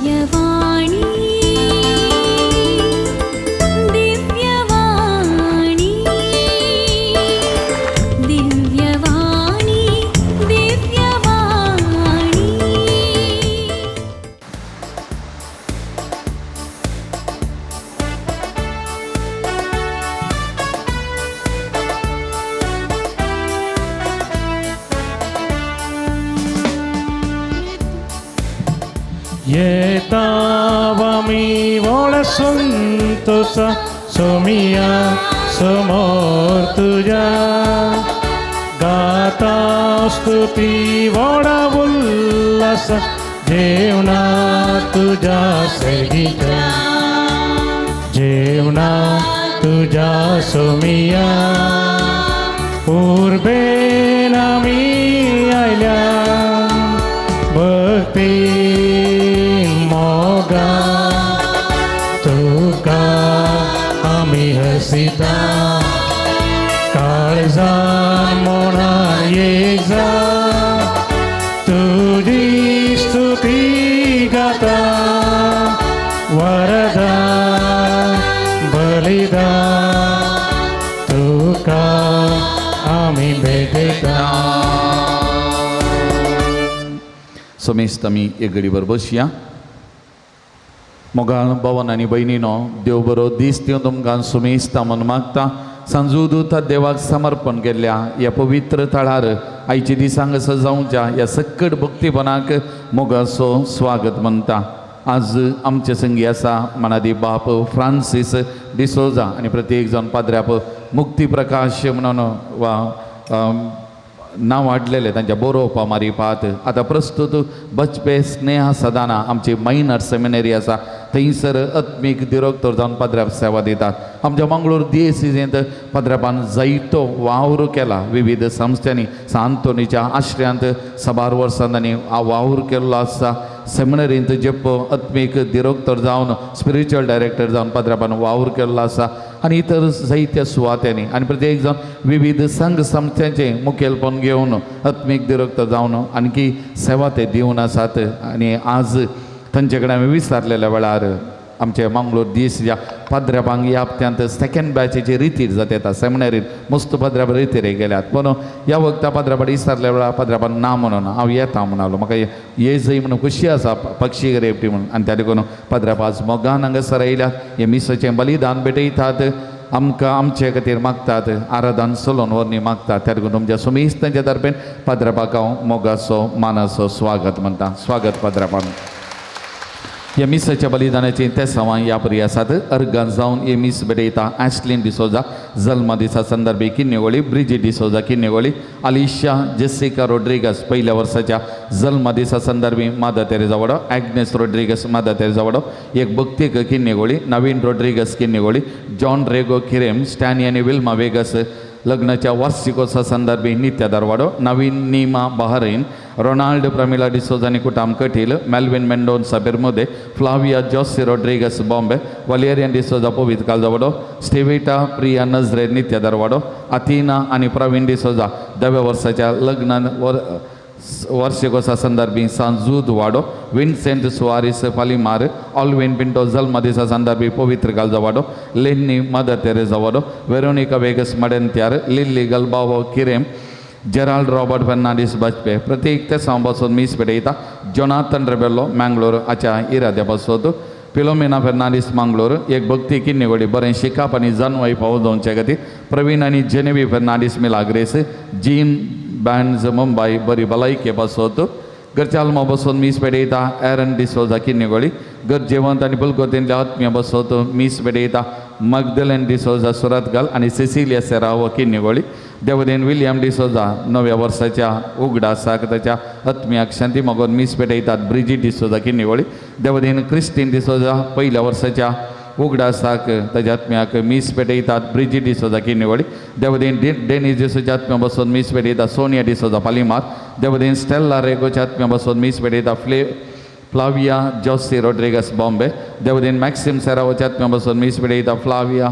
दिव्यवाणी दिव्यवाणी दिव्यवाणी दिव्यवाणी। येतावमी वोळ संतोष सोमिया समोर तुझ्या गाता स्तुती वोडा उल्हास जेवणा तुझ्या सगीच्या जेवणा तुझ्या सोमिया पूर्वेन आमी आयल्या भक्ती मोगा तुका आमी हसिता काळजान मोनान एक जा तुजी स्तुती गाता वरदा बलिदा तुका आमी भेटता। समेस्त आमी एक घडीभर बसया। मोगाळ भवन आनी भयणीनो, देव बरो दीस दिवन तुमकां सुमेस्ता म्हूण मागता। सांजू देवाक समर्पण केल्ल्या ह्या पवित्र थळार आयच्या दिसांक सजावच्या ह्या सक्कट भक्तीपणाक मोगाचो स्वागत म्हणटा। आज आमचे संगी आसा मनादी बाप फ्रांसीस डिसोजा आनी प्रत्येक जावन पाद्र्याप मुक्ती प्रकाश म्हणून वा नांव हाडलेलें तांच्या बरोवपा मारिपात। आतां प्रस्तुत बचपे स्नेहा सदाना आमची मायनर सेमिनरी आसा थंयसर आत्मीक दिरोक्तर जावन पाद्र्याप सेवा दितात। आमच्या मंगळूर दियेसिजेंत पाद्र्यापान जायतो वावर केला विविध संस्थांनी सांतोनीच्या आश्रयांत साबार वर्सां तांणी वावर केल्लो आसा। सेमिनरींत जेप्प आत्मीक दिरोक्तर जावन स्पिरिच्युअल डायरेक्टर जावन पाद्र्यापान वावर केल्लो आसा आनी इतर जायत्या सुवात्यांनी आनी प्रत्येक जावन विविध संघ संस्थांचें मुखेलपण घेवन आत्मीक दिरोक्तर जावन आणखी सेवा ते दिवन आसात। आनी आज तांचे कडेन आमी विचारलेल्या वेळार आमचे मंगळूर दीस ह्या पाद्र्यापांक ह्या हप्त्यांत सेकंड बॅचेची रितीर जाता येता सेमिनरीत मस्त पाद्र्याप रितीर गेल्यात। पूण ह्या वखदा पाद्र्यापाक विचारल्या वेळार पाद्र्यापान ना म्हणून हांव येता म्हणालो, म्हाका ये जय म्हणून खुशी आसा पक्षी रेपटी म्हणून। आनी त्या देखून पाद्र्याप आज मोगान हांगासर आयल्यात, हे मिसाचें बलिदान भेटयतात, आमकां आमचे खातीर मागतात, आराधन सलोन व्हरणी मागतात। त्या देखून तुमच्या सुमीस तांच्या तर्फेन पाद्र्यापाक हांव मोगाचो मानाचो स्वागत म्हणटा। स्वागत पाद्र्यापान। ह्या मिसाच्या बलिदानाची तेसांवां ह्या परी आसात। अर्गान जावन हे मीस भेटयता ॲशलीन डिसोजा जल्मा दिसा संदर्भी Kinnigoli, Bridgie D'Souza Kinnigoli, Alisha Jessica Rodrigues पहिल्या वर्साच्या जल्मा दिसा संदर्भी मादा तेरेजा वडो, ॲग्नेस रोड्रिगस मादा तेरेजा वडो, एक भक्तीक किन्नेगोळी, नवीन रोड्रिगस किन्नेगोळी, जॉन रेगो खिरेम, स्टॅनी आनी विल्मा वेगस लग्नाच्या वार्षिकोत्सवा संदर्भी नित्या दरवाडो, नवीन नीमा बहरीन, रोनाल्ड प्रमिला डिसोजा आनी कुटाम Kateel, Melvin Mendonca Bermude, Flavia Josie Rodrigues Bombay, Valerian D'Souza Pavith कालजवाडो, स्टेविटा प्रिया नजरे नित्या दरवाडो, अथिना आनी प्रवीण डिसोजा दव्या वर्साच्या लग्नान वार्षिकोत्सवा संदर्भी सांजूद वाडो, विन्सेंट सुवारीस फालिमार, ऑलविन पिंटो जल्मदिसा संदर्भी पवित्र कालजवाडो, लेन्नी मदर तेरेजा वाडो, वेरोनिका वेगस मडेंत्यार, लिल्ली गलबावो किरेम, जेराल्ड रॉबर्ट फर्नांडीस बाजपे। प्रत्येक तेसांव बसून मीस पेटयता। जोनाथन रेबेल्लो मँगलोर हाच्या इराद्या पासत, फिलोमिना फर्नांडीस मांगलोर एक भक्ती किन्नेगोडी बरें शिकाप आनी जानवाय पावोवचे खातीर, प्रवीण आनी जेनेवी फर्नांडीस मिलाग्रेस, जीन बँड्स मुंबय बरी भलायके पासत, घरच्या आल्मा बसून मीस पेटयता एरन डिसोजा किन्नेगोळी, घर जेवंत आनी पुलकोतींतल्या आत्मीय बसोत मीस पेटयता मगदलन डिसोजा सुरतगल आनी सिसिलिया सेरावो किन्नेगोळी, देवदेन विलियम डिसोजा नव्या वर्साच्या उगडासाक ताच्या आत्मियाक शांती मागून मीस पेटयतात ब्रिजी डिसोजा किन्नेगोळी, देवदेन क्रिस्टीन डिसोजा पहिल्या वर्साच्या उगडासाक ताच्या आत्म्याक मीस पेटयतात ब्रिजी डिसोजा किन्नेगोळी, देवदेन डेनीस डिसोजा आत्म्या बसून मीस पेटयता सोनिया डिसोजा पालिमार, देवदेन स्टेल्ला रेगोच्या आत्म्या बसून मीस पेटयता फ्लाविया जॉसी रोड्रिगस बॉम्बे, देवदेन मॅक्सिम सेरावोच्या आत्म्या बसून मीस पेटयता Flavia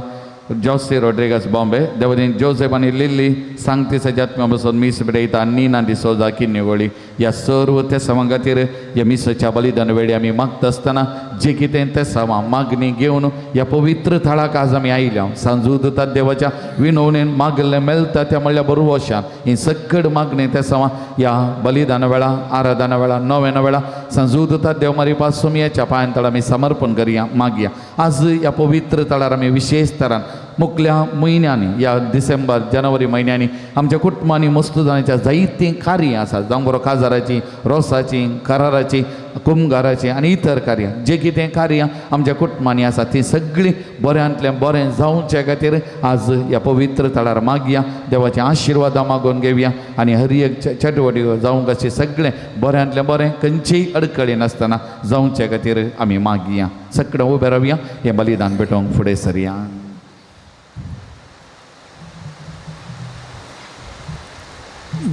Josie Rodrigues Bombay, देवदेन Joseph आनी लिल्ली सांगतीसाच्या आत्म्या बसून मीस पेटयता नीना डिसोजा किन्नेगोळी। ह्या सर्व तेसांवां खातीर ह्या मिसाच्या बलिदान वेळी आमी मागता आसतना जे कितें तेसांवां मागणी घेवन ह्या पवित्र थळाक आज आमी आयल्या सांजूद देवाच्या विनवणेन मागलें मेळटा त्या म्हणल्यार बरोवशान ही सकड मागणी तेसांवां ह्या बलिदाना वेळा आराधना वेळा नव्याना वेळा सांजूद देव मारी सुमयाच्या पांयान तळा आमी समर्पण करया मागया. आज ह्या पवित्र थळार आमी विशेष तरान मुखल्या म्हयन्यांनी ह्या डिसेंबर जानेवारी म्हयन्यांनी आमच्या कुटुंबांनी मस्त जाणाच्या जायतीं कार्यां आसात जावं बरो काजाराचीं रोसाचीं कराराचीं कुमगाराचीं आनी इतर कार्यां जे कितें कार्यां आमच्या कुटुंबांनी आसा तीं सगळीं बऱ्यांतलें बरें जावचे खातीर आज ह्या पवित्र थळार मागया देवाचे आशिर्वादां मागून घेवया आनी हर एक चटवटी जावंक अशें सगळें बऱ्यांतलें बरें खंयचीय अडकळी नासतना जावचे खातीर आमी मागया. सगळें उबें रावया हें बलिदान भेटोवंक फुडें सरया.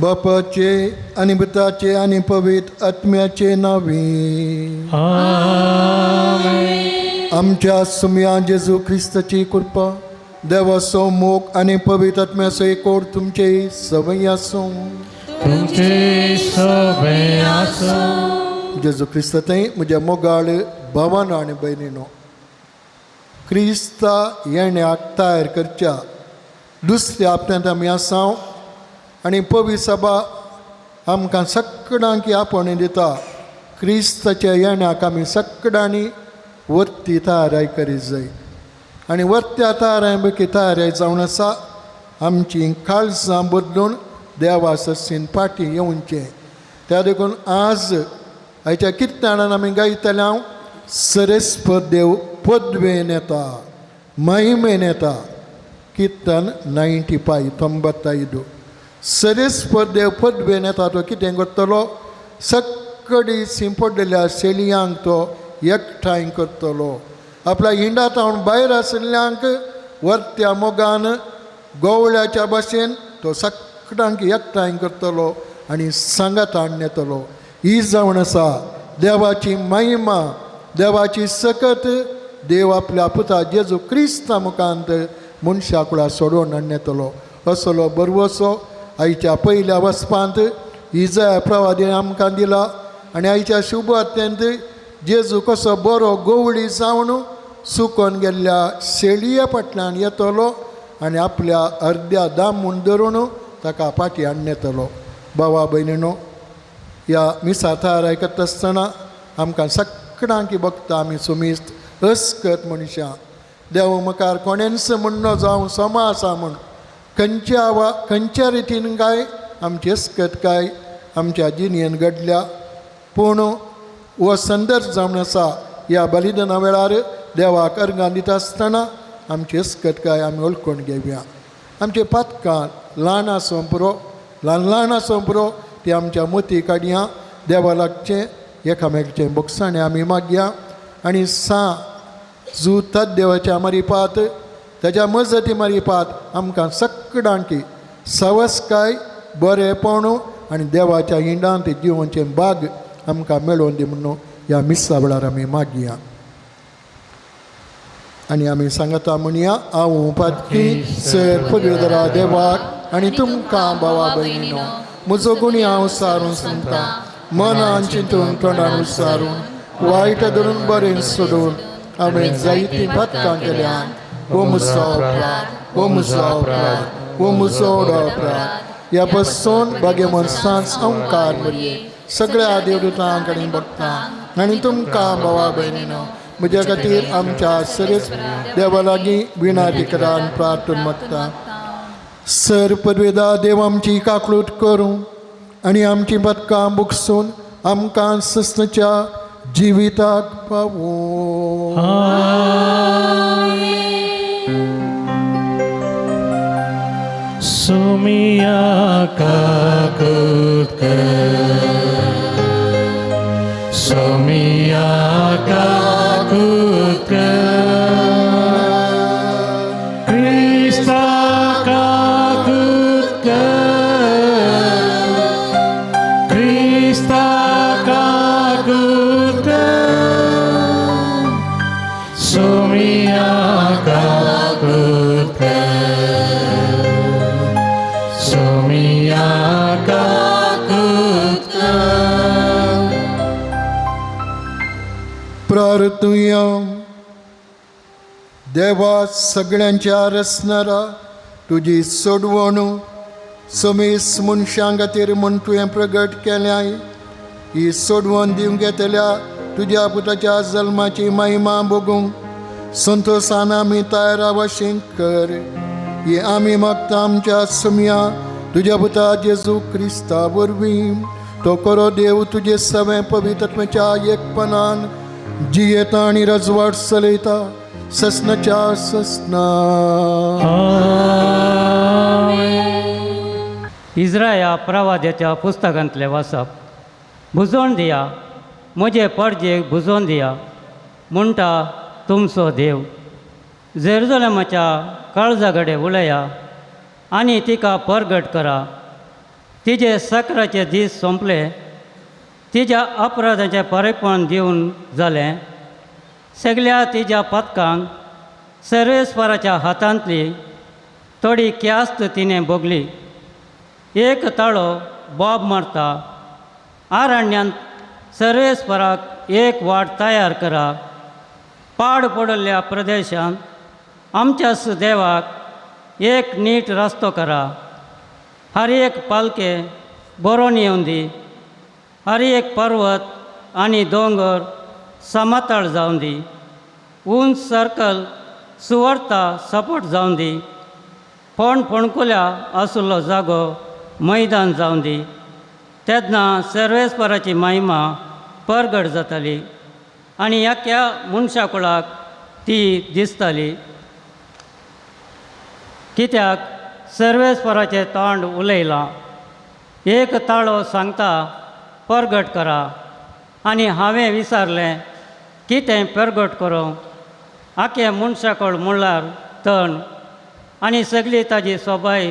बापाचे आनी पुताचे आनी पवित्र आत्म्याचे नावे आमच्या सुमया जेजू ख्रिस्ताची कृपा देवाचो मोग आनी पवित्र आत्म्याचो एकोड तुमचे सवय आसूं. तुमचे सवे आसूं. जेजू ख्रिस्त थंय म्हज्या मोगाळ भावानो आनी भयणीनो क्रिस्ता येण्याक तयार करच्या दुसऱ्या आपणांत आमी आसा आनी पवित्र सभा आमकां सगळ्यांक आपोवणें दिता. क्रिस्ताच्या येण्याक आमी सगळ्यांनी वर्ती तयाराय करीत जाय आनी वर्त्या तयाराय पैकी तयाराय जावन आसा आमची काळजां बदलून देवा ससीन फाटीं येवचें. त्या देखून आज आयच्या किर्तनान आमी गायतले हांव सरेस्पर देव पदवेन येता महिमेन येता. किर्तन 95 95. सरेस्पर देव पदवेन येता तो कितें करतलो सगळी सिंपडलेल्या शेळयांक तो एकठांय करतलो. आपल्या हिंडातावन भायर आशिल्ल्यांक वर्त्या मोगान गोवळ्याच्या भाशेन तो सगळ्यांक एकठांय करतलो आनी सांगात हाडून येतलो. ही जावन आसा देवाची महिमा देवाची सकत. देव आपल्या पुता जेजू क्रिस्ता मुखांत मनशा कुळा सोडोवन हाडून येतलो. असलो बरवसो आयच्या पयल्या वचपांत इजाया प्रवादीन आमकां दिला आनी आयच्या शुभ अत्यंत जेजू कसो बरो गोवळी जावन सुकोन गेल्ल्या शेळये फाटल्यान येतलो आनी आपल्या अर्द्या दामून धरून ताका फाटीं हाडून येतलो. भावा भयणीनो ह्या मिसा तयार आयकता आसतना आमकां सगळ्यांक बघता आमी सुमिस्त अस्कत मनशां देव मुखार कोणेंच म्हणणो जावं समा आसा म्हूण खंयच्या वा खंयच्या रितीन काय आमची अस्कत काय आमच्या जिणेन घडल्या पूण हो संदर्भ जावन आसा ह्या बलिदाना वेळार देवाक अर्गां दिता आसतना आमची अस्कत काय आमी वळखून घेवया. आमचे पातकां ल्हान आसूं पुरो ल्हान ल्हान आसूं पुरो ती आमच्या मोती काडया देवा लागचें एकामेकचें बोगसाणें आमी मागया आनी सा जू तत देवाच्या मारिपात ताच्या मजती मारिपात आमकां सगळ्यांकी सवसकाय बरेपण आनी देवाच्या हिंडांत जिवनचें बाग आमकां मेळोवन दी म्हणून ह्या मिसा वेळार आमी मागया. आनी आमी सांगता म्हणया हांव पातकी सर पवित्र देवाक आनी तुमकां भावा भयणीनो म्हजो गुणी हांव सारून सांगता मनान चिंतून तोंडान उसारून वायट धरून बरें सोडून हांवें जायतीं पातकां केल्यान. हो म्हजो अपराध हो म्हजो अपराध हो म्हजो अपराध. ह्या पासून भाग्यमन सांज अंकार मरये सगळ्या देवदूतांक आनी भक्तांक आनी तुमकां भावा भयणीनो म्हज्या खातीर आमच्या सरेच देवा लागीं विनाती करान प्रार्थना मागता. सर पदवेदा देव आमची काकळूट करूं आनी आमची पदकां बुकसून आमकां सस्नच्या जिविताक पावूं. सुमिया काकूत कर सुमिया काकूत कर क्रिस्ता काकूत कर क्रिस्ता काकूत कर सुमिया काकूत कर सुमिया काकूत कर. प्रार्थुया. देवा सगळ्यांच्या रचणारा तुजी सोडवणू समेस मनशां खातीर म्हूण तुवें प्रगट केल्याय. ही सोडवण दिवंक येतल्या तुज्या पुताच्या जल्माची महिमा भोगूंक संतोशान आमी तयार वशीं कर. ही आमी मागता आमच्या सुमया तुज्या पुता जेजू क्रिस्ता वरवीं. तो करो देव तुजे सवें पवित्रत्वाच्या एकपणान जियेता आनी रजवाट चलयता ससनाच्या ससना. इज्राया प्रवाद्याच्या पुस्तकांतलें वाचप. भुजोवन दिया म्हजे परजेक भुजोवन दिया म्हणटा तुमचो देव. जेरुजलेमाच्या काळजा कडेन उलया आनी तिका परगट करा. तिजे सकराचे दीस सोंपले, तिज्या अपराधाचें परेपण दिवन जालें. सगल्या तिज्या पदकांक सर्वेस्वराच्या हातांतली थोडी क्यास्त तिणें भोगली. एक ताळो बोब मारता, आरण्यांत सर्वेस्वराक एक वाट तयार करा. पाड पडिल्ल्या प्रदेशांत आमच्याच देवाक एक नीट रस्तो करा. हर एक पालके बरोवन येवन दी, हर एक पर्वत आनी दोंगर समतळ जावन दी. उंच सर्कल सुवर्ता सपोट जावन दी. फोंड फोंडकुल्या आशिल्लो जागो मैदान जावन दी. तेन्ना सर्वेस्वराची महिमा परगट जाताली आनी एक्या मनशा कुळाक ती दिसताली. कित्याक सर्वेस्वराचें तोंड उलयलां. एक ताळो सांगता परगट करा आनी हांवें विचारलें कितें परगट करूं. आखे मनशाकळ म्हणल्यार तण आनी सगळी ताजी सोबाय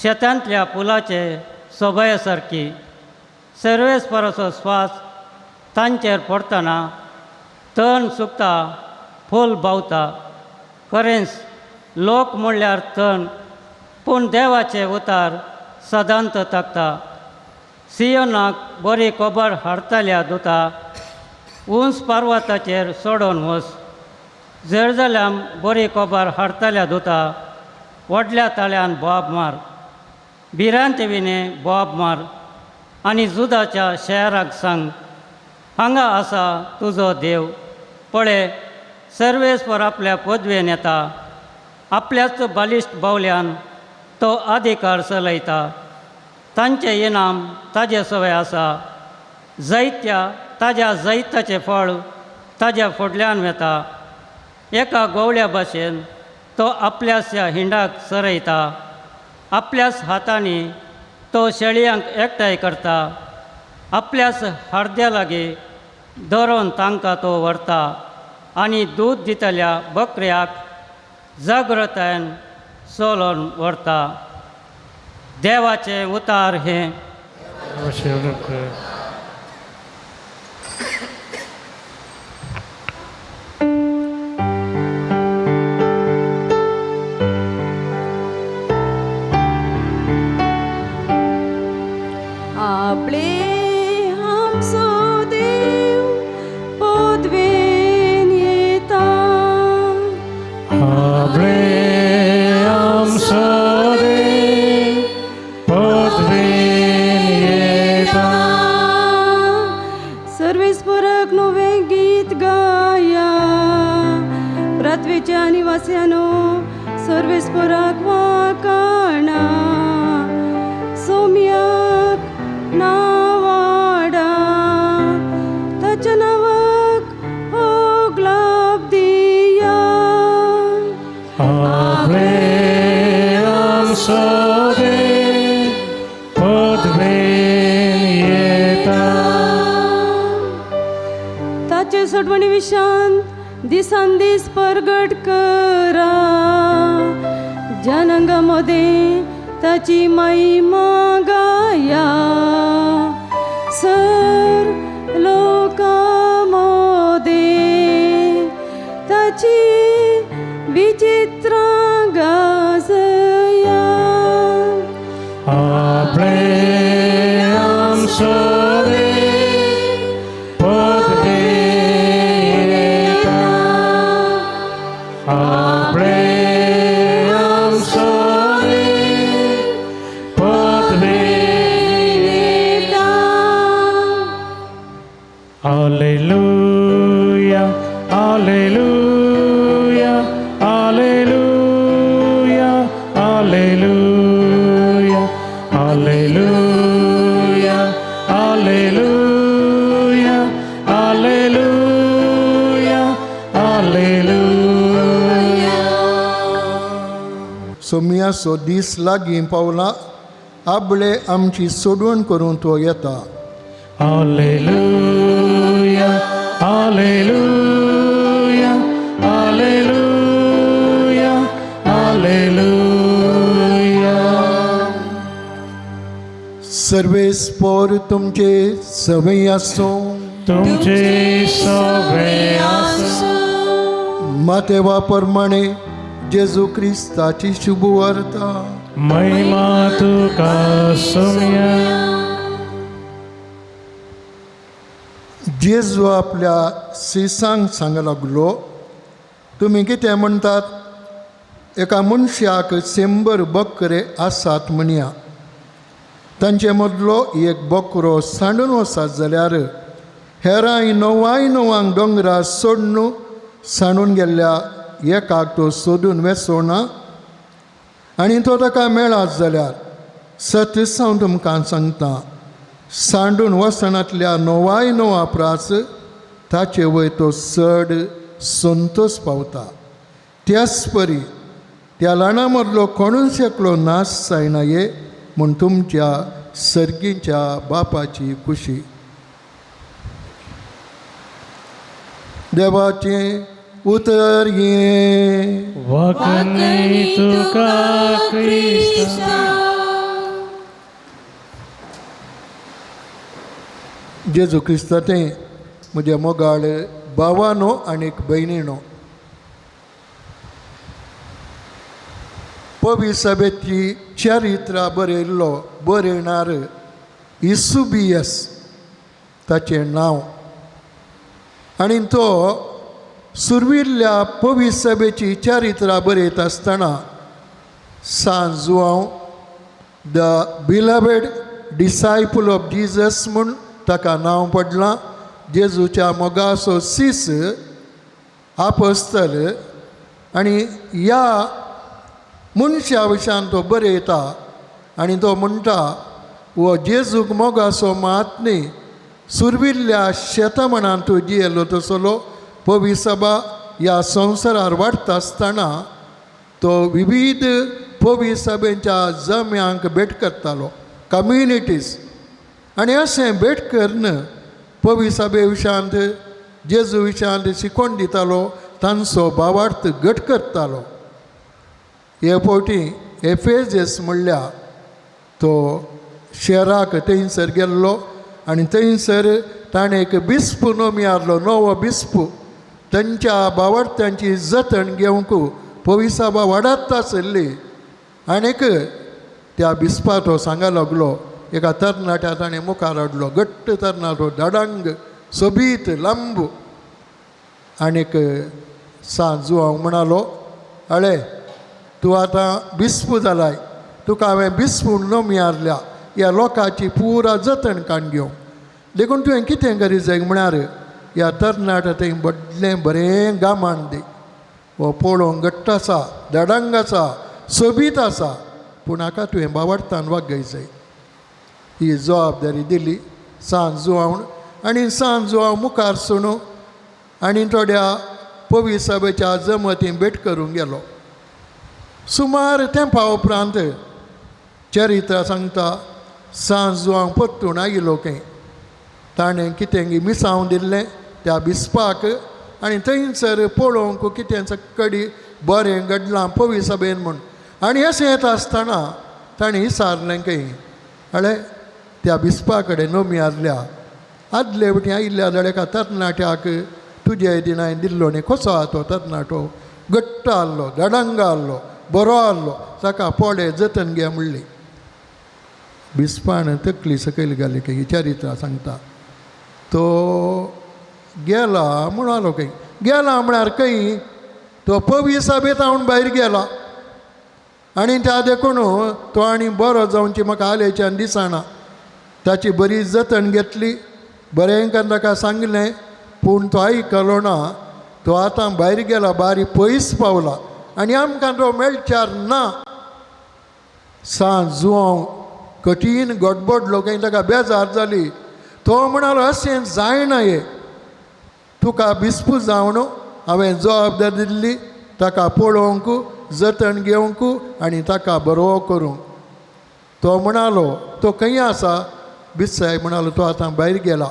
शेतांतल्या पुलाचे सोबाये सारकी. सर्वेस्वराचो स्वास तांचेर पडटना तण सुकता, फूल बावता. खरेंच लोक म्हणल्यार तण, पूण देवाचें उतार सदांत तकता. सियोनाक बरी खबर हाडटल्या दुता उंच पर्वताचेर सोडून वच. जेरुजलेम बरी खबर हाडटल्या दुता व्हडल्या ताळ्यान बोब मार, भिरांत विणे बोब मार आनी जुदाच्या शहराक सांग, हांगा आसा तुजो देव. पळय सर्वेस्वर आपल्या पदवेन येता, आपल्याच बालिश्ट बावल्यान तो अधिकार चलयता. तांचें इनाम ताजे सवय आसा. जैत्या ताज्या जैताचें फळ ताज्या फुडल्यान वेता. एका गोवळ्या भाशेन तो आपल्याच ह्या हिंडाक सरयता. आपल्याच हातांनी तो शेळयांक एकठांय करता. आपल्याच हार्द्या लागीं धरून तांकां तो व्हरता आनी दूद दितल्या बकऱ्याक जागृतायेन सोलोवन व्हरता. देवाचें उतार हें. दिसान दीस परगट करा, जनांगा मदें ताची महिमा गाया. सर लोकां मदें ताची विचित्रां गाजया. आपले आमचो देव पदवेन Alleluia, Alleluia, Alleluia, Alleluia, Alleluia, Alleluia, Alleluia. सोमयाचो दीस लागीं पावला आपले आमची सोडवण करूंक तो येता. Alleluia, Alleluia, Alleluia, Alleluia. सर्वेस्पोर तुमचे सवय आसूं. तुमचे सवे आसूं. मातेवा प्रमाणे जेजू क्रिस्ताची शुभ वार्ता. महिमा तुका सोम्या. जेजू आपल्या सिसांक सांग लागलो, तुमी कितें म्हणटात? एका मनशाक 100 बकरे आसात म्हणया, तांचे मदलो एक बकरो सांडून वचत जाल्यार हेरांय 99 दोंगरा सोडून सांडून गेल्ल्या एकाक तो सोदून वेसोना आनी तो ताका मेळत जाल्यार सतीस हांव तुमकां सांगता, सांडून वचनांतल्या 99 प्रास ताचे वयर तो चड संतोश पावता. त्याच परी त्या ल्हाना मदलो कोणूच एकलो नाश जायना ये म्हूण तुमच्या सर्गीच्या बापाची खुशी. देवाचें उतर हें. वाकणी तुका क्रिस्ता. जेजू क्रिस्ता तें म्हज्या मोगाळ भावानो आनी भयणीनो, पवी सभेची चरित्रा बरयल्लो बरयणार इसुबियस ताचें नांव, आनी तो सुर्विल्ल्या पवी सभेची चरित्रा बरयत आसतना San Juan the beloved disciple of Jesus म्हूण ताका नांव पडलां. जेजूच्या मोगाचो सीस आपस्तल आनी ह्या मनशा विशयान तो बरयता आनी तो म्हणटा, हो जेजूक मोगाचो मात न्ही, सुर्विल्ल्या शेतमणान तो जियेलो तसलो पवी सभा ह्या संवसारार वाडटा आसतना तो विविध पवी सभेच्या जम्यांक भेट करतालो, कम्युनिटीज, आनी अशें भेट करून पवी सभे विशयांत जेजू विशयांत शिकोवन दितालो, तांचो भावार्थ घट करतालो. हे फावटी एफेजस म्हणल्यार तो शहराक थंयसर गेल्लो आनी थंयसर ताणें एक बिस्पू नोमी हाडलो, नवो बिस्पू. तांच्या भावार्थ्यांची जतन घेवंक पविसाबा वाडत आसली आनीक त्या बिस्पा तो सांगा लागलो. एका तरणाट्या ताणें मुखार हाडलो, घट्ट तरणाटो, दाडांग, सोबीत, लांब, आनीक सांज जुवांव म्हणालो, अळे तूं आतां बिस्पू जालाय, तुका हांवें बिस्पू नोमी हाडल्या ह्या लोकांची पुरा जतन काडून घेवंक, देखून तुवें कितें करी जाय म्हळ्यार ह्या तरणाट्या थंय व्हडलें बरें गामान दी, हो पळोवंक घट्ट आसा, दाडांग आसा, सोबीत आसा, पूण हाका तुवें बावडतान वागय जाय. ही जबाबदारी दिली सांज जुवावन आनी सांज जुवांव मुखार सुणू आनी थोड्या पवी सभेच्या जमती भेट करूंक गेलो. सुमार तेंपा उपरांत चरित्र सांगता सांज जुवांव परतून आयलो खंय, ताणें कितें मिसांव दिल्लें त्या बिस्पाक आनी थंयसर पळोवंक कितें सक्कडी बरें घडलां पवी सभेन म्हूण. आनी अशें येता आसतना ताणें विचारलें खंय, अळे त्या बिस्पा कडेन नोमी आसल्या आदले वटेन आयिल्ल्या जाल्यार एका तरणाट्याक तुजे दिना हांवें दिल्लो न्ही, कसो आहा तो तरणाटो, घट्ट आहलो, दडांग आहलो, बरो आहलो, ताका पळय जतन घे म्हणली. बिस्पान तकली सकयल घाली खंय, चरित्र सांगता तो गेला म्हणालो खंय, गेला म्हळ्यार खंय तो पवी सभेंत हांव भायर गेला आनी त्या देखून तो आनी बरो जावची म्हाका आलेच्यान दिसना. ताची बरी जतन घेतली, बरें करून ताका सांगलें, पूण तो आयकलो ना. तो आतां भायर गेला, बारी पयस पावला आनी आमकां तो मेळच्यार ना. सांज जुवांव कठीण गडबडलो खंय, ताका बेजार जाली. तो म्हणालो अशें जायना हें, तुका बिस्पू जावन हांवें जबाबदारी दिल्ली ताका पळोवंक, जतन घेवंक आनी ताका बरो करूंक. तो म्हणालो तो खंय आसा? बिस्साय म्हणालो तो आतां भायर गेला,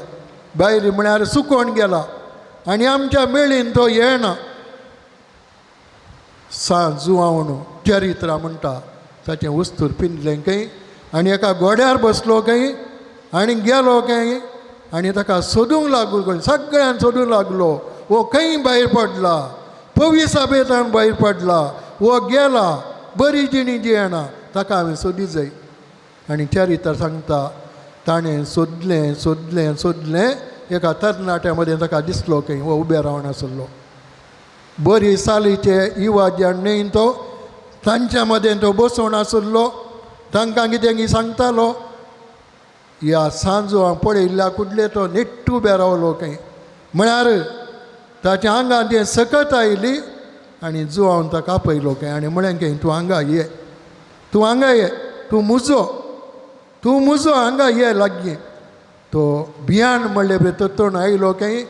भायर म्हळ्यार सुकोवन गेला आनी आमच्या मेळीन तो येना. सांज जुवावन चरित्रा म्हणटा ताचें वस्तूर पिंदलें खंय आनी एका घोड्यार बसलो खंय आनी गेलो खंय आनी ताका सोदूंक लागलो खंय, सगळ्यान सोदूंक लागलो, हो खंय भायर पडला, पवी साबेतान भायर पडला, हो गेला, बरी जिणी जियेना, ताका हांवें सोदी जाय. आनी चरित्र सांगता ताणें सोदलें सोदलें सोदलें, एका तरणाट्या मदें ताका दिसलो खंय हो उबे रावन आसलो. बरी सालीचे इवाज्यान न्हय तो तांच्या मदें तो बसोवन आसलो, तांकां कितें कितें सांगतालो. ह्या सांजो हांव पळयल्ल्या कुडले तो निट्ट उबे रावलो खंय, म्हळ्यार ताच्या आंगान तें सकत आयली आनी जुवान ताका आपयलो खंय आनी म्हळें खंय तूं हांगा ये, तूं हांगा ये, तूं मुजो, तूं मुजो हांगा ये लागीं. तो भियान म्हणले पळय तोण आयलो खंय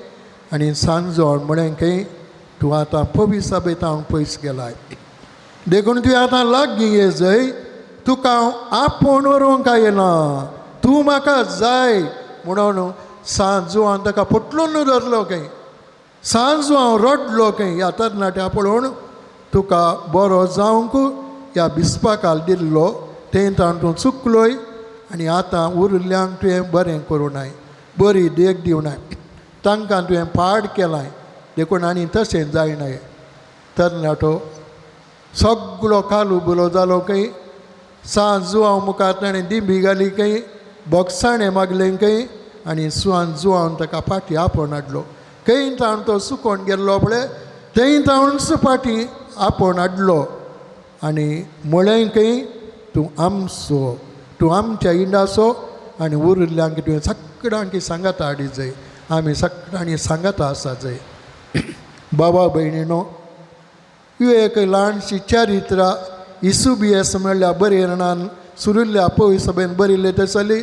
आनी सांजो म्हळें खंय तूं आतां पवी साबेतावन पयस गेलाय, देखून तुवें आतां लागीं ये जय, तुका हांव आपोवन व्हरूंक आयलां, तूं म्हाका जाय म्हणून सांजो ताका पोटलून धरलो खंय. सांजो हांव रडलो खंय ह्या तरणाट्या पळोवन, तुका बरो जावंक ह्या बिस्पाकाल दिल्लो तें ताण तूं चुकलोय आनी आतां उरिल्ल्यांक तुवें बरें करूं नाय, बरी देख दिवनाय, तांकां तुवें पाड केलाय, देखून आनी तशें जायनाय. तरणाटो सगळो कालू बुलो जालो खंय. सांज जुवांव मुखार ताणें दिंबी घाली खंय, बोगसाणें मागलें खंय आनी सुवान जुवान ताका फाटीं आपोवन हाडलो. खंय ताण तो सुकोवन गेल्लो पळय थंय ताणच फाटीं आपोवन हाडलो आनी म्हळें खंय तूं आमचो, तूं आमच्या इंडाचो आनी उरिल्ल्यांक तुवें सगळ्यांक सांगाता हाडी जाय, आमी सगळ्यांनी सांगाता आसा जाय. बाबा भयणीनो, ह्यो एक ल्हानशी चरित्रा इसुबियस म्हणल्यार बरें सुरुल्ल्या पय सभेन बरयल्ले तसली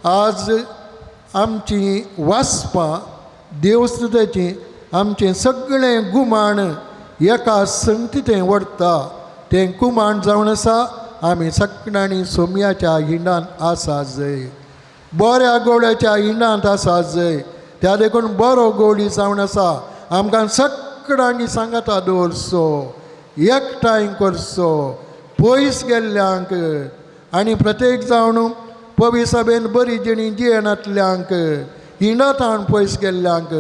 आज आमची वाचपां देवस्तुताची आमचें सगळें गुमाण एका संगती तें व्हरता, तें कुमाण जावन आसा. आमी सगळ्यांनी सोमयाच्या हिंडांत आसा जय, बऱ्या गोड्याच्या हिंडांत आसा जय, त्या देखून बरो गोडी जावन आसा. आमकां सगळ्यांनी सांगाता दवरचो, एकठांय करचो, पयस गेल्ल्यांक आनी प्रत्येक जावन पवी सभेन बरी जिणी जियेनातल्यांक हिंडातावन पयस गेल्ल्यांक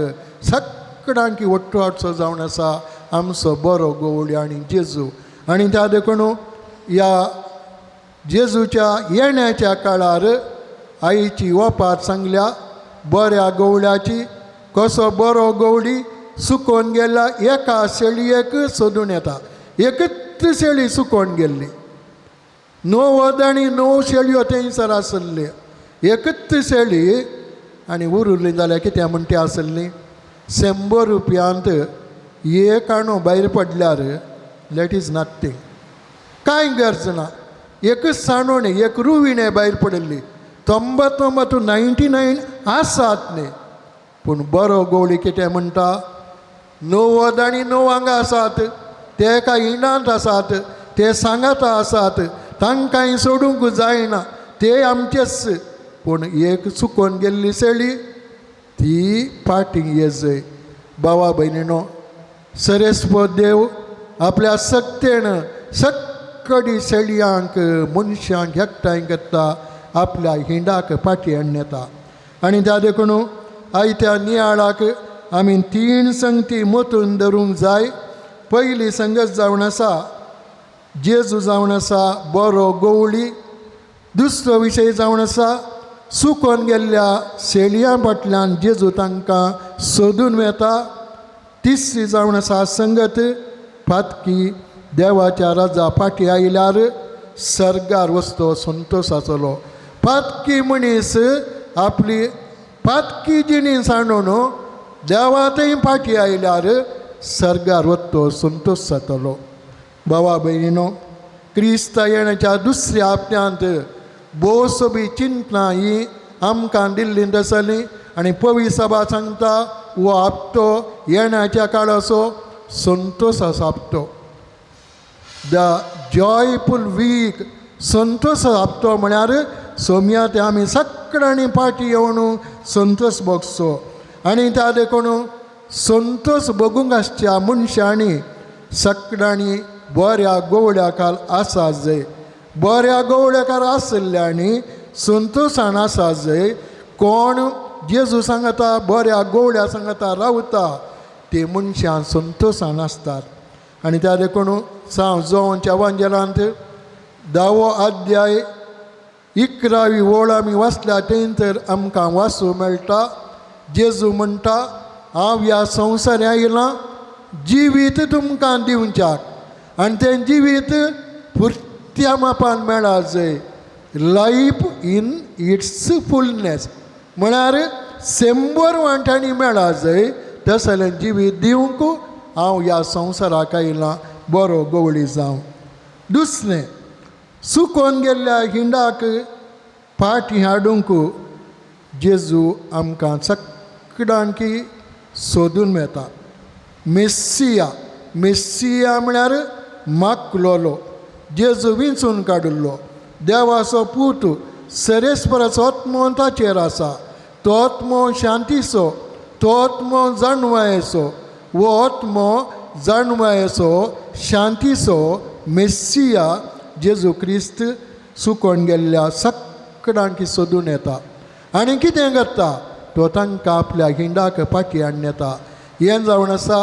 सगळ्यांक ओट्टो हाडचो जावन आसा आमचो बरो गोवळी आनी जेजू. आनी त्या देखून ह्या जेजूच्या येण्याच्या काळार आईची ओपार सांगल्या बऱ्या गवळ्याची, कसो बरो गवळी सुकोवन गेला एका शेळयेक सोदून येता, एकच शेळी सुकोवन गेल्ली, 90 आनी 9 शेळयो थंयसर आसल्ल्यो, एकच शेळी आनी उरिल्ली जाल्यार कितें म्हणटा आसली, 100 रुपयांत एक आणो भायर पडल्यार that is nothing, कांय गरज ना. एकच सांडोणे एक रुविणें भायर पडिल्ली, 99 99 आसात न्ही, पूण बरो गोवळी कितें म्हणटा, 90 आनी 9 हांगा आसात, ते एका इनांत आसात, ते सांगाता आसात, तांकांय सोडूंक जायना, ते आमचेच, पूण एक चुकोन गेल्ली शेळी ती फाटीं येजय. बाबा भयणीनो, सरेस्पत देव आपल्या सक्तेन सक्कडी शेळयांक मनशांक एकठांय करता, आपल्या हिंडाक फाटीं हाडून येता. आनी त्या देखून आयत्या नियाळाक आमी 3 संगती मोतून धरूंक जाय. पयली संगत जावन आसा जेजू जावन आसा बरो गवळी, दुसरो विशय जावन आसा सुकोन गेल्ल्या शेळयां फाटल्यान जेजू तांकां सोदून वेता, तिसरी जावन आसा संगत पातकी देवाच्या राजा फाटीं आयल्यार सर्गार वचतो संतोश आसलो. पातकी मनीस आपली पातकी जिणी सांडून देवा थंय फाटीं आयल्यार सर्गार वत्तो संतोश जातलो. बाबा भयणीनो, क्रिस्ता येण्याच्या दुसऱ्या हप्त्यांत भोव सोबी चिंतनां ही आमकां दिल्ली आसली आनी पवी सभा सांगता हो हप्तो येण्याच्या काळाचो संतोश हप्तो, the joyful week. संतोश हप्तो म्हळ्यार सोम्या ते आमी सगळ्यांनी पाटी येवन संतोश भोगचो. आनी त्या देखून संतोश भोगूंक आसच्या मनशांनी सगळ्यांनी बऱ्या गोवड्या खाल आसा जाय. बऱ्या गोवड्याकार आशिल्ल्यांनी संतोशान आसा जाय. कोण जेजू सांगता बऱ्या गोवड्या सांगता रावता ती मनशां संतोशान आसतात. आनी त्या देखून सांव जोवच्या वांजेलांत 10वो अध्याय 11वी ओळ आमी वाचल्या थंय तर आमकां वाचूं मेळटा. जेजू म्हणटा, हांव ह्या संवसार आयलां जिवीत तुमकां दिवच्याक आनी तें जिवीत पुर्त्या मापान मेळा जाय. लायफ इन it's fullness म्हळ्यार 100 वांट्यांनी मेळा जाय. तसलें जिवीत दिवंक हांव ह्या संवसाराक आयलां, बरो गवळी जावं. दुसरें, सुकोन गेल्ल्या हिंडाक फाटी हाडूंक जेजू आमकां सगळ्यांकी सोदून मेळटा. मेस्सिया, मेस्सिया म्हळ्यार माकलोलो, जेजू विंचून काडिल्लो देवाचो पूत. सरेस्पराचो आत्मो ताचेर आसा. तो आत्मो शांतीचो, तो आत्मो जाणवायेचो. हो आत्मो जाणवायेचो शांतीचो मेस्सिया जेजू क्रिस्त सुकोन गेल्ल्या सगळ्यांकी सोदून येता आनी कितें करता, तो तांकां आपल्या हिंडाक फाटी हाडून येता. हें जावन आसा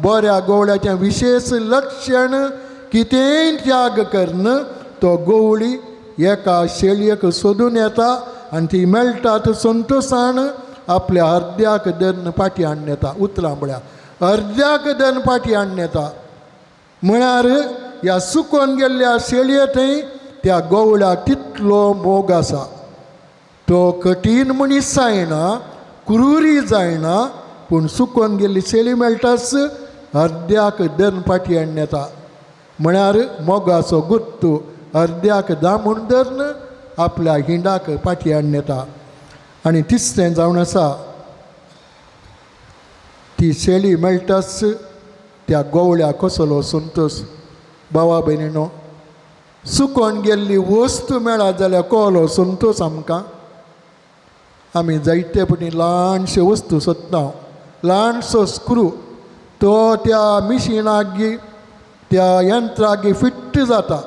बऱ्या गवळ्याचें विशेश लक्षण. कितेंय त्याग करून तो गवळी एका शेळयेक सोदून येता आनी ती मेळटा तो संतोशान आपल्या अर्द्याक धरून फाटी हाडून येता. उतरां म्हळ्यार अर्द्याक धरून फाटी हाडून येता म्हळ्यार ह्या सुकोन गेल्ल्या शेळये थंय त्या गवळ्याक तितलो मोग आसा. तो कठीण मनीस जायना, क्रुरी जायना, पूण सुकोन गेल्ली शेळी मेळटाच अर्द्याक धरून फाटी हाडून येता. म्हळ्यार मोगाचो गुत्तू अर्द्याक दामून धरून आपल्या हिंडाक फाटी हाडून येता. आनी तिसरें जावन आसा, ती शेळी मेळटाच त्या गोवळ्या कसलो संतोश. भावा भयणीनो, सुकोन गेल्ली वस्तू मेळत जाल्यार कसलो संतोश आमकां. आमी जायते पटी ल्हानश्यो वस्तू सोदता. ल्हानसो स्क्रू तो त्या मिशिनाक त्या यंत्राक फिट्ट जाता,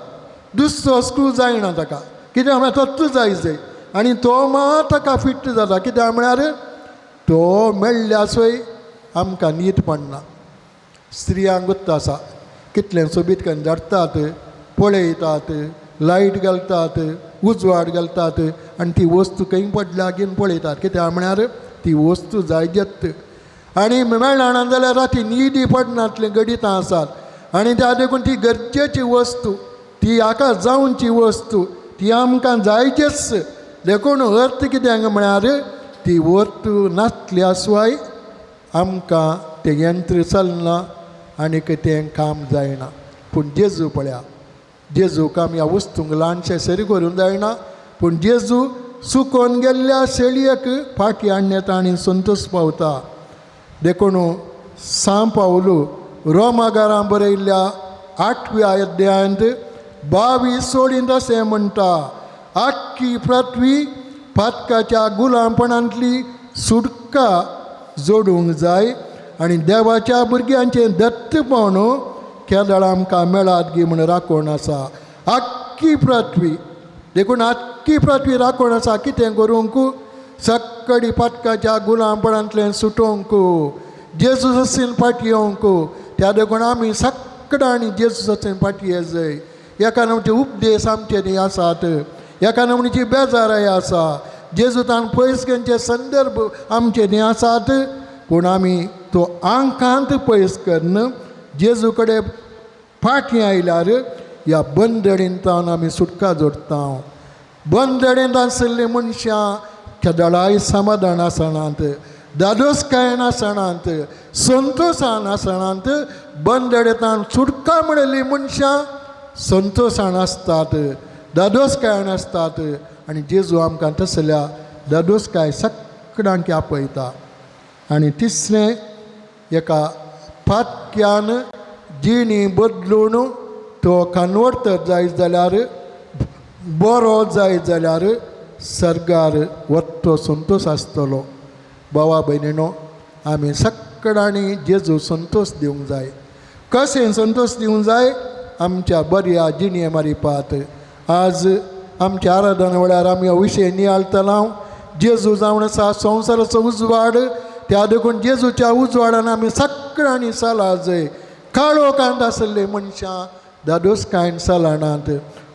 दुसरो स्क्रू जायना ताका. कित्याक म्हळ्यार तोच जाय जाय आनी तो मात ताका फिट्ट जाता. कित्याक म्हळ्यार तो मेळ्ळ्या सोय आमकां न्हीद पडना. स्त्रियांक गुत्त आसा, कितलें सोबीत करून धाडटात, पळयतात, लायट घालतात, उजवाड घालतात आनी ती वस्तू खंय पडल्या घेवन पळयतात. कित्याक म्हळ्यार ती वस्तू जाय जेत आनी मेळना जाल्यार राती न्हिदी पडनातलीं घडितां आसात. आनी त्या देखून ती गरजेची वस्तू, ती हाका जावची वस्तू, ती आमकां जायचेच. देखून अर्थ कितें म्हळ्यार ती वस्तू नासल्या शिवाय आमकां तें यंत्र चलना आनीक तें काम जायना. पूण जेजू पळया, जेजूक आमी ह्या वस्तूंक ल्हानशें सरी करूंक जायना, पूण जेजू सुकोन गेल्ल्या शेळयेक फाटी हाडून येता आनी संतोश पावता. देखून सांव पावलू रोमागारां बरयल्ल्या 8व्या अध्यायांत 22 ओळींत अशें म्हणटा, आख्खी पृथ्वी पातकाच्या गुलामपणांतली सुटका जोडूंक जाय आनी देवाच्या भुरग्यांचें दत्तपण केदळ आमकां मेळात गी म्हूण राखण आसा. आख्खी पृथ्वी, देखून आख्खी पृथ्वी राखण आसा कितें करूंक, सक्कडी पातकाच्या गुलामपणांतल्यान सुटोवंक, जेजू ससीन फाटी येवंक. त्या देखून आमी सगळ्यांनी जेजू ससीन फाटी येत जाय. एका नमचे उपदेश आमचे न्ही आसात, एका नमणीची बेजाराय आसा, जेजू ताण पयस घेवचे संदर्भ आमचे न्ही आसात, पूण आमी तो आंकांत पयस करून जेजू कडेन फाटीं आयल्यार ह्या बंदडींतावन आमी सुटका जोडटा. बंदडींत आशिल्लीं मनशां केदळाय समाधान आसनात. दादोसकायेन आसणांत, संतोसान आसणांत. बंदडेतान सुटका मेळिल्ली मनशां संतोसान आसतात, दादोसकायेन आसतात. आनी जेजू आमकां तसल्या दादोसकाय सगळ्यांक आपयता. आनी तिसरें, एका पातक्यान जिणी बदलून तो कन्वर्ट जायत जाल्यार, बरो जायत जाल्यार सर्गार वत्तो संतोश आसतलो. भावा भयणीनो, आमी सगळ्यांनी जेजू संतोश दिवंक जाय. कशें संतोश दिवंक जाय? आमच्या बऱ्या जिणे मारिपात. आज आमच्या आराधना वेळार आमी हो विशय नियाळटलो. जेजू जावन आसा संवसाराचो उजवाड. त्या देखून जेजूच्या उजवाडान आमी सगळ्यांनी चला जाय. काळोखांत आशिल्ले मनशां दादोसकायन चलनात.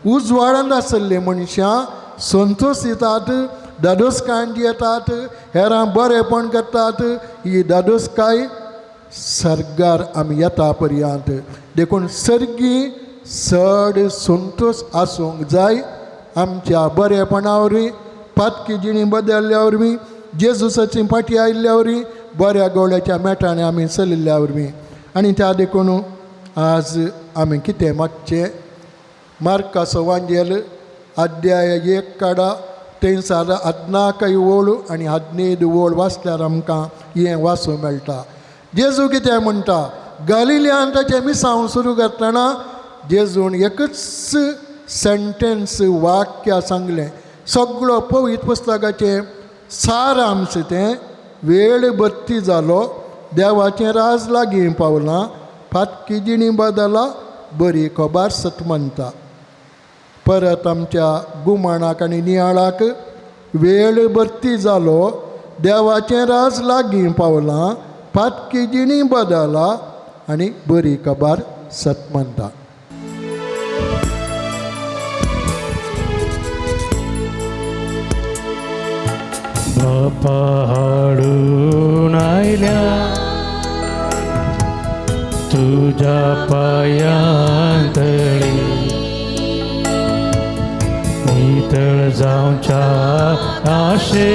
उजवाडांत आशिल्ले मनशां संतोश दितात, दादोसकायन येतात, हेरां बरेपण करतात. ही दादोसकाय सर्गार आमी येता पर्यंत. देखून सर्गी चड संतोश आसूंक जाय आमच्या बरेपणा वरवीं, पातकी जिणी बदलल्या वरवीं, जेजूसाची फाटी आयिल्ल्या वरवीं, बऱ्या गोवळ्याच्या मेटांनी आमी चलिल्ल्या वरवीं. आनी त्या देखून आज आमी कितें मागचें? मार्काचो वांजेल अध्याय 1 काडा, थंयसर 14 ओळ आनी 15 ओळ वाचल्यार आमकां हें वाचूंक मेळटा. जेजू कितें म्हणटा? गालिलियान ताचें मिसांव सुरू करतना जेजून एकूच सेंटेन्स, वाक्य सांगलें. सगळो पवित्र पुस्तकाचें सारांश तें. वेळ बत्ती जालो, देवाचें राज लागीं पावलां, फातकी जिणी बदला, बरी खबर सत म्हणटा. परत आमच्या गुमाणाक आनी नियाळाक, वेळ बत्ती जालो, देवाचें राज लागीं पावलां, फातकी जिणी बदला आनी बरी खबर सत म्हणटा. बापा हाडून आयल्या तुज्या पायांतळी, नितळ जावच्या आशे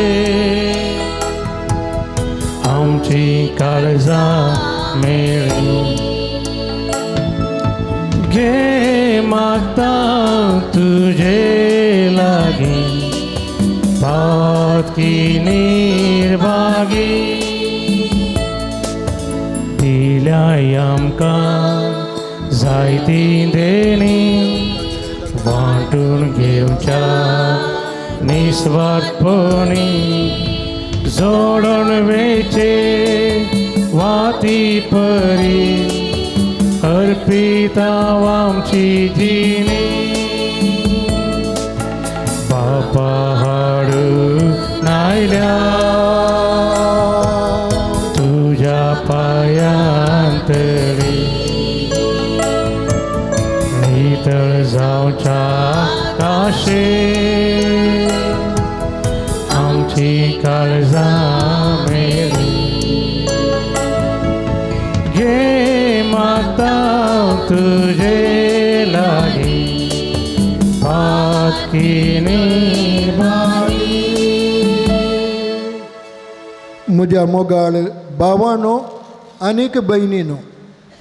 आमची काळजां मेळी. घे मागता तुजे लागीं पातकी निर्भागी, दिल्याय आमकां जायती देणी वांटून घेवच्या निस्वार्थपणी, जोडून वेचे वाती परी अर्पिता आमची जिणी. बापा हाडून आयल्या तुज्या पायांतळी, नितळ जावच्या आशे आमची काळजां मेळी. घे मागता तुजे लागीं पातकी निर्भागी. म्हज्या मोगाळ भावानो आनीक भयणीनो,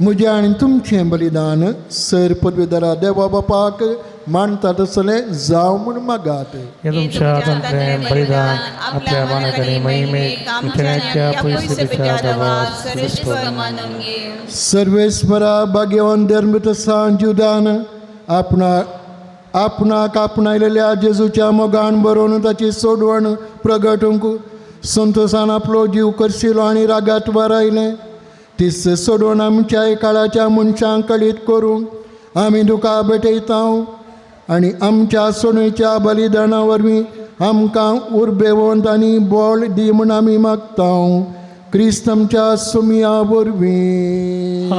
म्हजें आनी तुमचें बलिदान सर पदवीधरा देवा बापाक मानता तसलें जावं म्हूण मागात. हे तुमच्या हातांतलें बलिदान आपल्या मानाक आनी महिमेक, आमच्या पयसुच्या देवा सर्वेश्वर मानून घेव. सर्वेस्परा भाग्यवान धर्म सांत जुदान आपणा आपणाक आपणायलेल्या जेजूच्या मोगान बरोवन ताची सोडवण प्रगटूंक संतोसान आपलो जीव करशिलो आनी रागात वारायलें. तीच सोडवण आमच्या काळाच्या मनशांक कळीत करूंक आमी तुका भेटयता आनी आमच्या सोडणेच्या बलिदाना वरवीं आमकां उर्बेवंत आनी बळ दी म्हूण आमी मागता, क्रिस्त आमच्या सुमया वरवीं.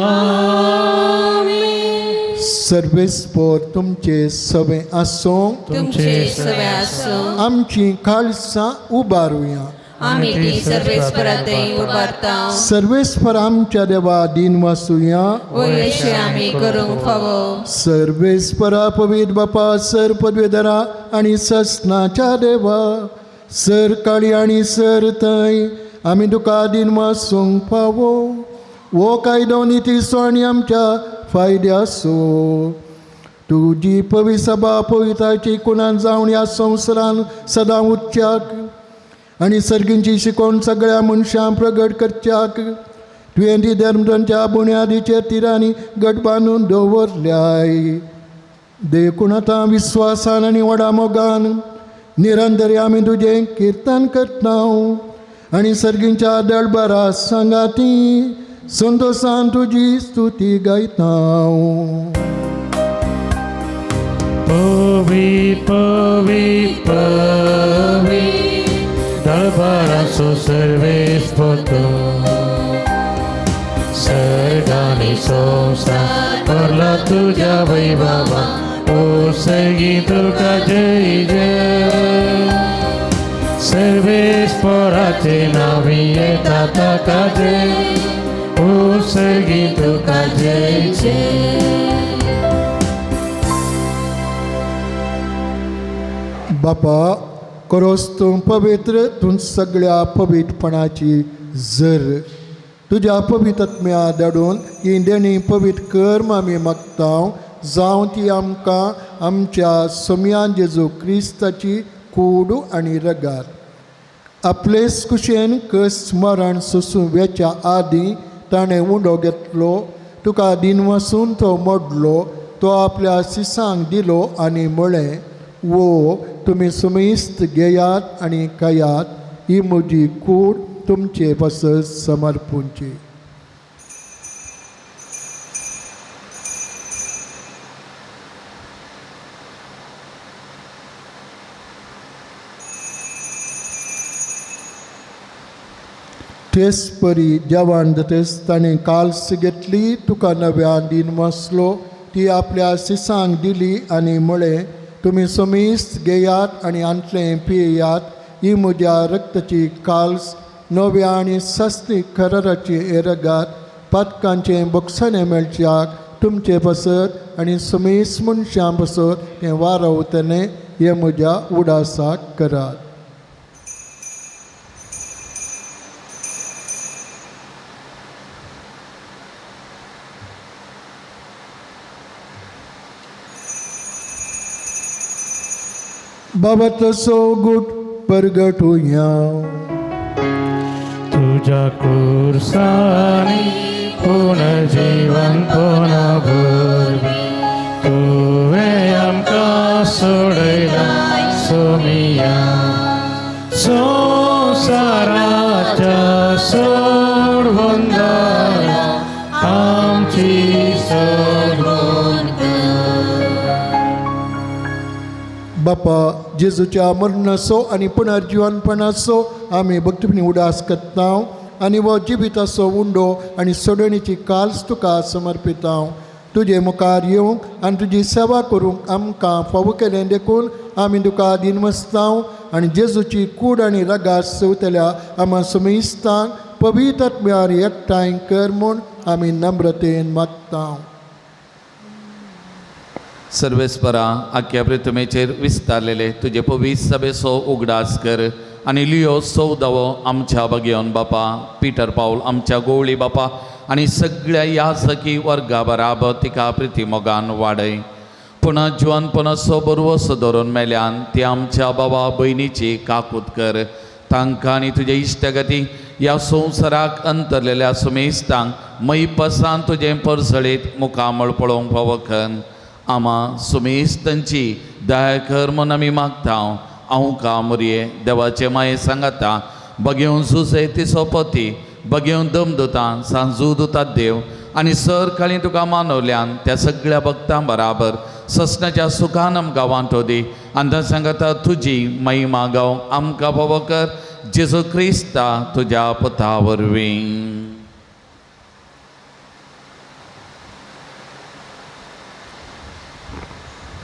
सर्वेस्पोर तुमचे सगळें आसूं. तुमचे सगळे आसूं. आमची काळसां उबारुया. आमी ती सर्वेस्परातय उबारता. सर्वेस्पर आमच्या देवा दीन वासुया. वयशे आमी करूंक फावो. सर्वेस्परा पवित्र बापा, सर पदवेधरा आनी ससनाच्या देवा, सर काळी आनी सर थंय आमी तुका दिनवासूंक फावो. हो कायदो नितीचो आनी आमच्या फायद्याचो. तुजी पवित्र सभा पवित्राची कुणान जावन ह्या संवसारान सदां उच्चाक आनी सर्गींची शिकोवन सगळ्या मनशांक प्रगट करच्याक तुवें ती धर्मग्रंथाच्या बुन्यादीचेर तिरांनी गट बांदून दवरल्याय. देखून आतां विस्वासान आनी व्हडा मोगान निरंतर आमी तुजें किर्तन करता आनी सर्गींच्या दळबरा सांगाती संतोसान तुजी स्तुती गायता. पवी पवी पवी दरबाराचो सर्वेस्पतो सर्गानी संवसार भरला तुज्या वैभवा ओ सर्गी तुका जय जय. सर्वेस्पराचे नावी येता ताका जय ओ सर्गी तुका जय जय. बापा करोस तूं पवित्र तूं सगळ्या पवित्रपणाची जर तुज्या पवित्र आत्म्या धाडून ही देणी पवित्र कर आमी मागता जावं ती आमकां आमच्या सोम्यान जेजू क्रिस्ताची कूड आनी रगार. आपलेच कुशेन कस मरण सोसूं वेच्या आदीं ताणें उंडो घेतलो, तुका दिनवासून तो मोडलो, तो आपल्या सिसांक दिलो आनी म्हळें, वो तुमी सुमेस्त घेयात आनी खायात, ही म्हजी कूड तुमचे पासत समर्पूंची. तेच परी जेवण जातच ताणें काल्स घेतली, तुका नव्यान दिनवासलो, ती आपल्या सिसांक दिली आनी म्हळें, तुमी समीस घेयात आनी आंतलें पियेयात, ही म्हज्या रक्ताची काल्स नव्या आनी सस्ती खराराची एरगात पातकांचें बोगसणें मेळच्याक तुमचे पासत आनी समीस मनशां पासत तें वारवतलें, हें म्हज्या उडासाक करात. बाबा तसो गुट परगटुया तुझ्या कुर्सानी पुनर्जीवन पुनः भरवी तुवें आमकां सोडयला सोमिया संवसाराच्या सोडवंदारा आमची सोडवण बापा जेजूच्या मरणाचो आनी पुनर्जिवनपणाचो आमी भक्तीपणी उडास करता आनी हो जिविताचो उंडो आनी सोडणीची काल्स तुका समर्पिता. तुजे मुखार येवंक आनी तुजी सेवा करूंक आमकां फावो केलें देखून आमी तुका दिनमस्ताव आनी जेजूची कूड आनी रगास सेवतल्या आमा सुमेस्तांक पवित्र आत्म्यार एकठांय कर म्हूण आमी नम्रतेन मागता. सर्वेस्परा आख्या प्रतिमेचेर विस्तारलेले तुजे पवित्र सभेचो उगडास कर आनी लियो सौदावो आमच्या बगेवन बापा, पिटर पावल आमच्या गोवळी बापा आनी सगळ्या ह्या सखी वर्गा बराबर तिका प्रिती मोगान वाडय. पुणा जिवनपणाचो बरवसो धरून मेल्यान ती आमच्या बाबा भयणीची काकूत कर. तांकां आनी तुजे इश्टगती ह्या संवसाराक अंतरलेल्या सुमेस्तांक मैपसान तुजें परसळीत मुखामळ पळोवंक फावो. आमा सुमेस्तांची दया कर म्हूण आमी मागता. हांव का मुरये देवाचे माये सांगाता बगेवन सुसे ती सोपती बगेवन दम दुता सांजू दुता देव आनी सर काळी तुका मानवल्यान त्या सगळ्या भक्तां बराबर ससनाच्या सुखान आमकां वांटो दी आनी तां सांगाता तुजी महिमा गांव आमकां फावो कर जेजू क्रिस्ता तुज्या पुता वरवीं.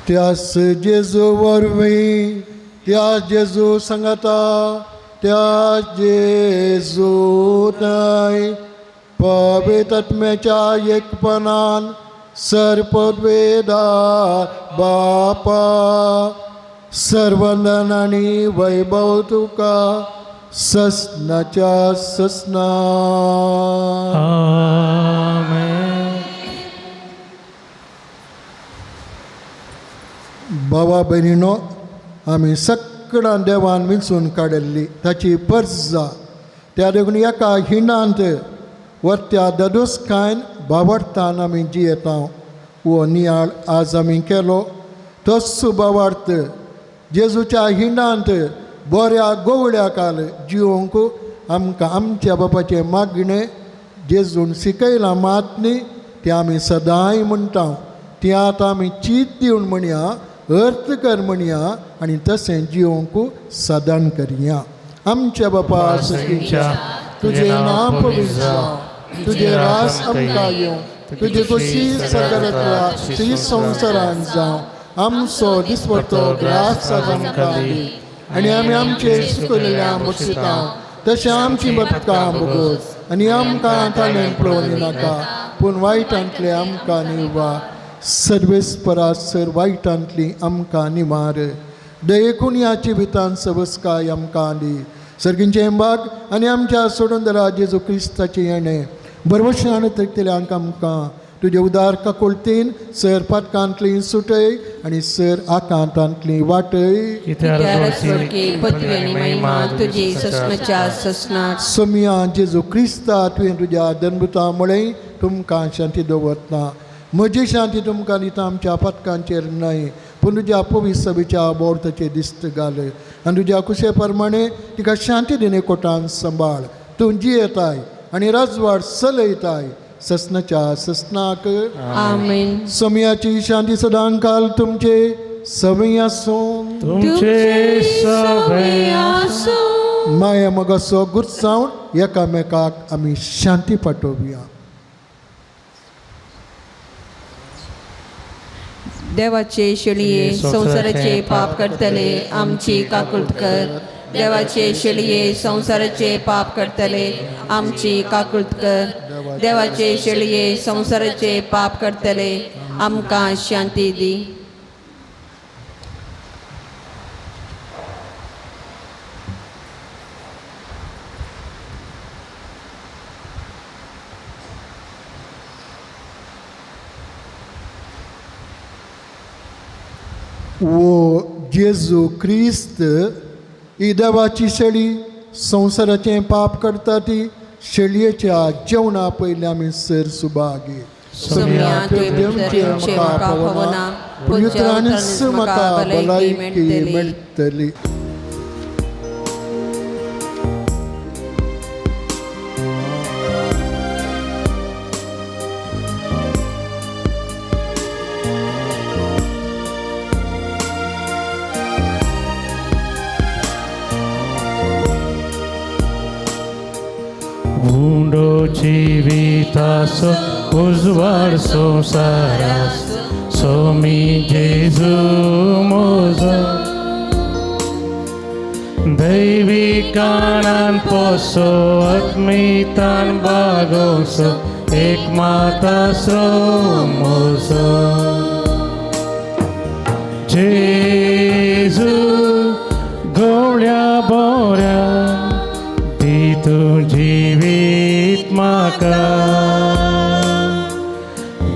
त्यास जेजू वरवीं, त्या जेजू सांगाता, त्या जेजू न्हय पवित्र आत्म्याच्या एकपणान सर्पवेदा बापा सर्वंदन आनी वैभव तुका ससनाच्या ससना. आमेन. बाबा भयणीनो, आमी सगळ्यां देवान विंचून काडिल्ली ताची परजा, त्या देखून एका हिणांत वरत्या ददोसकायन बावडतान आमी जियेता. हो नियाळ आज आमी केलो तोच बावार्थ जेजूच्या हिणांत बऱ्या गोवळ्या काल जिवंक आमकां आमच्या बापाचें मागणें जेजून शिकयलां मात न्ही, तें आमी सदांय म्हणटा. ती आतां आमी चीत दिवन म्हणया, अर्थ कर म्हणया आनी तशें जिवंक सदां करया. आमच्या बापा सगळींच्या, तुजें नांव पवित्र जावं, तुजें रास आमकां येवं, तुजी खोशी सगळ्या ती संवसारान जावं. आमचो दिसपट्टो ग्रास आज आमकां दी आनी आमी आमचे चुकलेल्या बक्षिता तशें आमची बदकां भोगोस आनी आमकां ताणें पळोवनी नाका, पूण वायटांतलें आमकां निवा. सर्वेस्परा सर वायटांतली आमकां निवार. देखून ह्या जिवितान सबस्काय आमकां दी. सर्गींचें बाग आनी आमच्या सोडून जेजू क्रिस्ताचें येणें बरवशान तकतल्यांक आमकां तुजे उदार काकुळतीन सर पातकांतली सुटय आनी सर आकांतांतली वाटय. कित्याक स्वर्गी पदवी आनी महिमा तुजी ससनाच्या ससनाट. सोमिया जेजू क्रिस्ता, तुवें तुज्या दनभुता मुळे तुमकां शांती दवरता. म्हजी शांती तुमकां दिता, आमच्या पातकांचेर न्हय पूण तुज्या पवित्र सभेच्या बोर्ताचेर दिस्त घाल आनी तुज्या कुशे प्रमाणे तिका शांती दिणे कोटान सांबाळ. तूं जियेताय आनी राजवाड चलयताय ससनाच्या ससनाक. आमेन. सोमियाची शांती सदांकाल तुमचे सवय आसूं. तुमचे सगळे आसूं. माया मगाचो गुरसावन एकामेकाक आमी शांती पाठोवया. देवाचे शेळये संवसाराचे पाप करतले आमची काकुळट कर. देवाचे शेळये संवसाराचे पाप करतले आमची काकुळट कर. देवाचे शेळये संवसाराचे पाप करतले आमकां शांती दी. वो जेजू क्रिस्त ही देवाची शेळी संवसाराचें पाप करता ती शेळयेच्या जेवणा पयलीं आमी सर सुभागी. सोम्या तुवें देवचे तुमचे म्हाका म्हाका पावना, पावना, पूण पूण उतरांनीच म्हाका भलायकी भलायकी मेळटली. मेळटली. उंडो जिविताचो उजवाड संवसाराचो सोमी जेजू मोजो. दैवी काणान पोसो आत्मितान बागोसो एक माता मोजो. जेजू गोवळ्या बोऱ्या दी तूं जिवीत म्हाका.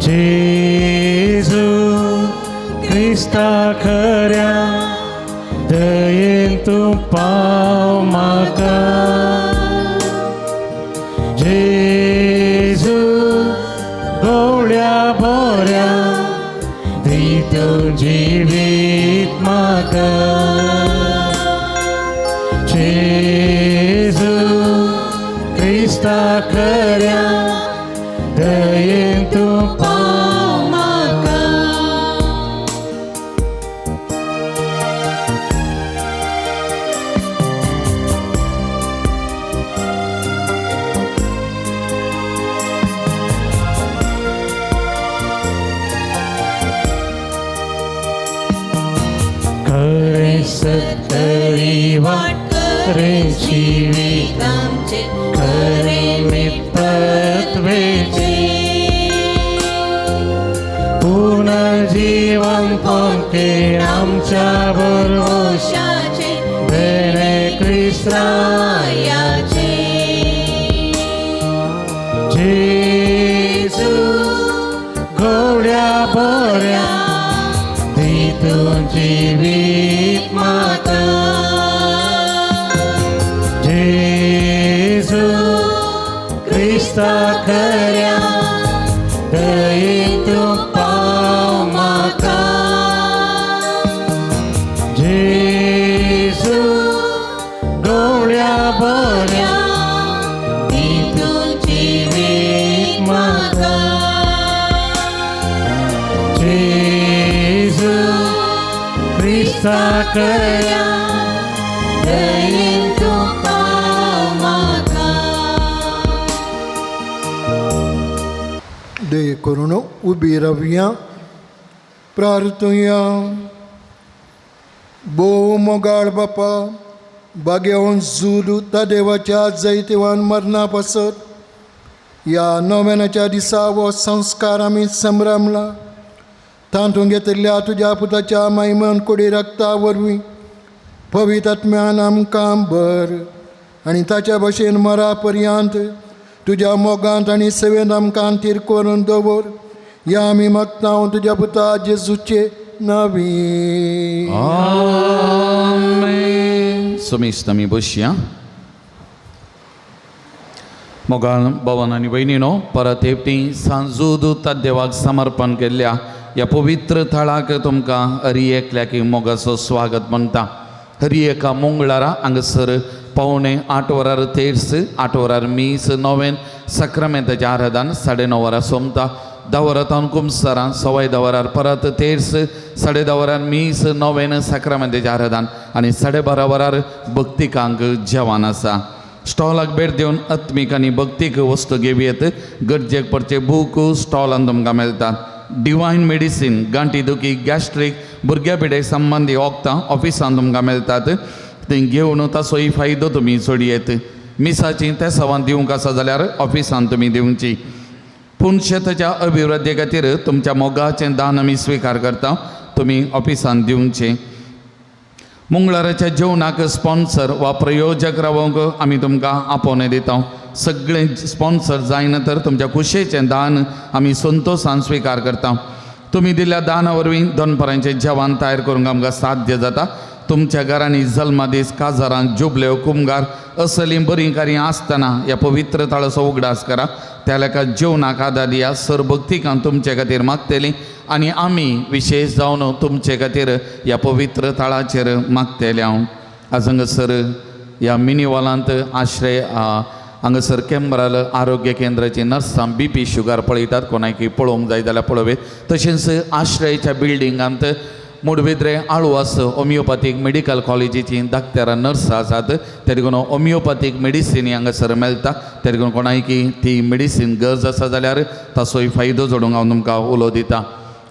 जेजू क्रिस्ता खऱ्या दयेन तूं पाव म्हाका. जेजू गोवळ्या बोऱ्या दी तूं जिवीत म्हाका. जेजू क्रिस्ता खऱ्या दयेन तूं पाव म्हाका. खरें सत्तरी वाट खरें जिवीत आमचें खरें मित्रत्वेचें पुनर्जीवन पोंके आमच्या बरोबर शाचें बेणे क्रिस्तायाचें. तूं जिवीत म्हाका. जेजू क्रिस्ता खऱ्या दयेन तूं पाव म्हाका. जेजू गवळ्या बऱ्या दी तूं जिवीत म्हाका. जेजू क्रिस्ता खऱ्या दयेन तूं पाव म्हाका. दये करून उबी रावया, प्रार्थुया. भोव मोगाळ बापा, बागेवन जुलू त्या देवाच्या जैतिवान मरणा पासत ह्या नव्यानाच्या दिसा हो संस्कार आमी संभ्रमला. तातूंत घेतिल्ल्या तुज्या पुताच्या मायमन कुडी रक्ता वरवीं पवित्र आत्म्यान आमकां भर आनी ताच्या भशेन मरा पर्यंत तुज्या मोगांत आनी सेवेंत आमकां थीर करून दवर. ह्या आमी मागता तुज्या पुता जेजूचे नांवी. आमेन. सुमेश आमी बसया. मोगाळ भवन आनी भयणीनो, परत एकटी सांजूद देवाक समर्पण केल्ल्या ह्या पवित्र थळाक तुमकां हरी एकल्याक मोगाचो स्वागत म्हणटा. हरी एका मंगळारा हांगासर 7:45 वरार तेर्स, 8 वरार मीस, नोवेन सक्रामेंताचें आराधन 9:30 वरां सोंपता. 10 वरां तावन कुमसरां, 10:15 वरार परत तेर्स, 10:30 वरार मीस, नोवेन सक्रामेंताचें आराधन आनी 12:30 वरार भक्तिकांक जेवण आसा. स्टॉलाक भेट दिवन आत्मीक आनी भक्तीक वस्तू घेवयेत. गरजेक पडचे बूक स्टॉलान तुमकां मेळटात. डिवायन मेडिसीन, गांठी दुखी, गॅस्ट्रीक, भुरग्या पिड्याक संबंदी वखदां ऑफिसान तुमकां मेळटात. ती घेवन ताचोय फायदो तुमी सोडयेत. मिसाची तेसावान दिवंक आसा जाल्यार ऑफिसान तुमी दिवची. पूण शेताच्या अभिवृद्धी खातीर तुमच्या मोगाचें दान आमी स्विकार करता, तुमी ऑफिसान दिवचें. मंगळाराच्या जेवणाक स्पॉन्सर वा प्रयोजक रावंक आमी तुमकां आपोवणें दिता. सगळें स्पॉन्सर जायना तर तुमच्या खुशयेचें दान आमी संतोशान स्विकार करता. तुमी दिल्ल्या दाना वरवीं दनपरांचें जेवण तयार करूंक आमकां साध्य जाता. तुमच्या घरांनी जल्मादीस, काजारां, जुबल्यो, कुमगार असलीं बरीं कार्यां आसतना ह्या पवित्र थळाचो उगडास करा. त्या लेखा जेवणाक आदार दिया. सरभक्तिकान तुमचे खातीर मागतली आनी आमी विशेश जावन तुमचे खातीर ह्या पवित्र थळाचेर मागतले. हांव आज हांगासर ह्या मिनीवालांत आश्रय हांगासर केंब्राल आरोग्य केंद्राची नर्सां बीपी शुगर पळयतात. कोणाकय पळोवंक जाय जाल्यार पळोवयेत. तशेंच आश्रयच्या बिल्डिंगांत मुडबिद्रे आळवास होमियोपॅथीक मेडिकल कॉलेजीची डाक्टरां नर्सां आसात. ते देखून होमियोपॅथीक मेडिसीन हांगासर मेळटा. ते देखून कोणायकी ती मेडिसीन गरज आसा जाल्यार ताचोय फायदो जोडूंक हांव तुमकां उलो दिता.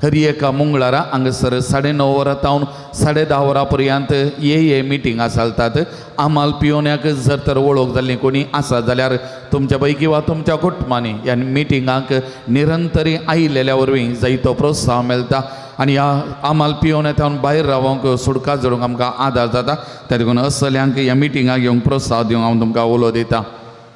हरी एका मंगळारा हांगासर 9:30 वरां तावन 10:30 वरां पर्यंत ये मिटींग चलतात. आमाल पियोन्याक जर तर वळख जाल्ली कोणी आसा जाल्यार तुमच्या पैकी वा तुमच्या कुटुंबांनी ह्या मिटिंगाक निरंतरी आयिल्ल्या वरवीं जायतो प्रोत्साहन मेळटा आनी ह्या आमाल पियोन्या तावन भायर रावंक सुटका जोडूंक आमकां आदार जाता. त्या देखून असल्यांक ह्या मिटिंगाक येवंक प्रोत्साहन दिवंक हांव तुमकां उलो दिता.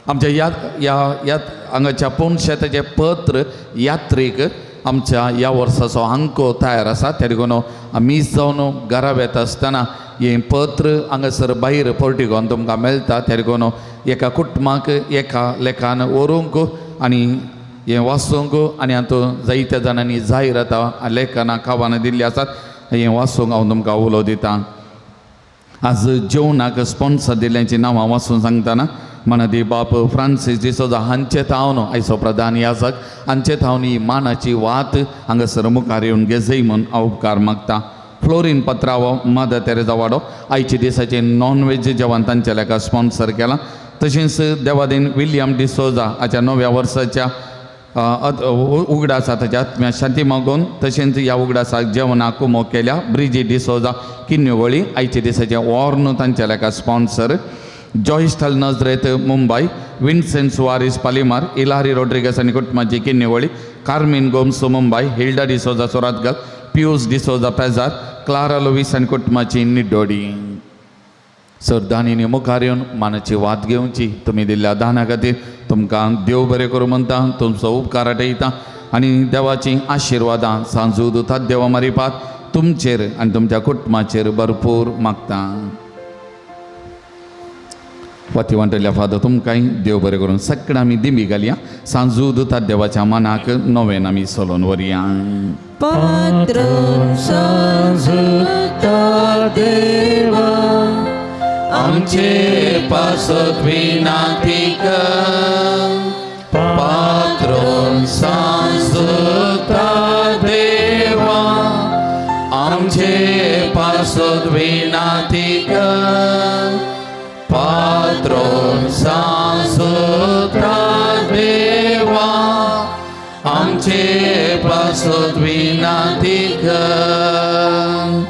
आमच्या ह्या ह्या हांगाच्या पोनशेताचें पत्र यात्रीक आमच्या ह्या वर्साचो अंको तयार आसा. त्या देखून आमी जावन घरा वेता आसतना हें पत्र हांगासर भायर पोर्टिगोन तुमकां मेळटा. त्या देखून एका कुटुंबाक एका लेखान व्हरूंक आनी हें वाचूंक आनी हातूंत जायत्या जाणांनी जायरातां लेखनां कवानां दिल्लीं आसात. हें वाचूंक हांव तुमकां उलो दिता. आज जेवणाक स्पॉन्सर दिल्ल्यांची नांवां वाचून सांगतना मनादी बाप फ्रांसीस डिसोजा हांचे थावन आयचो प्रधान याजक हांचे थावन ही मानाची वात हांगासर मुखार येवन घेजय म्हूण हांव उपकार मागता. फ्लोरीन पत्रावो, मदर तेरेजा वाडो आयच्या दिसाचें नॉन वेज जेवण तांच्या लेखा स्पॉन्सर केलां. तशेंच देवादीन विल्यम डिसोजा हाच्या नव्या वर्साच्या उगडासा ताच्या आत्म्या शांती मागून तशेंच ह्या उगडासाक जेवणाक कुमोक केल्या ब्रिजी डिसोजा किन्न्योवळी आयच्या दिसाचें वॉर्न तांच्या लेखा sponsor. Joystal Nazareth Mumbai, Vincent Soares Palimar, Hilary Rodrigues आनी कुटुंबाची किन्नेवळी, कार्मीन गोम्स मुंबय, हिल्डा डिसोजा सोरातगल, पियूस डिसोजा पेजार, क्लारा लुवीस आनी कुटुंबाची निड्डोडी. सर दानीनी मुखार येवन मानाची वात घेवची. तुमी दिल्ल्या दाना खातीर तुमकां देव बरें करूं म्हणटा, तुमचो उपकार आटयता आनी देवाची आशिर्वादां सांजू दुतात देवा मारिपात तुमचेर आनी तुमच्या कुटुंबाचेर भरपूर मागता. वाती वांटल्या फादर तुमकांय देव बरें करून. सगळें आमी दिंबी घालया. सांजू दुता देवाच्या मनाक नवेन आमी सोलोन व्हरया. पात्रोन सांजुता देवा आमचे पासत विनाती कर, पात्रोन सांजुता देवा आमचे पासत विनाती कर, पात्रोन सांजुता देवा आमचे पासत विनाती कर.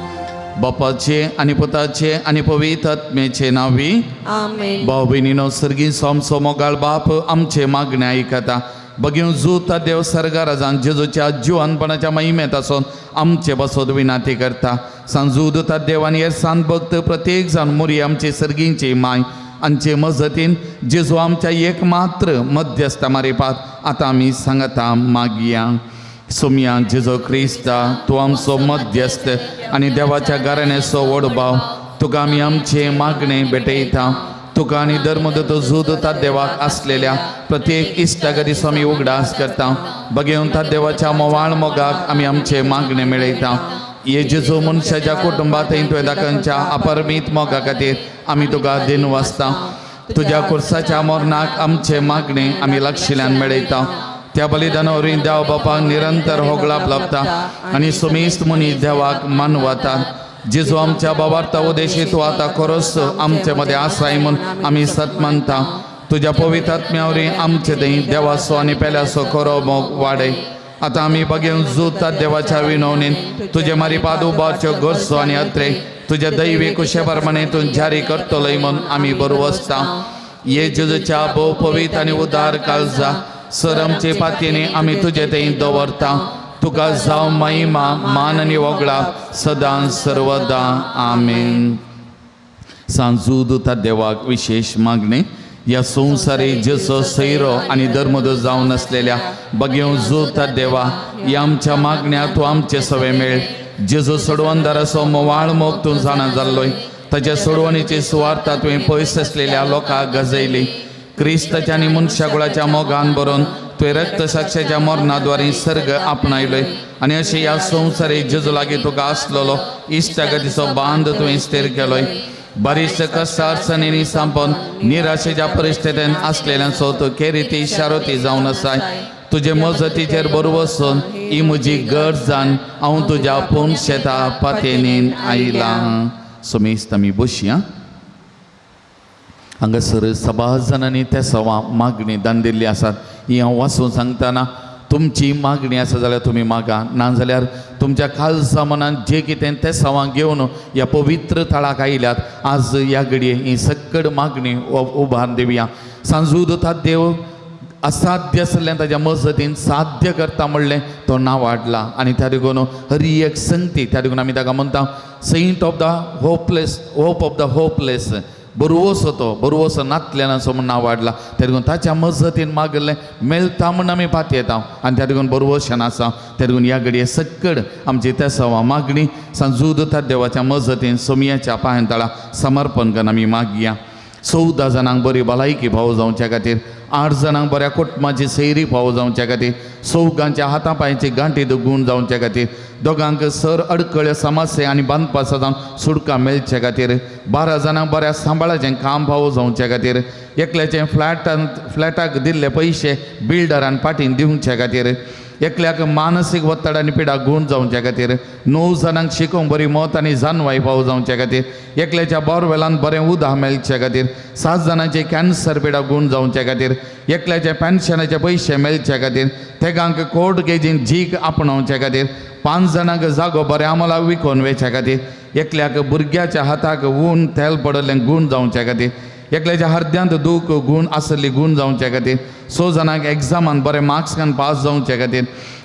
बापाचे आनी पुताचे आनी पवित्र आत्म्याचे नांवी आमेन. भाव भयणीनो, सर्गी सोमसो मोगाळ बाप आमचे मागणे आयकता. बगीव जुता देव सर्गाराजान जेजूच्या जिवानपणाच्या महिमेत आसून आमचे बसोत विनाती करता. सांजू दुता देवान हे सांत भक्त प्रत्येक जाण मुरी आमचे सर्गींची माय आमचे मजतीन जेजू आमच्या एक मात्र मध्यस्थ मारिपात आतां आमी सांगता मागया. सोमया जेजो क्रिस्ता, तूं आमचो मध्यस्थ आनी देवाच्या घराण्याचो व्हड भाव, तुका आमी आमचे मागणे भेटयता. तुका आनी धर्मदत्त झूद देवाक आसलेल्या प्रत्येक इश्टागतीचो आमी उगडास करता. बगेवन देवाच्या मोवाळ मोगाक आमी आमचे मागणे मेळयता. हे जेजू मनशाच्या कुटुंबात तुवें दाखोवच्या अपरमीत मोगा खातीर आमी तुका दिन वाचता. तुज्या कुर्साच्या मरणाक आमचे मागणे आमी लक्षिल्यान मेळयता. त्या बलिदाना वरवीं देव बापाक निरंतर होगळाप लाभता आनी सुमेस्त मनीस देवाक मानवता. जेजू आमच्या बाबार्ता उदेशी तूं आतां खरोच आमचे मदें आसाय म्हूण आमी सत मानता. तुज्या पवित्र आत्म्या वरवीं आमचे थंय देवाचो आनी पेल्याचो खरो मोग वाडय. आतां आमी बगेवन जुता देवाच्या विनवणीन तुजे मारी पाद उबारच्यो गरजो आनी अत्रे तुज्या दैवी कुशे प्रमाणे तूं जारी करतलोय म्हूण आमी बरो वसता. ये जेजूच्या भोव पवित्र आनी उदार काळजा सर आमचे पातयेनी आमी तुजे थंय दवरता. तुका जावं महिमा मान आनी वगळा सदां सर्वदा. आमेन. सांजू दुता देवाक विशेश मागणे. ह्या संवसारी जसो सैरो आनी धर्मदो जावन आसलेल्या बगेव जुता देवा, ह्या आमच्या मागण्या तूं आमचे सवे मेळ. जेजो सोडवणदाराचो मोवाळ मोग तूं जाणा जाल्लोय. ताच्या सोडवणीची सुवार्ता तुवें पयस आसलेल्या लोकांक गजयली. क्रिस्ताच्या आनी मनशाकुळाच्या मोगान भरून तुवें रक्तसाक्षाच्या मरणाद्वारे सर्ग आपणायलोय आनी अशें ह्या संवसारी जेजू लागीं तुका आसलेलो इश्टागतीचो बांद तुवें स्थिर केलोय. बारीक कश्ट अडचणींनी सांपोन निराशेच्या परिस्थितीन आसलेल्यांचो तूं केरिती शारोती जावन आसाय. तुजे मजतीचेर बरो वचून ही म्हजी गरज जावन हांव तुज्या पूण शेता पातयेनीन आयलां. सुमेस्त आमी बसया. हांगासर सभा जाणांनी त्या सवा मागणी दान दिल्ली आसात. ही हांव वाचून सांगतना तुमची मागणी आसा जाल्यार तुमी मागा, ना जाल्यार तुमच्या खालसा मनान जे कितें ते सवां घेवन ह्या पवित्र थळाक आयल्यात आज ह्या घडये ही सक्कड मागणी उबार दिवया. सांजू दुता देव असाध्य आसलें ताज्या मजतीन साध्य करता म्हणलें तो नांव वाडला आनी त्या देखून हरी एक संगती त्या देखून आमी ताका म्हणटा saint of the hopeless, hope of the hopeless. बरवसो तो बरवसो नातल्यानाचो म्हूण नांव वाडला. त्या देखून ताच्या मजतीन मागलें मेळटा म्हूण आमी पातयेता आनी त्या देखून बरवशेन आसा. त्या देखून ह्या घडये सक्कड आमची त्या सवा मागणी सांजू दुता देवाच्या मजतीन सोमयाच्या पांयतळा समर्पण करून आमी मागया. 14 जाणांक बरी भलायकी फावो जावच्या खातीर, 8 जाणांक बऱ्या कुटुंबाची सैरी फावो जावच्या खातीर, चौगांच्या हाता पांयची गांठी गूण जावच्या खातीर, दोगांक सर अडकळे समस्या आनी बांदपासा जावन सुटका मेळचे खातीर, 12 जाणांक बऱ्या सांबाळाचें काम फावो जावच्या खातीर, एकल्याचें फ्लॅटाक दिल्ले पयशे बिल्डरान पाटीन दिवचे खातीर, एकल्याक मानसीक वत्तड आनी पिडा गूण जावच्या खातीर, 9 जाणांक शिकोवंक बरी मत आनी जानवाय फावो जावच्या खातीर, एकल्याच्या बोरवेलान बरें उदक मेळचे खातीर, 7 जाणांचे कॅन्सर पिडा गूण जावच्या खातीर, एकल्याच्या पेन्शनाचे पयशे मेळचे खातीर, तेगांक कोर्ट केजीन जीक आपणावच्या खातीर, 5 जाणांक जागो बरें आमला विकोन वेच्या खातीर, एकल्याक भुरग्याच्या हाताक ऊन तेल पडलें गूण जावच्या खातीर, एकल्याच्या हर्द्यांत दूख गूण आसली गूण जावच्या खातीर, 6 जाणांक एग्जामान बरें मार्क्स घालून पास जावच्या खातीर,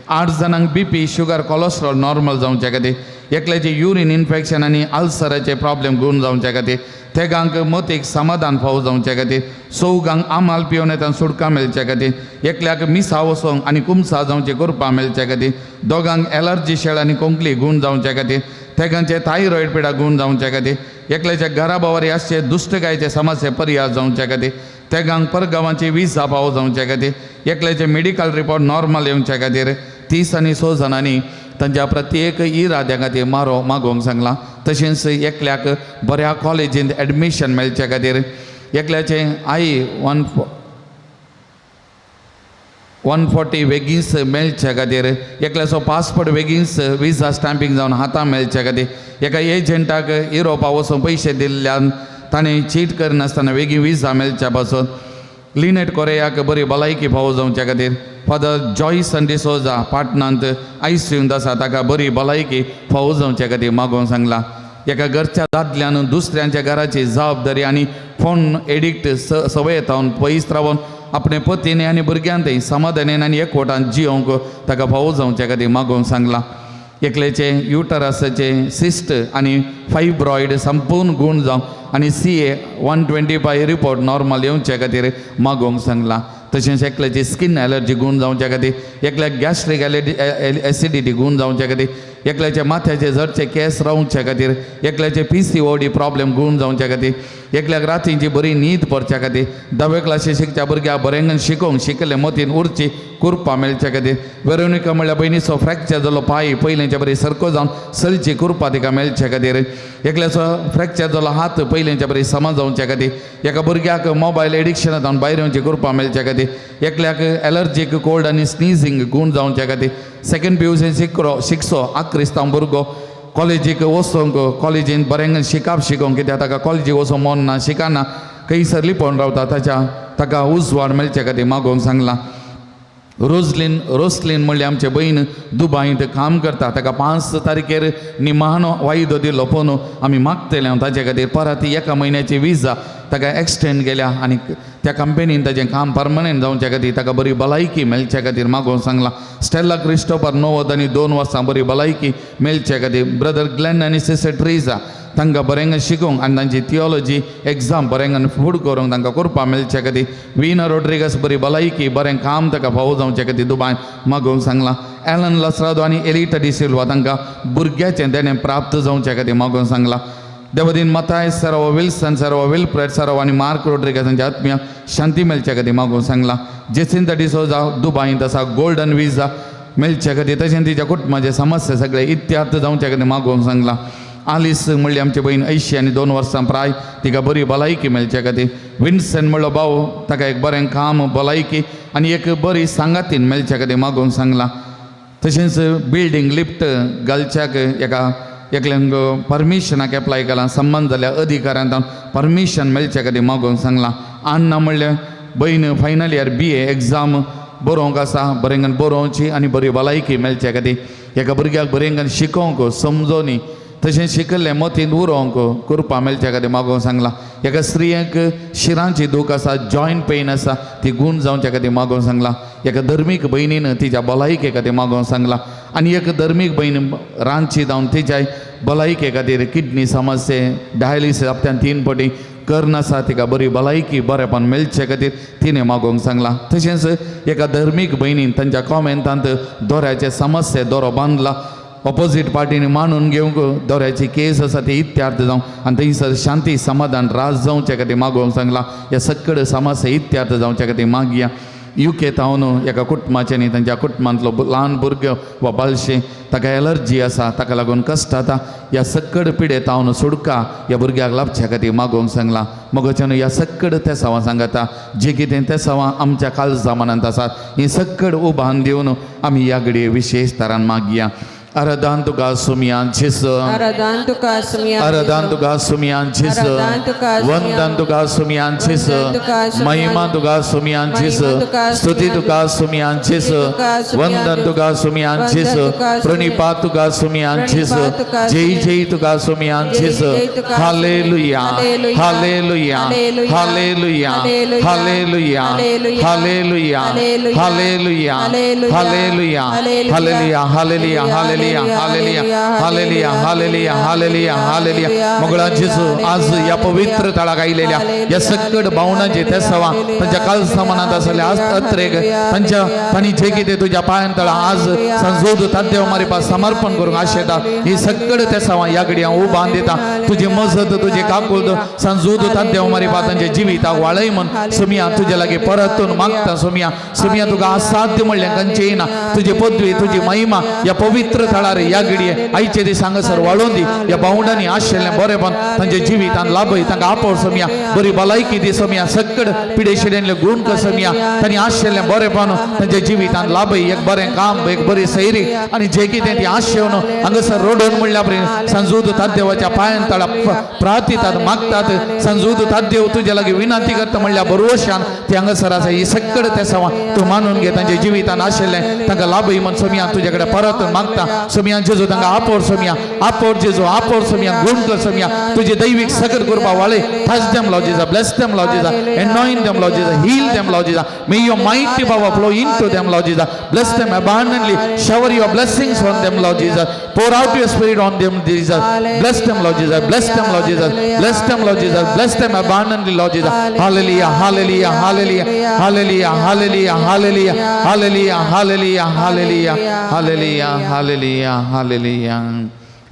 8 जाणांक बीपी शुगर कोलेस्ट्रॉल नॉर्मल जावच्या खातीर, एकल्याचे युरीन इन्फेक्शन आनी अल्सराचे प्रॉब्लेम गूण जावच्या खातीर, तेगांक मतीक समाधान फावो जावचे खातीर, चौगांक आमाल पिवन येता सुटका मेळचे खातीर, एकल्याक मिसा वचोंक आनी कुमसा जावचे कृपा मेळचे खातीर, दोगांक एलर्जी शेळ आनी कोंकली गूण जावचे खातीर, तेगांचे थायरॉयड पिडा गूण जावचे खातीर, एकल्याच्या घरा भावारी आसचे दुश्टकायचे समस्ये पर्याय जावचे खातीर, तेगांक परगांवाची विजा पावो जावचे खातीर, एकल्याचे मेडिकल रिपोर्ट नॉर्मल येवचे खातीर 30 आनी 6 जाणांनी तांच्या प्रत्येक इराद्या खातीर मारो मागोवंक सांगलां. तशेंच एकल्याक बऱ्या कॉलेजींत एडमिशन मेळचे खातीर, एकल्याचें I 140 वेगींच मेळचे खातीर, एकल्याचो पासपोर्ट वेगींच विजा स्टॅम्पींग जावन हाता मेळचे खातीर, एका एजंटाक युरोपा वचून पयशे दिल्ल्यान ताणें चीट करिनासतना वेगीं विजा मेळच्या पासून, लिनेट कोरेयाक बरी भलायकी फावो जावच्या खातीर, फादर जॉयसन डिसोजा पाटणांत आयसीयूंत आसा ताका बरी भलायकी फावो जावच्या खातीर मागोवंक सांगलां. एका घरच्या दादल्यान दुसऱ्यांच्या घराची जबाबदारी आनी फोन एडिक्ट संवय जावन पयस रावन आपणे पतीने आनी भुरग्यान थंय समाधानेन आनी एकवटान जियोंक ताका फावो जावच्या खातीर मागोवंक सांगलां. एकल्याचे युटरासाचे सिस्ट आनी फायब्रॉयड संपूर्ण गूण जावं आनी CA 125 report normal येवचे खातीर मागोवंक सांगलां. तशेंच एकल्याची स्कीन एलर्जी गूण जावच्या खातीर, एकल्याक गॅस्ट्रीक एलर्जी एसिडिटी गूण जावच्या खातीर, एकल्याच्या माथ्याचे झडचे केंस रावच्या खातीर, एकल्याचे PCOD problem गूण जावच्या खातीर, एकल्याक रातींची बरी न्हीद पडच्या खातीर, धावे क्लासी शिकच्या भुरग्याक बरें शिकोवंक शिकले मतीन उरची कृपा मेळच्या खातीर, वेरोनिका म्हणल्यार भयणीचो फ्रॅक्चर जालो पांय पयलींच्या बरी सारको जावन सलची कृपा तिका मेळच्या खातीर, एकल्याचो फ्रॅक्चर जालो हात पयलींच्या बरी समा जावच्या खातीर, एका भुरग्याक मोबायल एडिक्शनां जावन भायर येवची कृपा मेळच्या खातीर, एकल्याक एलर्जीक कोल्ड आनी स्निजींग गूण जावच्या खातीर, सेकंड PUC शिकचो आक्रिस्तांव भुरगो कॉलेजीक वचोंक कॉलेजीन बरें शिकप शिकोवंक कित्याक ताका कॉलेजीक वचोंक मन ना शिकना खंयसर लिपोवन रावता ताच्या ताका उजवाड मेळचे खातीर मागोवंक सांगलां. रोसलीन म्हणल्यार आमचे भयण दुबायंत काम करता ताका 5 तारखेर निमाणो वायदो दिलो पूण आमी मागतले हांव ताचे खातीर परत 1 म्हयन्याची विजा ताका एक्सटेंड केल्या आनी त्या कंपनीन ताजें काम परमनंट जावच्या खातीर ताका बरी भलायकी मेळच्या खातीर मागोवंक सांगलां. स्टेला क्रिस्टोफर 92 वर्सां बरी भलायकी मेळच्या खातीर, ब्रदर ग्लॅन आनी सिस्टर ट्रिजा तांकां बरें शिकोवंक आनी तांची थियोलॉजी एग्जाम बरें फूड करूंक तांकां कृपा मेळच्या खातीर, विना रोड्रिगस बरी भलायकी बरें काम ताका फावो जावचे खातीर दुबाय मागोवंक सांगलां. एलन लसरादो आनी एलिटा डिसिल्वा तांकां भुरग्याचें देणें प्राप्त जावच्या खातीर मागोवंक सांगलां. देवदीन मताय सरव विल्सन सरव विल्फ्रेड सरव आनी मार्क रोड्रिगस हांच्या आत्मीय शांती मेळच्या खातीर मागोवंक सांगलां. जेसिंता डिसोजा दुबायंत आसा गोल्डन विजा मेळच्या खातीर तशेंच तिच्या कुटुंबाचे समस्या सगळे इत्यार्थ जावच्या खातीर मागोवंक सांगलां. आलिस म्हणली आमची भयण 82 वर्सां प्राय तिका बरी भलायकी मेळच्या खातीर, विन्सन म्हणलो भाव ताका एक बरें काम भलायकी आनी एक बरी सांगातीन मेळच्या खातीर मागोवंक सांगलां. तशेंच बिल्डींग लिफ्ट घालच्याक एका एकल्यांक परमिशनाक एप्लाय केलां संबंद जाल्या अधिकाऱ्यान परमिशन मेळच्या खातीर मागोवंक सांगलां. आन्ना म्हणल्यार भयण फायनल इयर BA exam बरोवंक आसा बरें बरोवची आनी बरी भलायकी मेळच्या खातीर, एका भुरग्याक बरें शिकोवंक समजोनी तशें शिकल्लें मतींत उरोवंक कृपा मेळच्या खातीर मागोवंक सांगलां. एका स्त्रियेक शिरांची दूख आसा जॉयंट पेन आसा ती गूण जावच्या खातीर मागोवंक सांगलां. एका धर्मीक भयणीन तिच्या भलायके खातीर मागोवंक सांगलां आनी एक धर्मीक भयण रांदची जावन तिच्या भलायके खातीर किडनी समस्ये डायलिसीस हप्त्यान 3 पटी करनासा तिका बरी भलायकी बरेपण मेळचे खातीर तिणें मागोवंक सांगलां. तशेंच एका धर्मीक भयणीन तांच्या कॉमेंटांत दोऱ्याचे समस्ये दोरो बांदला ऑपोजीट पार्टीन मानून घेवंक दोऱ्याची केस आसा ती इत्यार्थ जावं आनी थंयसर शांती समाधान राज जावचे खातीर मागोवंक सांगलां. ह्या सगळे समस्या इत्यार्थ जावचे खातीर मागया. UK तावन एका कुटुंबाचें न्ही तांच्या कुटुंबांतलो ल्हान भुरगो वा बालशें ताका एलर्जी आसा ताका लागून कश्ट जाता ह्या सक्कड पिडे तावन सुडका ह्या भुरग्याक लाभच्या खातीर मागोवंक सांगलां. मगोच्यान ह्या सक्कड तेसांवां सांगता जे कितें तेसांवां आमच्या काळजा मनांत आसात ही सक्कड उबान दिवन आमी ह्या घडये विशेश तरान मागया. आराधन तुका सुमयान झिस, आराधन तुका सुमयान, आराधन तुका सुमयान झिस, आराधन तुका सुमयान, वंदन तुका सुमयान झिस, वंदन तुका सुमयान, महिमा तुका सुमयान झिस, महिमा तुका स्तुती सुमयान, तुका सुमयान झिस, स्तुती तुका सुमयान, वंदन तुका सुमयान वंदन झिस, तुका सुमयान, प्रणिपात तुका सुमयान झिस, प्रणिपात तुका जय सुमयान, जय तुका सुमयान जय झिस. जय तुका hallelujah, hallelujah, hallelujah, hallelujah, hallelujah, hallelujah, hallelujah, hallelujah, hallelujah, hallelujah, hallelujah, hallelujah, hallelujah, hallelujah, hallelujah. Hallelujah, hallelujah, hallelujah, hallelujah, hallelujah, hallelujah. मोगळा जेजू आज या पवित्र थळाक आयलेल्या या सकट भावनांचे ते सवा तांच्या कालसा मनांत आसले आज अत्रेक तांच्या तांणी जे कितें तुज्या पांयान तळा आज संजोद ताद्देव मारिपा समर्पण करूंक आशेता ही सकट ते सवा ह्या घडी हांव उबान दिता तुजी मजत तुजी काकूळ संजोद ताद्देव मारिपा तांच्या जिविताक वाळय म्हण सुमिया तुज्या लागीं परतून मागता. सुमिया सुमिया तुका असाध्य म्हणलें खंयचें येना. तुजी पदवी तुजी महिमा ह्या पवित्र थळार ह्या घडये आयचे दीस हांगासर वाळोवन दी. ह्या भावंडांनी आशिल्लें बरेंपण तांच्या जिवितान लाभय. तांकां आपोव सोमया, बरी भलायकी दी सोमया, सकड पिडेशिडेंतले गुण कसमया तांणी आशिल्लें बरेंपण तांच्या जिवितान लाभय. एक बरें काम, एक बरी सैरी आनी जे कितें ती आशेवन हांगासर रडून म्हणल्या परी संजूद ताद्देवाच्या पांयान तळा प्रार्थितात मागतात. संजूद ताद्देव तुज्या लागीं विनंती करता म्हणल्या बरोवशान ती हांगासर आसा. ही सकड ते सवा तूं मानून घे. तांच्या जिवितान आशिल्लें तांकां लाभय म्हण सोमया तुज्या कडेन परत मागता. सोमया जेजू तांकां आपोर सोमया, आपोर जेजू, आपोर सोमया, गुण कर सोमया. तुजी दैवीक सकट करपा वाळे. Touch them, Lord Jesus. Bless them, Lord Jesus. Anoint them, Lord Jesus. Heal them, Lord Jesus. May your mighty power flow into them, Lord Jesus. Bless them abundantly. Shower your blessings on them, Lord Jesus. Pour out your spirit on them, Jesus. Bless them, Lord Jesus. Bless them, Lord Jesus. Bless them, Lord Jesus. Bless them abundantly, Lord Jesus. Hallelujah, hallelujah, hallelujah, hallelujah, hallelujah, hallelujah, hallelujah, hallelujah, hallelujah, hallelujah, hallelujah, hallelujah.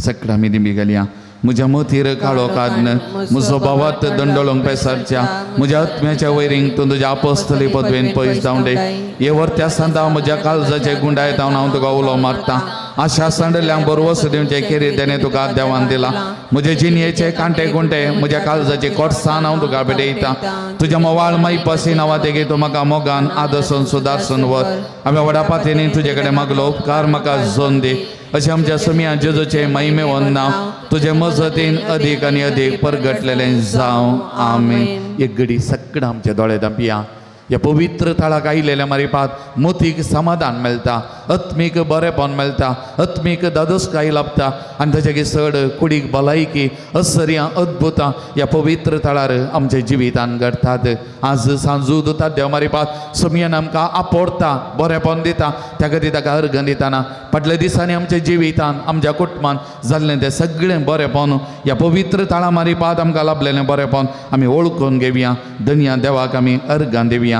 सगळा मी दिंबी घालया. म्हज्या मतीर काळो काडन म्हजो भावात दंडोळोंक पेसारच्या म्हज्या आत्म्याच्या वैरींक तूं तुज्या अपोस्तली पदवेन पयस धांवडे. हे वर्त्या सांदा म्हज्या काळजाचे गुंडायत हांव तुका उलो मारता. आशा सांडल्यांक बरवस दिवचे केरी देणे तुका देवान दिला. म्हजे जिणयेचे कांटे कुंटे म्हज्या काळजाचे कोटसान हांव तुका भेटयता. तुज्या मोवाळ माई पसी नांवा तेगे तूं म्हाका मोगान आदर्शन सुदारसून वर. हांवें व्हडा पातयेनी तुजे कडेन मागलो उपकार म्हाका जोन दी. अशें आमच्या सुमया जेजूचे महिमे नांव तुजे मजतीन अदीक आनी अदीक परगटलेलें जावं. आमेन. एक घडी सगळं आमच्या दोळे धांपया. ह्या पवित्र थळाक आयलेल्या मारिपात मोतीक समाधान मेळटा, आत्मीक बरेपण मेळटा, आत्मीक दादोसकाय लाभता आनी ताच्या चड कुडीक भलायकी असर्यां अद्भुतां ह्या पवित्र थळार आमच्या जिवितान घडटात. आज सांजू दुता देव मारिपात सुमयन आमकां आपोडता, बरेपण दिता, त्या खातीर ताका अर्गन दिताना फाटल्या दिसांनी आमच्या जिवितान आमच्या कुटुंबान जाल्लें तें सगळें बरेपण ह्या पवित्र थळा मारिपात आमकां लाभलेलें बरेपण आमी वळखून घेवया. धनया देवाक आमी अर्गां दिवया.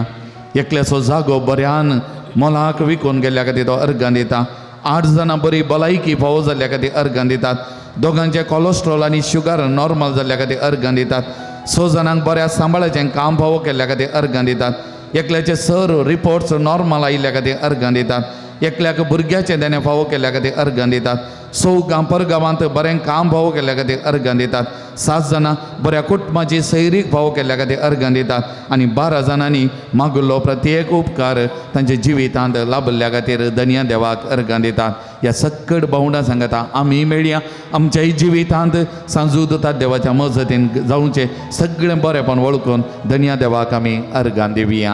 एकल्याचो जागो बऱ्यान मोलाक विकून गेल्ल्या खातीर तो अर्गां दिता. 8 जाणां बरी भलायकी फावो जाल्ल्या खातीर अर्गां दितात. दोगांचें कोलेस्ट्रॉल आनी शुगर नॉर्मल जाल्ल्या खातीर अर्गां दितात. 6 जाणांक बऱ्या सांबाळाचें काम फावो केल्ल्या खातीर अर्गां दितात. एकल्याचे सर रिपोर्ट्स नॉर्मल आयिल्ल्या खातीर अर्गां दितात. एकल्याक भुरग्याचें देणें फावो केल्ल्या खातीर अर्गां दितात. 4 परगांवांत बरें काम फावो केल्ल्या खातीर अर्गां दितात. 7 जाणां बऱ्या कुटुंबाची सैरीक फावो केल्ल्या खातीर अर्गां दितात आनी 12 जाणांनी मागुल्लो प्रत्येक उपकार तांच्या जिवितांत लाभल्ल्या खातीर धनया देवाक अर्गां दितात. ह्या सकट भावंडां सांगता आमी मेळया आमच्याय जिवितांत सांजू दितात देवाच्या मजतीन जावचें सगळें बरेंपण वळखून धनया देवाक आमी अर्गां दिवया.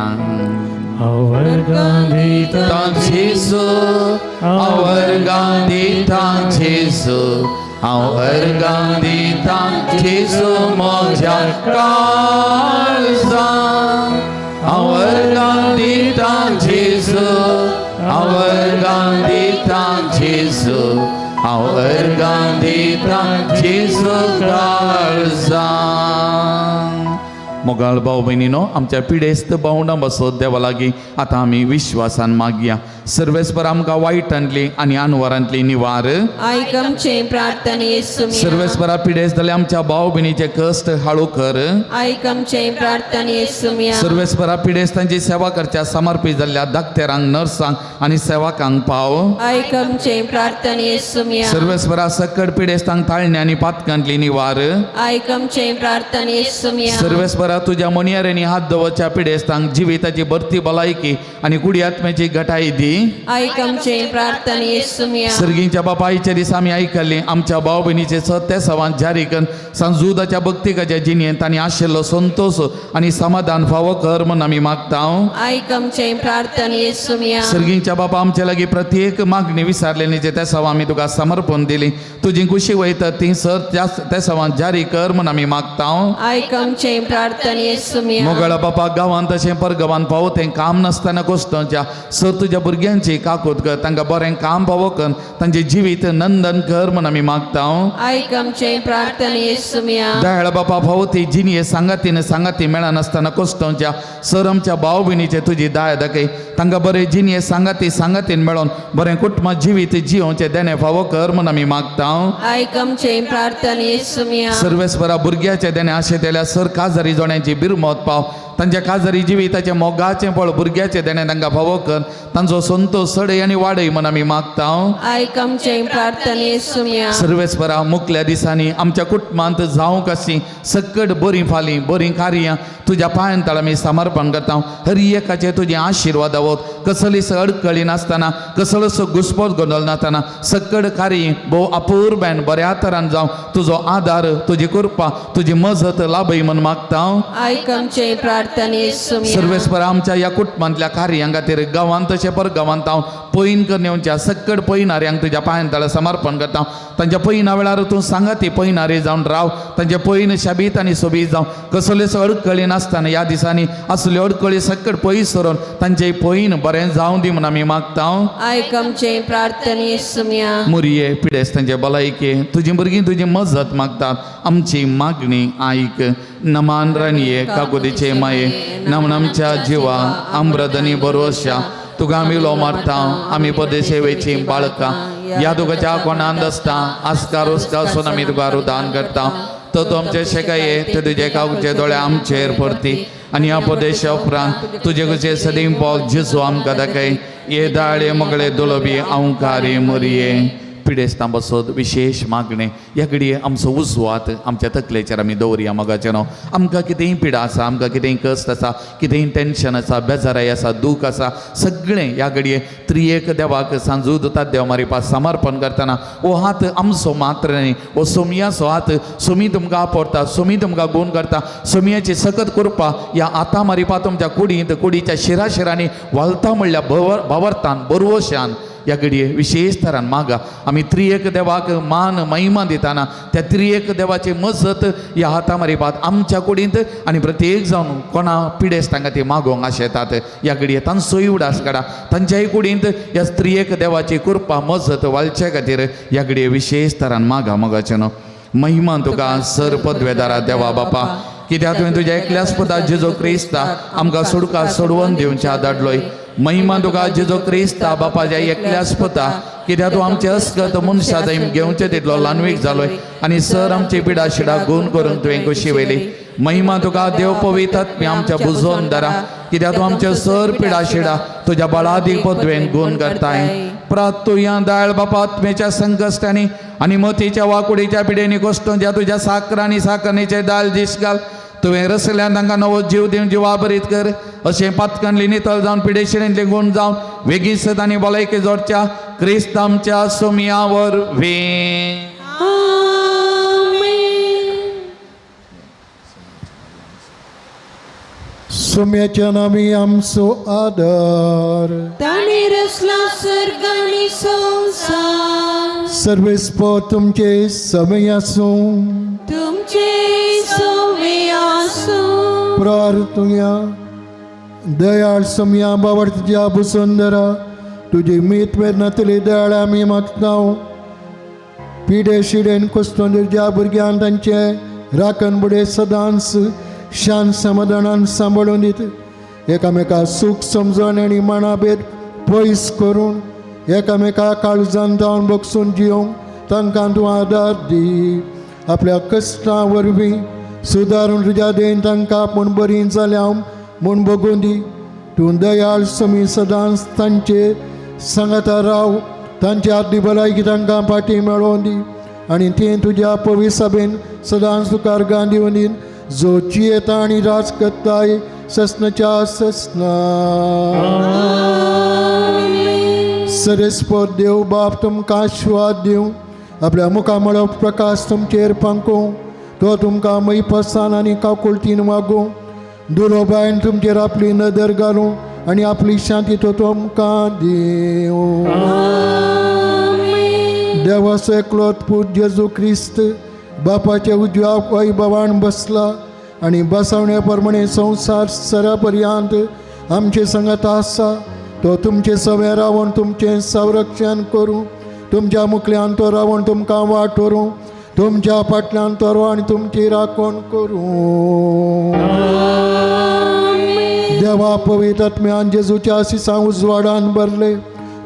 अर्गां दिता जेजू, हांव अर्गां दिता जेजू, हांव अर्गां दिता जेजू म्हज्या काळजान. हांव अर्गां दिता जेजू, हांव अर्गां दिता जेजू, हांव अर्गां दिता जेजू काळजान. मोगाळ भाव भयणीनो, आमच्या पिडेस्त भावंडां बसत देवा लागीं आतां आमी विश्वासान मागया. सर्वेस्पर आमकां वायटांतली आनी अनवरांतली निवार. आयक आमचे प्रार्थने सुमिया. सर्वेस्परा पिडेस्त जाल्यार आमच्या भाव भयणीचे कश्ट हाळू कर. आयक आमचे प्रार्थने सुमिया. सर्वेस्परा पिडेस्तांची सेवा करच्या समर्पीत जाल्ल्या दाक्तेरांक, नर्सांक आनी सेवकांक पाव. आयक आमचे प्रार्थने सुमिया. सर्वेस्परा सकट पिडेस्तांक ताळण्या आनी पातकांतली निवार. आयक आमचे प्रार्थने सुमिया. सर्वेस्परा तुज्या मणयाऱ्यांनी हात दवरच्या पिडेस्तांक जिविताची भरती भलायकी आनी कुडी आत्म्याची घटाय दी. आयक आमचे प्रार्थने सुमिया. सर्गींच्या बापायच्या दिसा आमी आयकल्ली आमच्या भाव भयणीचे सत्य सवान जारी करून संजुदाच्या भक्तिकाच्या जिणेंत तांणी आशिल्लो संतोष आनी समाधान फावो कर म्हूण आमी मागता. आयक आमचे प्रार्थने सुमिया. सर्गींच्या बापा आमच्या लागीं प्रत्येक मागणी विसारलेली जे त्या सवा आमी तुका समर्पण दिली. तुजी खुशी वयता ती सर त्या सवान जारी कर म्हूण आमी मागता. आयक आमचे प्रार्थने प्रार्थना येसुमिया. मोगळा बापा गांवांत तशें परगांवांत पावो तें काम नासतना कोसतोच्या सर तुज्या भुरग्यांची काकूत कर, तांकां बरें काम पावो कर, तांचें जिवीत नंदन कर म्हूण आमी मागता. आयक आमचे प्रार्थना येसुमिया. दयाळ बापा फावो ती जिणये सांगातीन सांगाती मेळनासतना कोसतोच्या सर आमच्या भाव भयणीचे तुजी दाय दाखय, तांकां बरें जिणये सांगाती सांगातीन मेळोन बरें कुटुंब जिवीत जियोवचें देणें फावो कर म्हूण आमी मागता. आयक आमचे प्रार्थना येसुमिया. सर्वेस्परा भुरग्याचे देणे आशे दिल्या सर काजारी जोड्यांची बिरमत पाव, तांच्या काजारी जिविताचें मोगाचें फळ भुरग्याचें देणें तांकां फावो कर, तांचो संतोश सडय आनी वाडय म्हूण आमी मागता. आयक आमचे प्रार्थना येसुमिया. सर्वेस्परा मुकल्या दिसांनी आमच्या कुटुंबांत जावंक आशी सकट बरीं फालीं बरीं कार्यां तुज्या पांयान तळ आमी समर्पण करता. हर एकाचे तुजे आशिर्वाद आवत, कसलीच अडकळी नासतना, कसलोच घुसपोत गोंदळ नासतना सकट कार्य भोव अपूर्बायन बऱ्या तरान जावं, तुजो आदार तुजी कृपा तुजी मजत लाभय म्हूण मागता. आयक आमचे प्रार्थना येसुमिया. सर्वेस्पर आमच्या ह्या कुटुंबांतल्या कार्यां खातीर गांवांत तशें पर गांवांत हांव पयन करून येवच्या सक्कड पयनाऱ्यांक तुज्या पांयान तळा समर्पण करता. तांच्या पयना वेळार तूं सांगाती पयनारे जावन राव, तांचे पयन शाबीत आनी सोबीत जावं, कसल्योच अडकळी नासतना ह्या दिसांनी असल्यो अडकळी सक्कड पयस सरून तांचे पयन बरें जावं दी म्हूण आमी मागता. आयक आमचे प्रार्थना येसुमिया. मुरये पिडेस तांचे भलायके तुजी भुरगीं तुजी मजत मागतात, आमची मागणी आयक. नमान राणये काकुतीचे माये नमन आमच्या जिवा आम्रदनी बरोवश्या तुका आमी उलो मारता, आमी परदेशे वेची बाळकां ह्या तुकाच्या कोणांत आसता आस्कार उस्कार सून आमी तुका रुदान करता. तो तूं आमचे शेकाये ते तुजे काकुचे दोळे आमचेर परती आनी ह्या परदेशा उपरांत तुजे कशे सदीं पावल जेजू आमकां दाखय. ये दाळे मगळे दुलोबी अंवकारी मुरये पिडेस्तां बसत विशेश मागणें ह्या घडये आमचो उजवात आमच्या तकलेचेर आमी दवरया मोगाचें न्हू. आमकां कितेंय पिडा आसा, आमकां कितेंय कश्ट आसा, कितेंय टेंशन आसा, बेजाराय आसा, दूख आसा, सगळें ह्या घडये त्रियेक देवाक सांजू दुतात देव मारिपा समर्पण करतना हो हात आमचो मात्र न्ही, हो सोमयाचो हात. सोमी तुमकां आपडटा, सोमी तुमकां गुण करता, सोमयाची सकत कृपा ह्या आतां मारिपा तुमच्या कुडींत कुडीच्या शिराशिरांनी वालता म्हणल्यार भवरतान बरवशान ह्या घडये विशेश तरान मागा. आमी त्रियेक देवाक मान महिमा दितना त्या त्रियेक देवाची मजत ह्या हाता मारिपात आमच्या कुडींत आनी प्रत्येक जावन कोणा पिडेस्तां खातीर मागोवंक आशेतात ह्या घडये तांचोय उडास काडा, तांच्याय कुडींत ह्या त्रियेक देवाची कृपा मजत वालचे खातीर ह्या घडये विशेश तरान मागा. मोगाचें न्हू महिमा तुका सर पदवेदारा देवा बापा, कित्याक तुवें तुज्या एकल्याच पुता जेजू क्रिस्ता आमकां सोडका सोडवून दिवच्या धाडलोय. महिमा तुका जेजू क्रिस्ता बापाच्या एकल्याच पुता, कित्याक तूं आमचे अस्कत मनशा दैम घेवचे तितलो ल्हानवीक जालोय आनी सर आमची पिडा शिडा गुण करून तुवें खोशी व्हेली. महिमा तुका देव पवित्र आमच्या बुजोन दारा, कित्याक तूं आमचे सर पिडा शिडा तुज्या बळादीक पदवेन गुण करताय. प्रात तूं ह्या दाळ बापा आत्मेच्या संकश्टांनी आनी मतीच्या वाकुडीच्या पिडेनी कोश्टोंच्या तुज्या साकर आनी साकरणीचे दाल दीस घाल. तुवें रसल्यान तांकां नवो जीव दिवन जिवा बरीत कर, अशें पातकांतली नितळ जावन पिडेशिणेंतले गुण जावन वेगीच आनी भलायकी जोडच्या क्रिस्त आमच्या सोमया वरवीं. सोम्याच्या नामी आमचो आदार. ताणे रचला सर्ग आनी संवसार. सर्वेस्पर तुमचे समय आसूं. तुमचे सवे आसूं. प्रार्थुया. दयाळ सोमया बावड तुज्या बुसुंदरा तुजी मीत वेदनातली दयाळ आमी मागता. पिडे शिडेन कोसतोन ज्या भुरग्यान तांचे राखण बुडे सदांच शांत समाधानान सांबाळून दित, एकामेका सूख समजण आनी मानाभेद पयस करून एकामेका काळजान जावन बगसून जियोंक तांकां तूं आदार दी. आपल्या कश्टां वरवीं सुदारून तुज्या देन तांकां आपूण बरीं जाल्या म्हूण बगून दी. तूं दयाळ समी सदांच तांचे सांगाता राव, तांची आदली भलायकी तांकां फाटीं मेळोवन दी आनी ती तुज्या पविसभेन सदांच तुका अर्गां दिवन दीन, जो जियेता आनी राज करताय ससनाच्या ससना. सरेस्पर देव बाप तुमकां आशिर्वाद दिवं, आपल्या मुखामळो प्रकाश तुमचेर फांकूं, तो तुमकां मैपसान आनी काकुळतीन वागूं, दुरोबायन तुमचेर आपली नदर घालूं आनी आपली शांती तो तुमकां दिवं. देवाचो एकलोत पूत जेजू क्रिस्त बापाच्या उजव्या वैभवान बसला आनी बसवणे प्रमाणे संवसार सरा पर्यंत आमचे संगत आसा. तो तुमचे सवे रावन तुमचें संरक्षण करूं, तुमच्या मुखल्यान तो रावन तुमकां वाट व्हरूं, तुमच्या फाटल्यान तो रावन तुमची राखण करूं. देवा पवित्र आत्म्यान जेजूच्या आशिसां उजवाडान भरले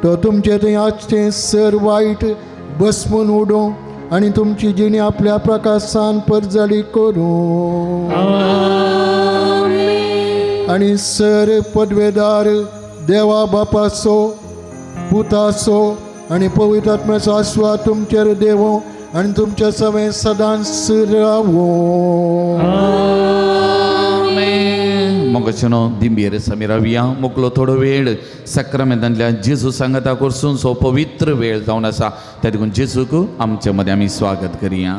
तो तुमचे थंय आसचें सर वायट बसमून उडोवं आनी तुमची जिणी आपल्या प्रकाशान परजळी करूं. आनी सर पदवेदार देवा बापाचो पुताचो आनी पवित्र आत्म्याचो आस्वाद तुमचेर देवो आनी तुमच्या सवें सदांच रावो. मोगाचेनो दिंबेर समिराविया मोकलो थोडो वेळ साक्रामेंतांतल्या जेजू सांगाता करसून सो पवित्र वेळ जावन आसा. त्या देखून जेजूक आमचे मदें आमी स्वागत करया.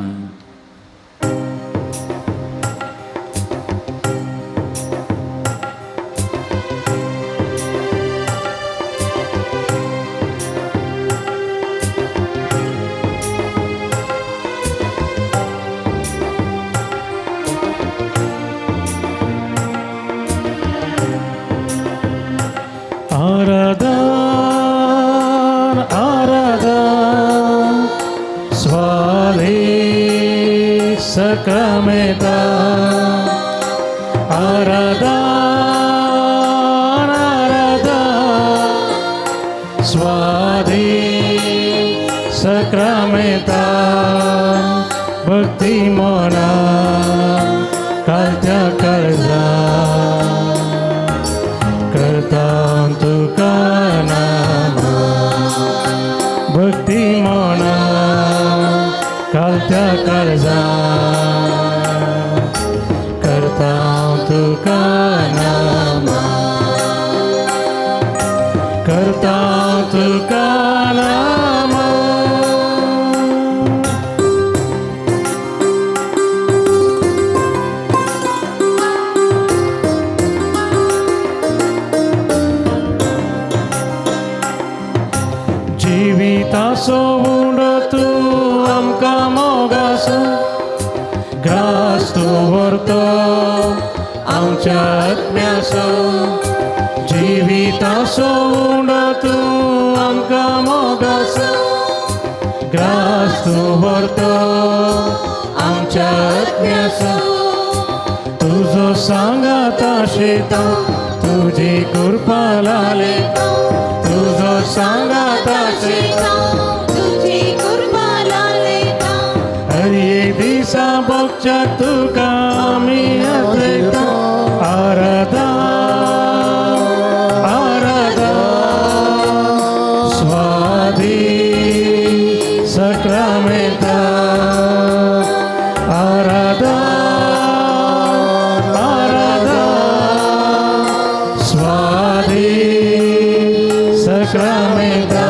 आराधन आराधन स्वाधीन सक्रामेता आराधन आराधन स्वाधीन सक्रामेता भक्ती मोना कालच्या काळजा करता तुका नाम भक्ती मोना कालच्या काळजा करता तुका नाम करता तुका नाम. जिविताचो उंडो तूं आमकां मोगासो ग्रास तूं व्हरतो आमच्या आत्म्याचो. जिविताचो उंडो तूं आमकां मोगासो ग्रास तूं व्हरतो आमच्या आत्म्याचो. तुजो सांगाता शेता तुजी कृपा लालेता तुजो सांगाता शेता तुझी कृपा लालेता. हर एक दिसा भोगच्या तुका आमी आदयता. आराधन आराधन स्वाधीन सक्रामेता आराधन आराधन स्वाधीन सक्रामेता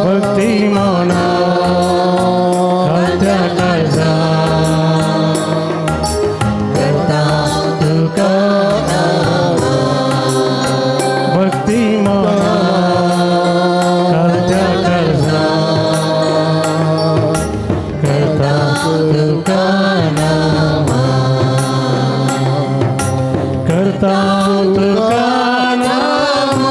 भक्ती मोना खात्या काळजा करता तुका नाम भक्ती मोना खात्या काळजा करता तुका नाम करता तुका नाम.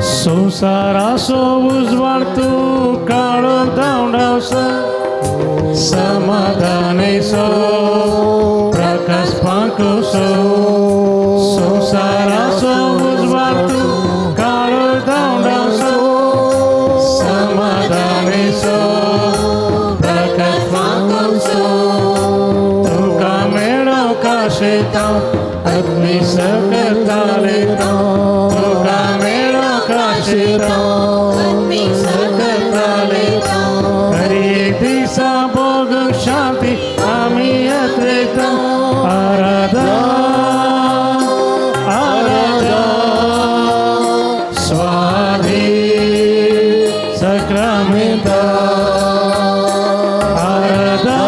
संवसाराचो उजवाड तूं काळो धांवडावसो समाधानेचो प्रकाश पांकुसो. संवसाराचो उजवाड तूं काळो धांवडावसो समाधानेचो प्रकाश पांकुसो. तुका मेळो काशेता अग्नी सकतालेता तुका मेळो काशेता सकतालेता. हर एक दिसा भोग शांती आमी अत्रेता. आराधन आराधन स्वाधीन सक्रामेता आराधन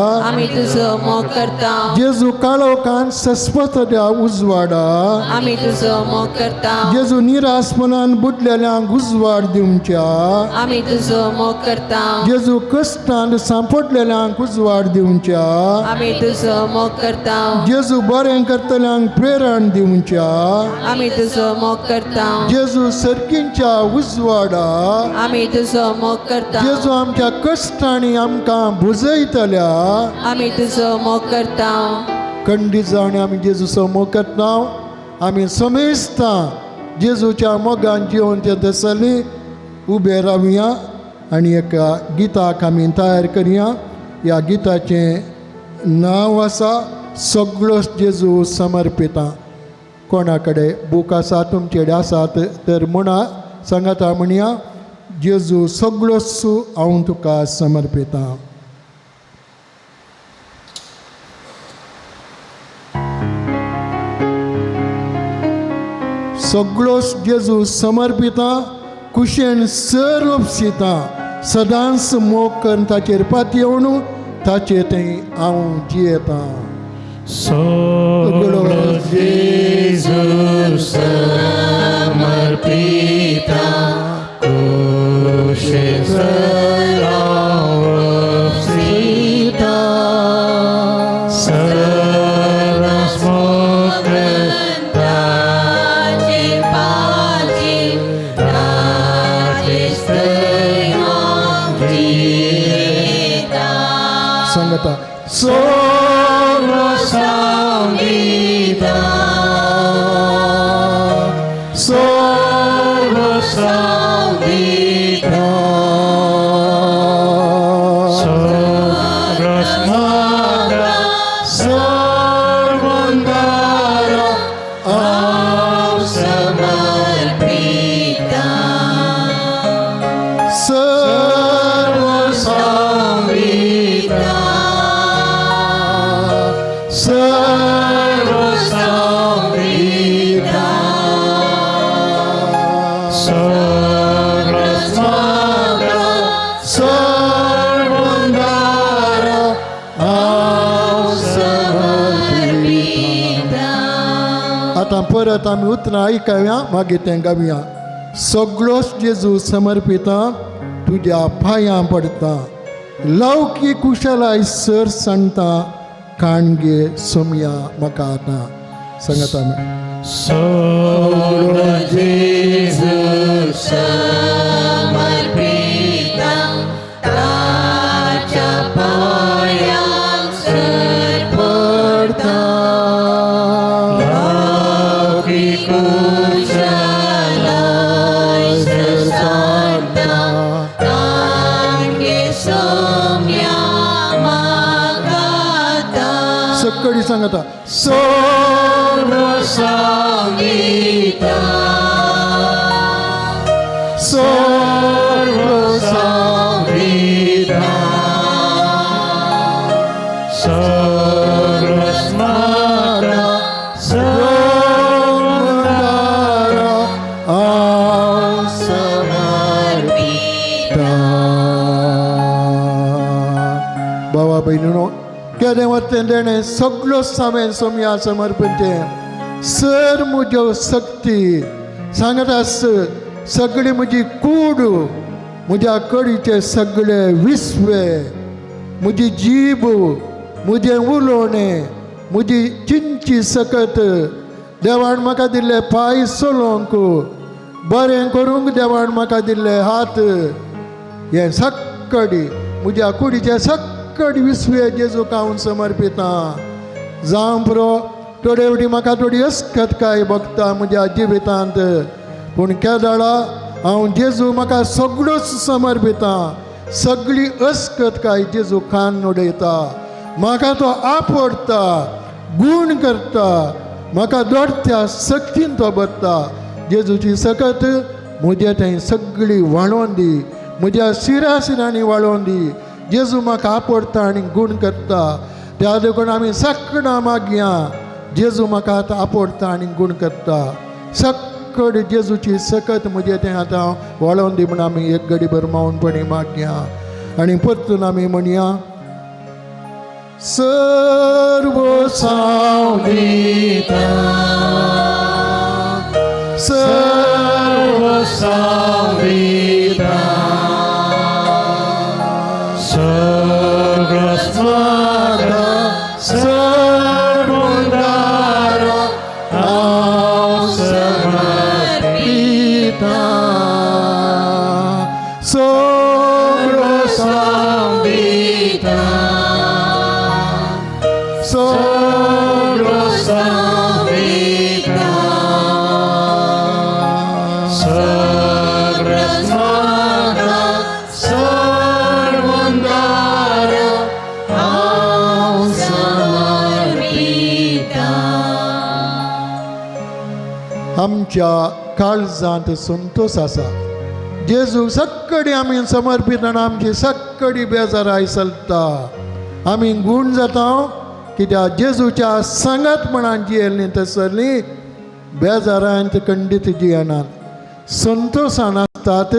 आमी तुजो मोग करता. जेजू काळोखान सस्पतल्या उजवाडा. आमी तुजो मोग करता. जेजू निरासपणान बुडलेल्यांक उजवाड दिवच्या. आमी तुजो मोग करता. जेजू कश्टान सांपडलेल्यांक उजवाड दिवच्या. आमी तुजो मोग करता. जेजू बरें करतल्यांक प्रेरण दिवच्या. आमी तुजो मोग करता. जेजू सर्कींच्या उजवाडा. आमी तुजो मोग करता. जेजू आमच्या कश्टांनी आमकां भुजयतल्या. आमी तुजो मोग करता. खंडीत जावन आमी जेजूचो मोग करता. आमी समेस्तां जेजूच्या मोगान जिवन ते तसली उबे रावया आनी एका गिताक आमी तयार करया. ह्या गिताचें नांव आसा सगळोच जेजू समर्पिता. कोणा कडेन बूक आसा, तुमचे कडेन आसात तर म्हणा, सांगाता म्हणया, जेजू सगळोच हांव तुका समर्पिता. सगळोच जेजू समर्पिता, कुशेन सर उपसिता, सदांच मोग करून ताचेर पातयेवन ताचेर थंय हांव जियेतां. सगळो जेजू समर्पिता, कुशेन हांव उपसिता, सदांच मोग ताचेर पातयेवन ताचेच थंय हांव जियेतां. सांगता सर्व सांगिता, सर्व सांगिता, सर्व स्मरा सर्वंदारा हांव समर्पिता. सर्व सांगिता, सर्व सांगिता, सर्व स्मरा सर्वंदारा हांव समर्पिता. आतां परत आमी उतरां आयकया, मागीर तें गावया. सगळोच जेजू समर्पिता, तुज्या पांयां पडटा, लौकीक कुशलाय सर सांगता, काणगे सोमया म्हाका आतां सांगता आमी. सगळो जेजू समर्पिता, ताच्या पांयांक सर पडटा, लौकीक कुशलाय सर सांगता, काणगे सोम्या म्हाका आतां. सकडी सांगता सर्व सांगिता, सर्व सांगिता, सर्व स्मरा सर्वंदारा हांव समर्पिता. बाबा भयणीनो, केदें वतें देणें सगळो सामेन सोमया समर्पणचें सर म्हज्यो शक्ती सांगता, सगळी म्हजी कूड, म्हज्या कडीचे सगळे विस्वे, म्हजी जीब, म्हजें उलोवणें, म्हजी चिंची सकत, देवान म्हाका दिल्ले पांय चलोवंक, बरें करूंक देवान म्हाका दिल्ले हात, हें सक्कडी म्हज्या कुडीचे सक्कड विस्वे जेजूक हांव समर्पितां. जावं पुरो, थोडे फावटी म्हाका थोडी अस्कतकाय भोगता म्हज्या जिवितांत, पूण केदळा हांव जेजू म्हाका सगळोच समर्पितां, सगळी अस्कतकाय जेजू कान उडयता, म्हाका तो आपडता, गूण करता, म्हाका दोडत्या सक्तीन तो भरता. जेजूची सकत म्हज्या थंय सगळी वाळोवन दी, म्हज्या सिरा सिरांनी वाळोवन दी. जेजू म्हाका आपडता आनी गूण करता, त्या देखून आमी सगळां मागया, जेजू म्हाका आतां आपडता आनी गूण करता. सक्कड जेजूची सकत म्हजें तें आतां वाळोवन दी म्हण आमी एक घडी भर मावनपणी मागया आनी परतून आमी म्हणया. सर्व साव दिता, सर्व साव दिता, सगळो म्हाका सर्वदार हांव समर्पिता, सगळो साव दिता, सगळो साव दिता, सगळो म्हाका सर्वदार हांव समर्पिता. आमच्या काळजांत संतोष आसा. जेजू सक्कडी आमी समर्पित आनी आमची सक्कडी बेजाराय चलता. आमी गूण जाता कित्याक जेजूच्या सांगातपणान जियेल्लीं तसली बेजारांत खंडीत जियेनात, संतोशान आसतात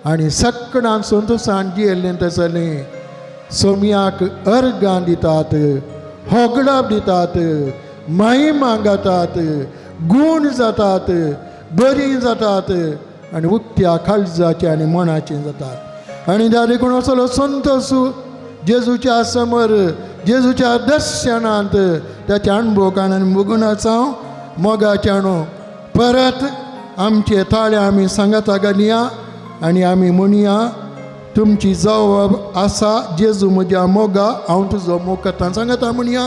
आनी सक्कडान संतोशान जियेल्लीं तसली सोमयाक अर्गां दितात, होगडाप दितात, महिमा गातात, गूण जातात, बरीं जातात आनी उक्त्या काळजाचे आनी मनाचे जातात. आनी त्या देखून असलो संतोश जेजूच्या समोर, जेजूच्या दर्शनांत ताच्या अणभोगान आनी मुगुणाचो मोगाच्या न्हू परत आमचे ताळे आमी सांगाता घालया आनी आमी म्हणया, तुमची जबाब आसा जेजू म्हज्या मोगा हांव तुजो मोग करता. सांगाता म्हणया,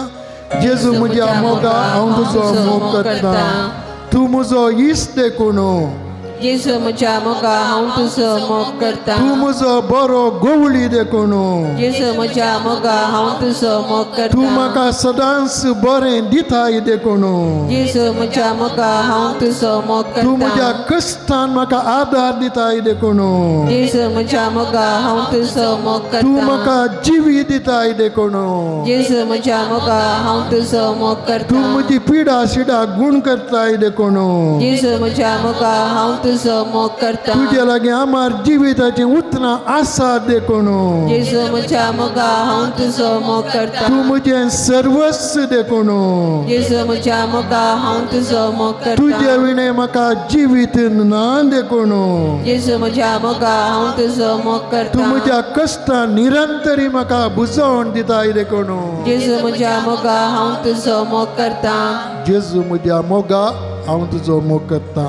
जेजू म्हज्या मोगा हांव तुजो मोग करता, तूं म्हजो इश्ट देखून, जेजू म्हज्या मोगा हांव तुजो मोग करता, तूं म्हजो बरो गवळी देखून, जेजू म्हज्या मोगा हांव तुजो मोग तूं करता, म्हाका सदांच बरें दिताय देखून, जेजू म्हज्या मोगा हांव तुजो मोग तूं म्हज्या करता, कश्टान म्हाका आदार दिताय देखून, जेजू म्हज्या मोगा हांव तुजो मोग तूं करता, म्हाका जिवी दिताय देखून, जेजू म्हज्या मोगा हांव तुजो मोग तूं करता, म्हजी पिडा शिडा गूण करताय देखून, जेजू म्हज्या मोगा हांव तुजो मोग करता, तुजे लागीं आमार जिविताचीं उतरां आसात देखून, जेजू म्हज्या मोगा हांव तुजो मोग करता, तूं म्हजें सर्वस्व देखून, जेजू म्हज्या मोगा हांव तुजो मोग करता, तुजे विणें म्हाका जिवीत ना देखून, जेजू म्हज्या मोगा हांव तुजो मोग तूं करता, म्हज्या कश्टान निरंतरी म्हाका बुजोवन दिताय देखून, जेजू म्हज्या मोगा हांव तुजो मोग करता, जेजू म्हज्या मोगा हांव तुजो मोग करता,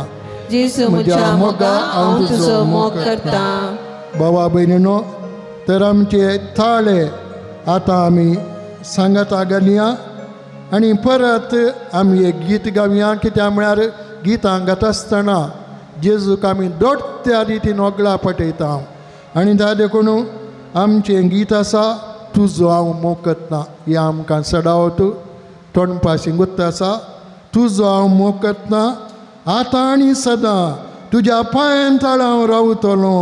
जेजू म्हज्या मोगा हांव तुजो मोग करता. बाबा भयणीनो, तर आमचे थाळे आतां आमी सांगाता घालया आनी परत आमी एक गीत गावया. कित्याक म्हळ्यार गितां गाता आसतना जेजूक आमी दोट्ट्या रितीन वगळा पटयता. आनी त्या देखून आमचें गीत आसा तुजो हांव मोग करता, हें आमकां सदावत तोंडपाशी गुत्त आसा. तुजो हांव मोग करता आतां आनी सदां, तुज्या पांयान तळा हांव रावतलो,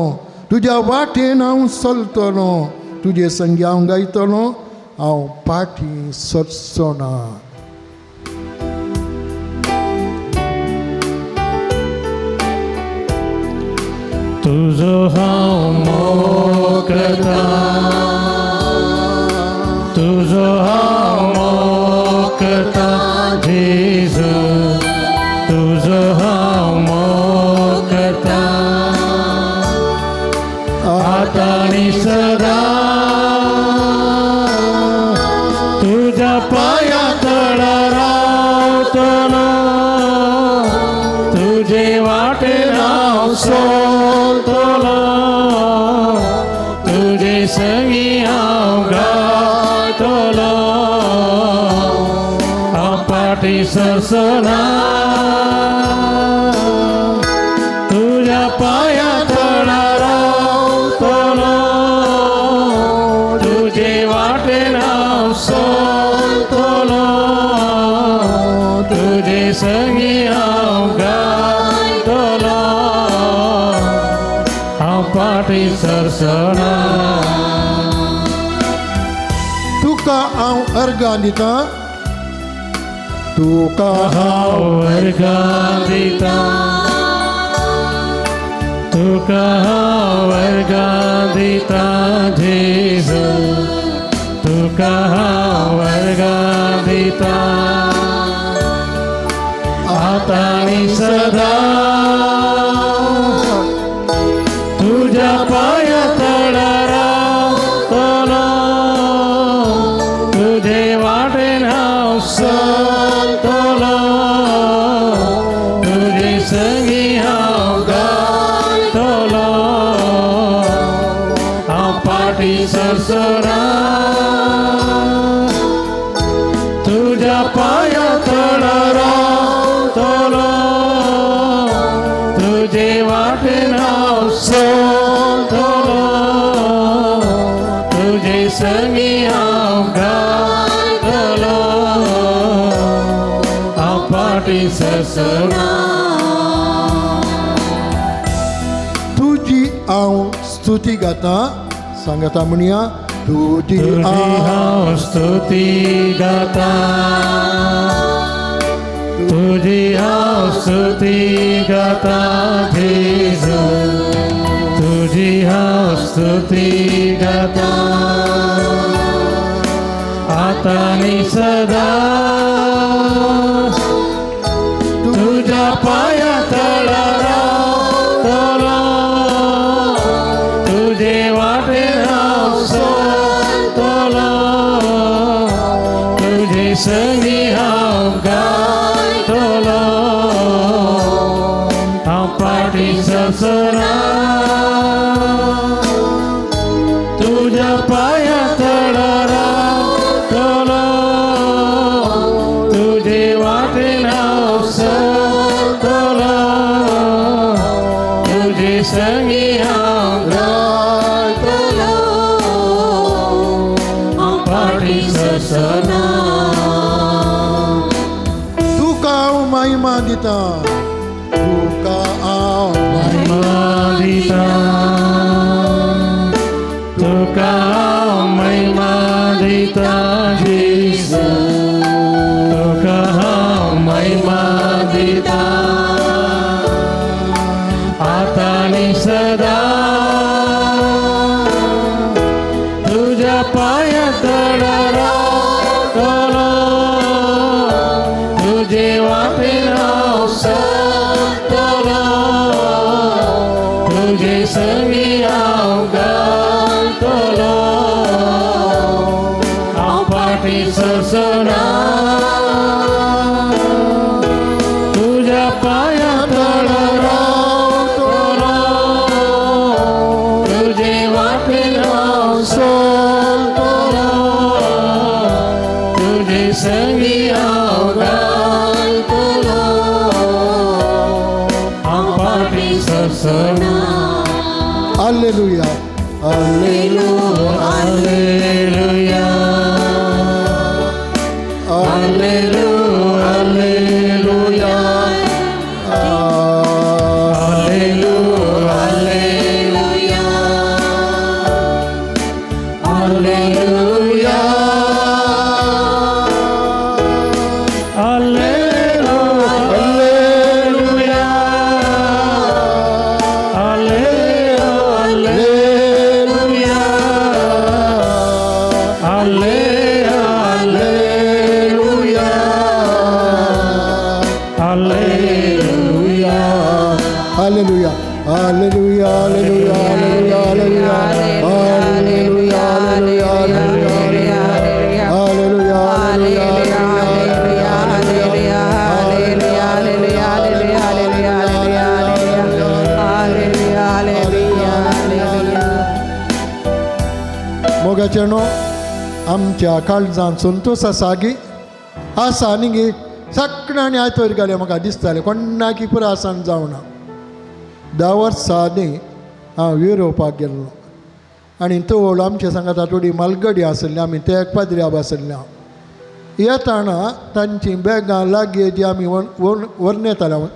तुज्या वाटेन हांव चलतलो, तुजे संगी हांव गायतलो, हांव पाटी सरचो ना. तुजो हांव मोग करता, तुजो हांव मोग करता जेजू, तुजो हांव मोग करता आतां आनी सदां, तुज्या पांयां तळा रावतलो, तुजे वाटेन हांव चलतलो, तुजे संगी हांव गायतलो, हांव फाटीं सरसना, तुज्या पांयां तळा रावतलो, तुजे वाटेन हांव चलतलो, तुजे संगी हांव गायतलो, हांव फाटीं सरसना. तुका हांव अर्गां दिता, तुका हांव अर्गां दिता, तुका हांव अर्गां दिता जेजू, तुका तुका हांव वर्गां दिता आतां आनी सदां तुज्या पांया तळा रावतलो तुजे वाटेन हांव चलतलो तुजे संगी हांव गायतलो हांव फाटीं सरसना तुज्या पांया तळा रावतलो तुजे वाटेन हांव चलतलो तुजे संगी हांव गायतलो हांव फाटीं सरसना. तुजी हांव स्तुती गाता सांगता म्हणया तुजी तुजी हांव हांव स्तुती गाता तुजी हांव स्तुती गाता जेजू तुजी हांव स्तुती गाता आतां आनी सदां तुज्या पांया तळा रावतलो तुजे वाटेन हांव चलतलो तुजे संगी हांव गायतलो हांव फाटीं सरसना तुज्या पांया तळा रावतलो तुजे वाटेन हांव चलतलो तुजे संगी हांव गायतलो हांव फाटीं सरसना. तुका हांव महिमा दिता तुका हांव महिमा दिता तुका हांव महिमा दिता जेजू तुका हांव महिमा दिता आतां आनी सदां तुज्या पांया तळा रावतलो तुजे वाटेन हांव चलतलो तुजे संगी हांव गायतलो हांव फाटीं सरसना तुज्या पांया तळा रावतलो तुजे वाटेन हांव चलतलो तुजे संगी हांव गायतलो हांव फाटीं सरसना. Alleluia Alleluia, Alleluia, Alleluia, Alleluia, Alleluia, Alleluia, Alleluia, Alleluia, Alleluia, Alleluia. Alleluia alleluia alleluia alleluia alleluia alleluia alleluia alleluia alleluia alleluia Alleluia, alleluia, alleluia, alleluia, alleluia, alleluia. मोगाचेनो आमच्या काळजान संतोश आसा गी आसा न्ही गी सगळ्यांनी आयतोर घाले म्हाका दिसतालें कोणाकी पुरो आसान जावना. 10 वर्सां आदीं हांव युरोपाक गेल्लो आनी तवळ आमच्या सांगाता थोडी मालगडी आसली आमी ते एक पाद्र्याब आसले. येताना तांची बॅगां लागीं जी आमी व्हरून येताले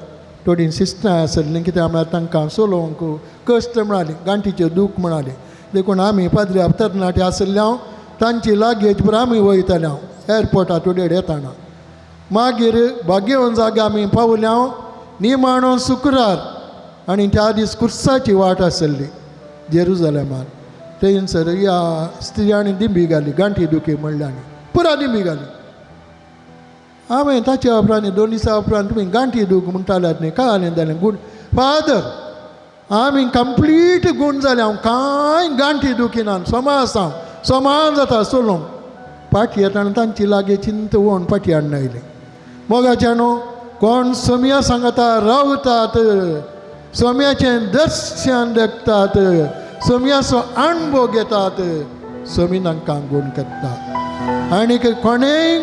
थोडीं शिस्तां आसलीं कित्याक म्हळ्यार तांकां चलोवंक कश्ट म्हणाली गांठीचें दूख म्हणाली देखून आमी पाद्र्याब तरणाटे आसले हांव तांची लागेज पुरो आमी वयताले हांव एअरपोर्टार थोडे येताना. मागीर बागेवन जाग्या आमी पावले हांव निमाणो शुक्रार आनी त्या दीस कुर्साची वाट आसली जेरुजलेमान. थंयसर ह्या स्त्रियांनी दिंबी घाली, गांठी दुखी म्हणल्यानी पुरा दिंबी घाली. हांवें ताच्या उपरांत 2 दिसां उपरांत तुमी गांठी दूख म्हणटाल्यात न्ही, काय जालें जालें गूण फादर आमी कंप्लीट गूण जालें, हांव कांय गांठी दुखी ना, सोमा आसा हांव, सोमा जाता चलोवंक. पाटी येता आनी तांची लागीं चिंत वोन पाटी हाडून आयली. मोगाच्या न्हू कोण सोम्या सांगता रावतात, सोम्याचें दर्शन देखतात, सोम्याचो अणभव घेतात, सोमी तांकां गूण करता. आनीक कोणेय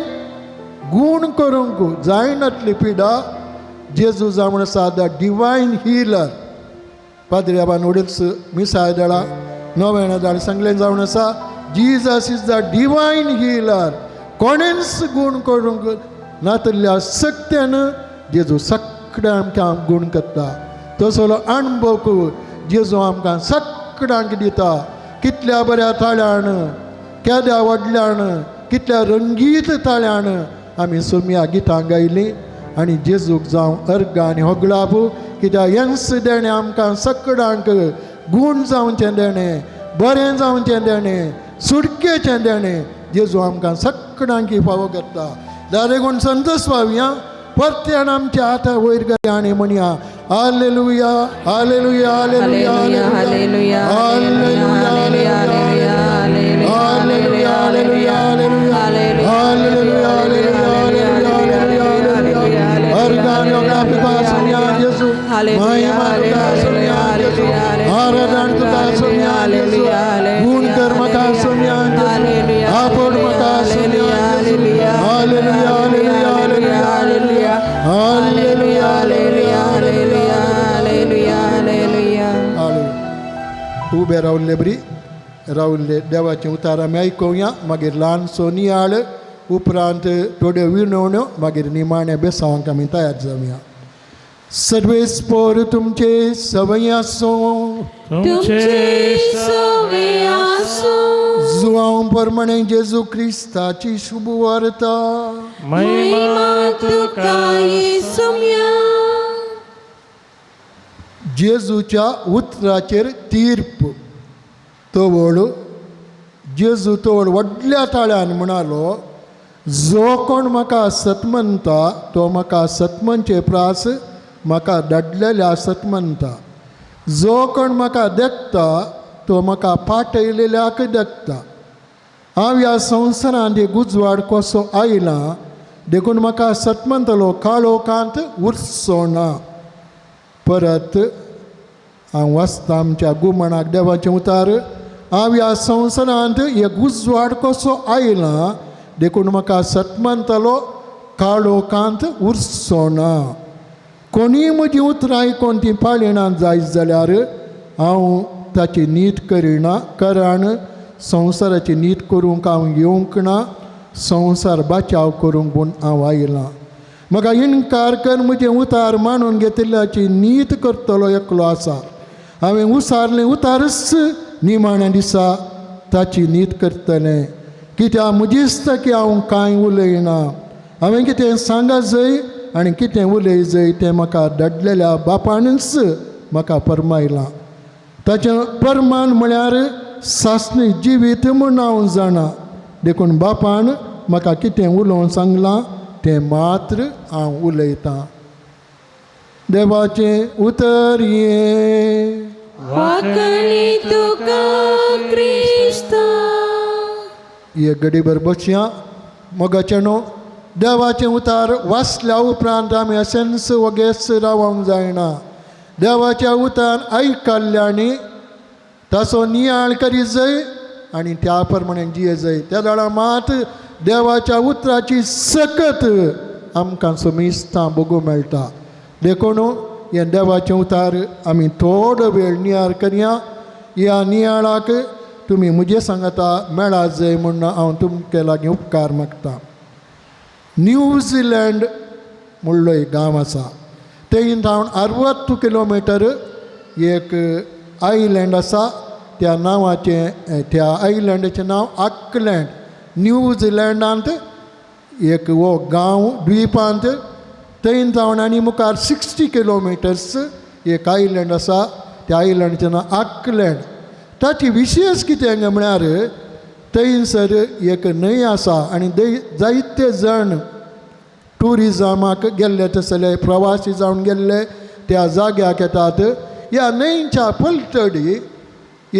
गूण करूंक जायनातली पिडा जेजू जावन आसा the divine healer. पाद्रियाबान वडील मिसाय दळा नव्यान दाळ सांगलें जावन आसा Jesus is the divine healer. कोणेंच गूण करूंक नातल्या सक्त्यान जेजू सगळ्या आमकां गूण करता. तसलो अणभव जेजू आमकां सगळ्यांक दिता. कितल्या बऱ्या ताळ्यान, केद्या व्हडल्यान, कितल्या रंगीत ताळ्यान आमी सोम्या गितां गायलीं आनी जेजूक जावं अर्गां आनी होगळाप, कित्याक हेंच देणें आमकां सगळ्यांक गूण जावचें देणें, बरें जावचें देणें, सुटकेचें देणें जेजू आमकां सगळ्यांक फावो करता. दारेगूण संतोष पावया परत्यान आमच्या हाता वयर करया आनी म्हणया hallelujah hallelujah hallelujah hallelujah hallelujah hallelujah hallelujah hallelujah hallelujah hallelujah hallelujah hallelujah. Organ yoga पिता सुनिया जेसू, महिमा तुका सुनिया जेसू, आराधन तुका सुनिया जेसू, गुण कर मका सुनिया जेसू, आपड मका सुनिया जेसू. Hallelujah hallelujah hallelujah hallelujah hallelujah hallelujah hallelujah. Hallelujah. उबे रावल्ले बरी रावल्ले देवाचें उतार आमी आयकुया, मागीर ल्हानसो नियाळ, उपरांत थोड्यो विनवण्यो, मागीर निमाणे बेसांवांक आमी तयार जावया. सर्वेस्पोर तुमचे सवय आसूं. तुमचे सवे आसूं. जुआंव परमणे जेजू क्रिस्ताची शुभ वार्ता. महिमा तुका येसुम्या. जेजूच्या उतराचेर तीर्प. तवळ जेजू तवळ व्हडल्या ताळ्यान म्हणालो, जो कोण म्हाका सतमनता तो म्हाका सतमनचे प्रास म्हाका धाडलेल्या सतमनता. जो कोण म्हाका देखता तो म्हाका पाटयलेल्याक देखता. हांव ह्या संवसारांत एक उजवाड कसो आयला देखून म्हाका सतमनतलो काळोखांत उरचो ना. परत हांव वाचता आमच्या गुमणाक देवाचें उतार. हांव ह्या संवसारांत एक उजवाड कसो आयला देखून म्हाका सतमनतलो काळोखांत उरचो ना. कोणीय म्हजी उतरां आयकून ती पाळिना जायत जाल्यार हांव ताची नीत करिना, कारण संवसाराची नीत करूंक हांव येवंक ना, संवसार बाचाव करूंक म्हूण हांव आयलां. म्हाका इनकार कर म्हजें उतार मांडून घेतिल्ल्याची नीत करतलो एकलो आसा. हांवें उसारलें उतारच निमाण्या दिसा ताची नीत करतलें. कित्याक म्हजीच की हांव कांय उलयना, हांवें कितें सांगा जय आनी कितें उलय जय तें म्हाका धाडलेल्या बापानच म्हाका परमायलां. ताचें परमान म्हळ्यार सासणी जिवीत म्हूण हांव जाणा, देखून बापान म्हाका कितें उलोवन सांगलां तें मात्र हांव उलयतां. देवाचें उतर हें. वाकणी तुका क्रिस्ता. एक घडीभर बसया. मोगाचें न्हू देवाचें उतार वाचल्या उपरांत आमी अशेंच वगेच रावंक जायना. देवाच्या उतार आयकल्ल्यांनी ताचो नियाळ करी जाय आनी त्या प्रमाणे जिये जाय. त्या वेळार मात देवाच्या उतराची सकत आमकां समिस्तां भोगूंक मेळटा. देखून हें देवाचें उतार आमी थोडो वेळ नियाळ करया. ह्या नियाळाक तुमी म्हजे सांगता मेळा जाय म्हूण हांव तुमचे लागीं उपकार मागता. न्यूझिलँड म्हणलो एक गांव आसा, थंय सावन 60 किलोमिटर एक आयलँड आसा. त्या नांवाचें, त्या आयलँडाचें नांव आकलँड. न्यूझिलँडांत एक हो गांव द्विपांत, थंय सावन आनी मुखार 60 किलोमिटर्स एक आयलँड आसा. त्या आयलँडाचें नांव आकलँड. ताची विशेश कितें म्हळ्यार थंयसर एक न्हंय आसा आनी जायते जाण ट्युरिजमाक गेल्ले तसले प्रवासी जावन गेल्ले त्या जाग्याक येतात. ह्या न्हंयच्या पलतडी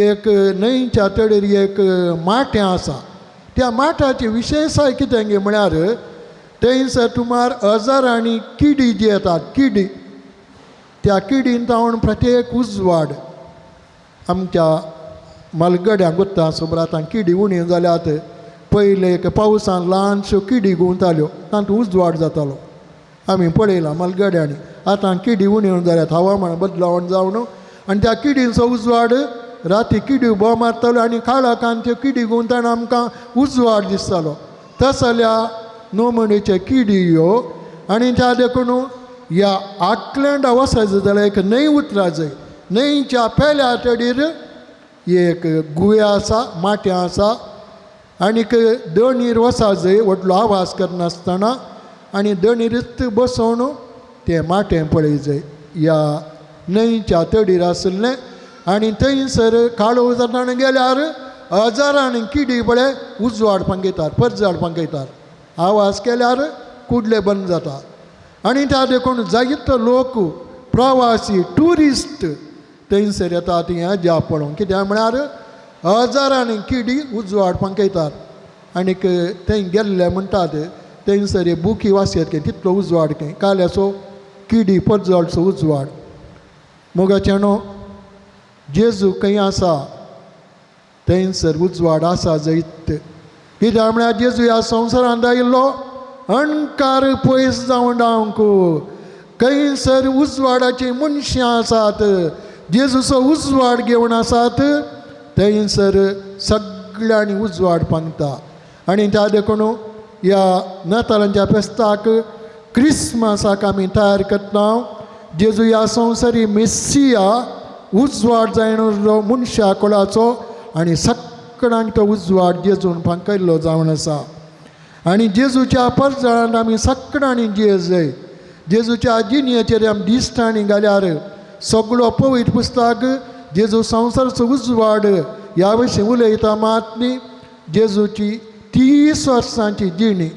एक न्हंयच्या तडीर एक माटें आसा. त्या माठाची विशेशताय कितें गे म्हळ्यार थंयसर सुमार हजारांनी किडी जी येतात किडी, त्या किडीन जावन प्रत्येक उजवाड आमच्या मालगड्यांक वता सुमार आतां किडी उणी जाल्यात. पयले एक पावसान ल्हानश्यो किडी घुंवताल्यो तातूंत उजवाड जातालो, आमी पळयलां मालगड्यांनी. आतां किडी उणी जाल्यात हवामान बदलावण जावन, आनी त्या किडींचो उजवाड राती किडी उबो मारताल्यो आनी काळखान त्यो किडी घुंवतना आमकां उजवाड दिसतालो. तसल्या नोमणीचे किडी ह्यो. आनी त्या देखून ह्या आकलँडा वचत जाल्यार एक न्हंय उतरा जाय, न्हंयच्या पेल्या तडीर एक गुया आसा, माट्यां आसा आनीक दणीर वचा जाय व्हडलो आवाज करनासतना, आनी दणीरच बसोवन तें माटें पळय जाय ह्या न्हंयच्या तडीर आशिल्लें. आनी थंयसर काळोख जातना गेल्यार हजारांनी किडी पळय उजवाड पांगयतात, परजळ पांगयतात, आवाज केल्यार कुडले बंद जाता. आनी त्या देखून जायतो लोक प्रवासी ट्युरिस्ट थंयसर येतात हें अजाप पळोवंक. कित्याक म्हळ्यार हजारांनी किडी उजवाड पांकयतात आनीक थंय गेल्ले म्हणटात थंयसर बुकी वाचयत खंय तितलो उजवाड खंय काल्याचो किडी परजळचो उजवाड. मोगाचें न्हू जेजू खंय आसा थंयसर उजवाड आसा जैत. कित्याक म्हळ्यार जेजू ह्या संवसारांत आयिल्लो अणकार पयस जावन रावंक. खंयसर उजवाडाचीं मनशां आसात, जेजूचो उजवाड घेवन आसात, थंयसर सगळ्यांनी उजवाड पांगता. आनी त्या देखून ह्या नातालांच्या फेस्ताक क्रिसमसाक आमी तयार करता. जेजू ह्या संवसारी मेस्सिया उजवाड जायना मनशा कोळाचो आनी सगळ्यांक तो उजवाड जेजून पांकयल्लो जावन आसा. आनी जेजूच्या परजळान आमी सगळ्यांनी जिये जाय. जेजूच्या जिणेचेर आमी दिश्टांनी घाल्यार सगळो पवित्र पुस्तक जेजू संवसाराचो उजवाड ह्या विशीं उलयता. मात न्ही जेजूची 30 वर्सांची जिणी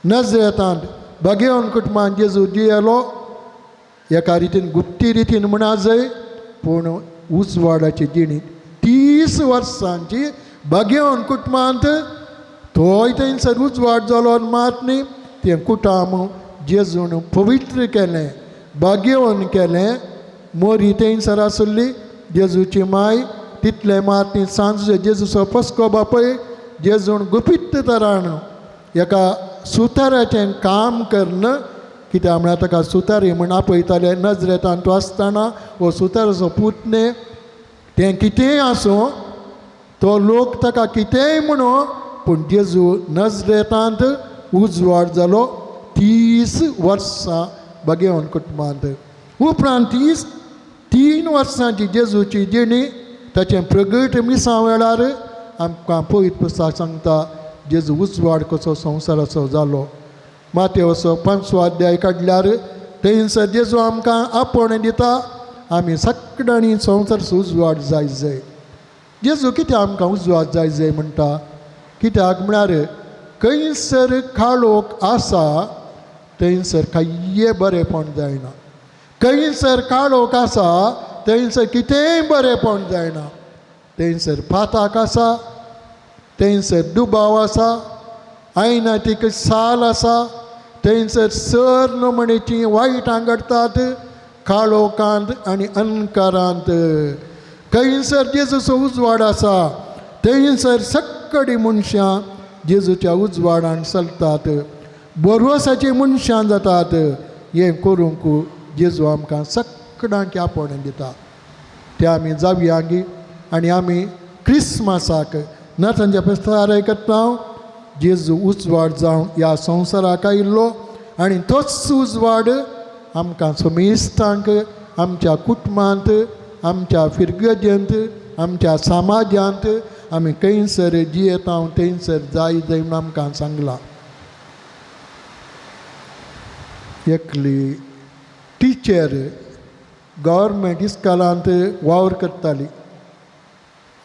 नजरेतांत बगेवन कुटुंबान जेजू जियेलो एका रितीन गुप्ती रितीन म्हणा जाय, पूण उजवाडाची जिणी 30 वर्सांची बगेवन कुटुंबांत थंय थंयसर उजवाड जालो. मात न्ही तें कुटाम जेजून पवित्र केलें, बागेवन केलें. मोरी थंयसर आसली जेजूची माय, तितलें मात न्ही सांजचे जेजूचो पस्को बापय जेजून गुपीत तरान एका सुताराचें काम कन्न, कित्याक म्हळ्यार ताका सुतारी म्हण आपयताले नजरेतान तो आसतना हो सुताराचो पूत न्ही, तें कितेंय आसूं तो लोक ताका कितेंय म्हणू, पूण जेजू नजरेतांत उजवाड जालो 30 वर्सां बगेवन कुटुंबांत. उपरांत 33 वर्सांची जेजूची जिणी ताचें प्रगट मिसां वेळार आमकां पवित्र पुस्तक सांगता जेजू उजवाड कसो संवसाराचो जालो. मातेवचो 5वो अध्याय काडल्यार थंयसर जेजू आमकां आपोवणें दिता, आमी सगळ्यांनी संवसाराचो उजवाड जाय जाय. जेजू कित्याक आमकां उजवाड जाय जाय म्हणटा? कित्याक म्हळ्यार खंयसर काळोख आसा थंयसर कांय बरेंपण जायना. खंयसर काळोख आसा थंयसर कितेंय बरेंपण जायना. थंयसर पाताक आसा, थंयसर दुबाव आसा, आयनातीक साल आसा, थंयसर सर नमणेची वायटां घडटात काळोखांत आनी अंकारांत. खंयसर जेजूचो उजवाड आसा थंयसर सगळीं मनशां जेजूच्या उजवाडान चलतात, बरवसाचीं मनशां जातात. हें करूंक जेजू आमकां सगळ्यांक आपोवणें दिता. ते आमी जावया गी आनी आमी क्रिसमसाक नातांच्या फेस्तार करता. जेजू उजवाड जावन ह्या संवसाराक आयिल्लो आनी तोच उजवाड आमकां समेस्तांक आमच्या कुटुंबांत, आमच्या फिरगजेंत, आमच्या समाजांत आमी खंयसर जियेता थंयसर जाय जाय म्हूण आमकां सांगलां. एकली टिचर गव्हर्मेंट इस्कॉलांत वावर करताली.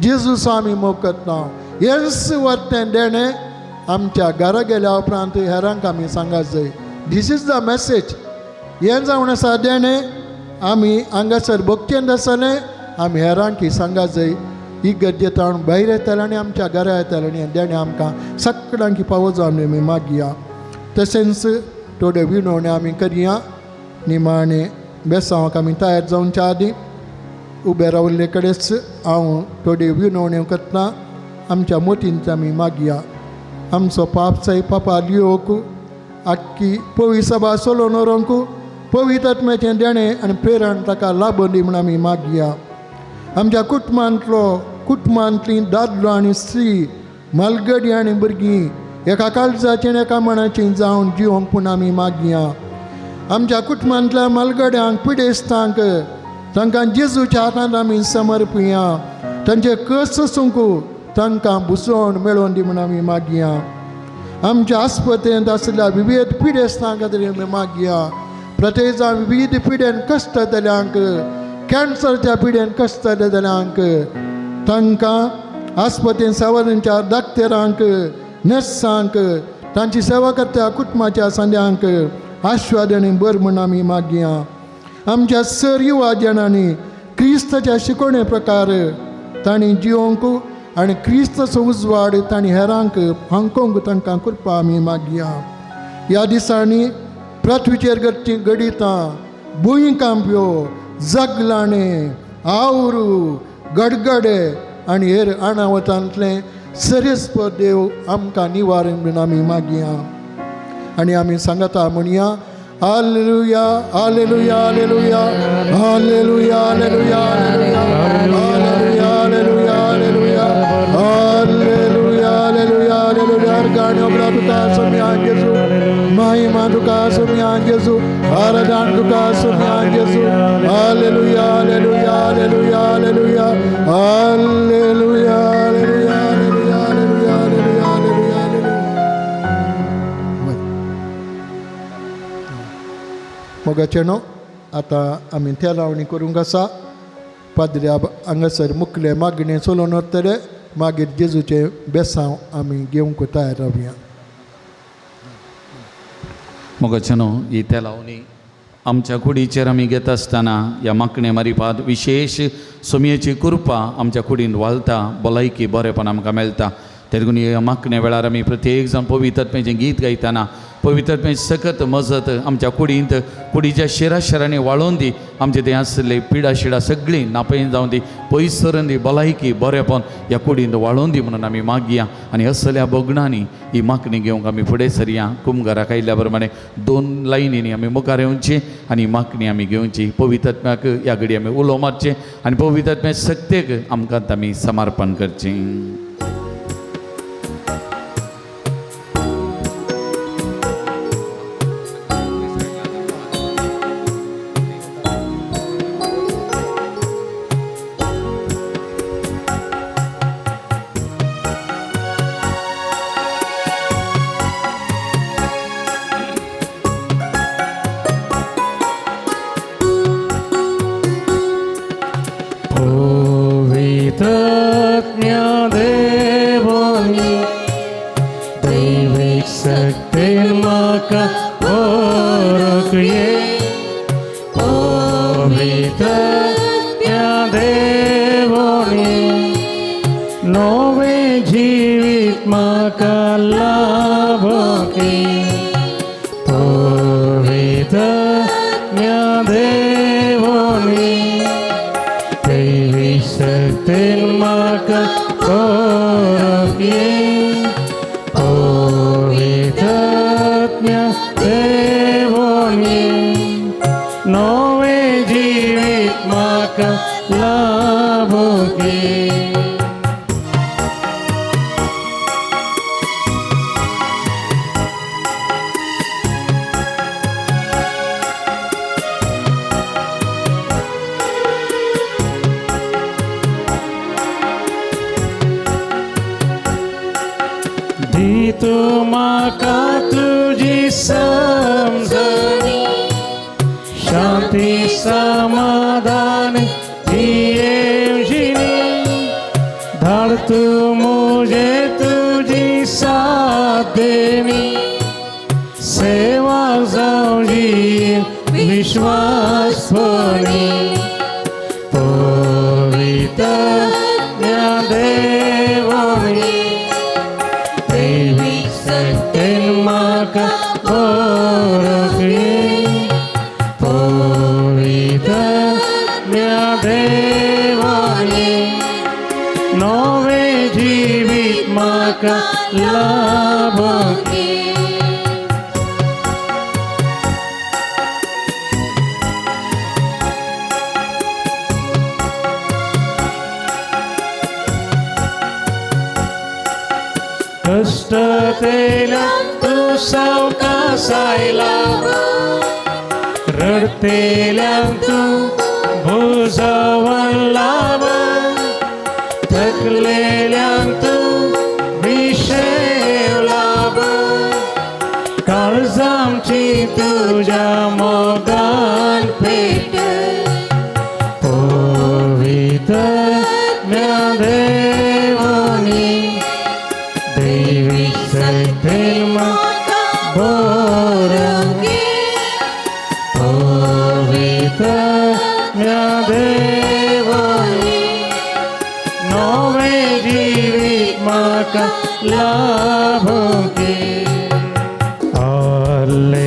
जेजूचो आमी मोग करता. हेंच वर्तें देणें आमच्या घरा गेल्या उपरांत हेरांक आमी सांगात जाय. This is the message. हें जावन आसा देणें आमी हांगासर भोगचें आसलें आमी हेरांक सांगात जाय. ही गरजेतावन भायर येताले आनी आमच्या घरा येताले आनी देणें आमकां सगळ्यांक पावो जावन आमी मागया. तशेंच थोड्यो विनवण्यो आमी करया. निमाणें बेसांवाक आमी तयार जावच्या आदीं उबे रावल्ले कडेच हांव थोड्यो विनवण्यो करता. आमच्या मोतींत आमी मागया. आमचो पाप साई पापा लियोक आख्खी पवी सभा सोलोन व्हरूंक पवित्र आत्म्याचें देणें आनी प्रेरण ताका लाभली म्हूण आमी मागया. आमच्या कुटुंबांतलो कुटुंबांतलीं दादलो आनी स्त्री मालगडी आनी भुरगीं एका काळजाचें आनी एका मनाचें जावन जिवंक पूण आमी मागया. आमच्या कुटुंबांतल्या मालगड्यांक पिडेस्तांक तांकां जेजूच्या हातांत आमी समर्पया. तांचे कस सोसूंक तांकां भुसवण मेळोवन दी म्हूण आमी मागया. आमच्या आस्पत्रेंत आशिल्ल्या विविध पिडेस्तां खातीर आमी मागया. प्रत्येक जाण विविध पिडेन कश्ट जाल्यांक कॅन्सरच्या पिडेन कश्ट जाल्यांक तांकां आस्पत्रेंत सेवा दाक्तेरांक नर्सांक तांची सेवा करता कुटुंबाच्या सांद्यांक आश्वादन बर म्हूण आमी मागया. आमच्या सर युवा जणांनी क्रिस्ताच्या शिकवणे प्रकार तांणी जिवंक आनी क्रिस्ताचो उजवाड तांणी हेरांक फांकोंक तांकां कृपा आमी मागया. ह्या दिसांनी पृथ्वीचेर घडची घडितां भुंयकांप्यो जगलाणें आवरू गडगडे आनी हेर अणावतांतलें सरेस्पर देव आमकां निवारण म्हूण आमी मागया. आनी आमी सांगता म्हणया hallelujah hallelujah hallelujah hallelujah hallelujah hallelujah hallelujah hallelujah hallelujah hallelujah hallelujah. गाण्यो तुका सोम्या जेजू महिमा तुका सोम्या जेजू आराधन तुका सोम्या जेजू. Hallelujah hallelujah hallelujah hallelujah hallelujah hallelujah hallelujah hallelujah hallelujah hallelujah hallelujah. मोगाचे न्हू आतां आमी तेलावणी करूंक आसा. पाद्र्या हांगासर मुखले मागणें चलोवन व्हरतले. मागीर जेजूचें बेसांव आमी घेवंक तयार रावया. मोगाचे न्हू ही तेलावणी आमच्या कुडीचेर आमी घेता आसतना ह्या मागणे मारिपाद विशेश सोमयेची कृपा आमच्या कुडीन वालता, भलायकी बरेपण आमकां मेळटा. देखून ह्या मागणे वेळार आमी प्रत्येक जाण पवित्र आत्म्याचें गीत गायतना पवित्र आत्म्याची सकत मजत आमच्या कुडींत कुडीच्या शिरा शिरांनी वाळोवन दी. आमचे थंय आसले पिडा शिडा सगळीं नापयन जावन दी, पयस सरून दी, भलायकी बरेपण ह्या कुडींत वाळोवन दी म्हणून आमी मागया. आनी असल्या भोगणांनी ही मागणी घेवंक आमी फुडें सरया. कुमघराक आयिल्ल्या प्रमाणे दोन लायनींनी आमी मुखार येवची आनी मागणी आमी घेवची. पवित्र आत्म्याक ह्या घडी आमी उलो मारचें आनी पवित्र आत्म्या शक्तेक आमकां आमी समर्पण करचें. शांती समाधान दिये जिनी तूं मुजे तुजी साथ देणी सेवा जावजी विश्वासपणी पवित्र देवानी देवी शक्तीन म्हाका बरोवपी पवित्र देवानी नवें जिवीत म्हाका लाभोवपी. कष्टतेल्या तूं सावकासायला रडतेल्यांक तूं भुजावन लाभ थकलेल्यांक तूं विशेव लाभ काळजांची तुज्या मोगान पेट पवित्र देवानी देवी शक्तीन म्हाका बरोवपी पवित्र देवानी नवें जिवीत म्हाका लाभोवपी.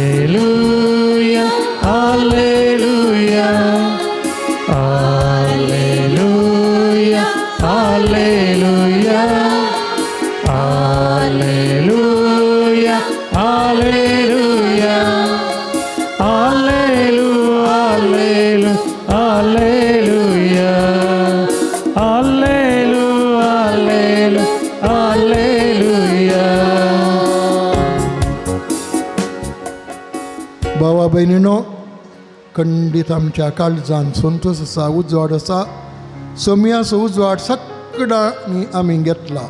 Hallelujah, hallelujah, hallelujah, hallelujah, hallelujah, hallelujah, hallelujah, hallelujah, hallelujah, hallelujah. भावा भयणीनो, खंडीत आमच्या काळजान संतोश आसा, उजवाड आसा. सोमयाचो उजवाड सगळ्यांनी आमी घेतला.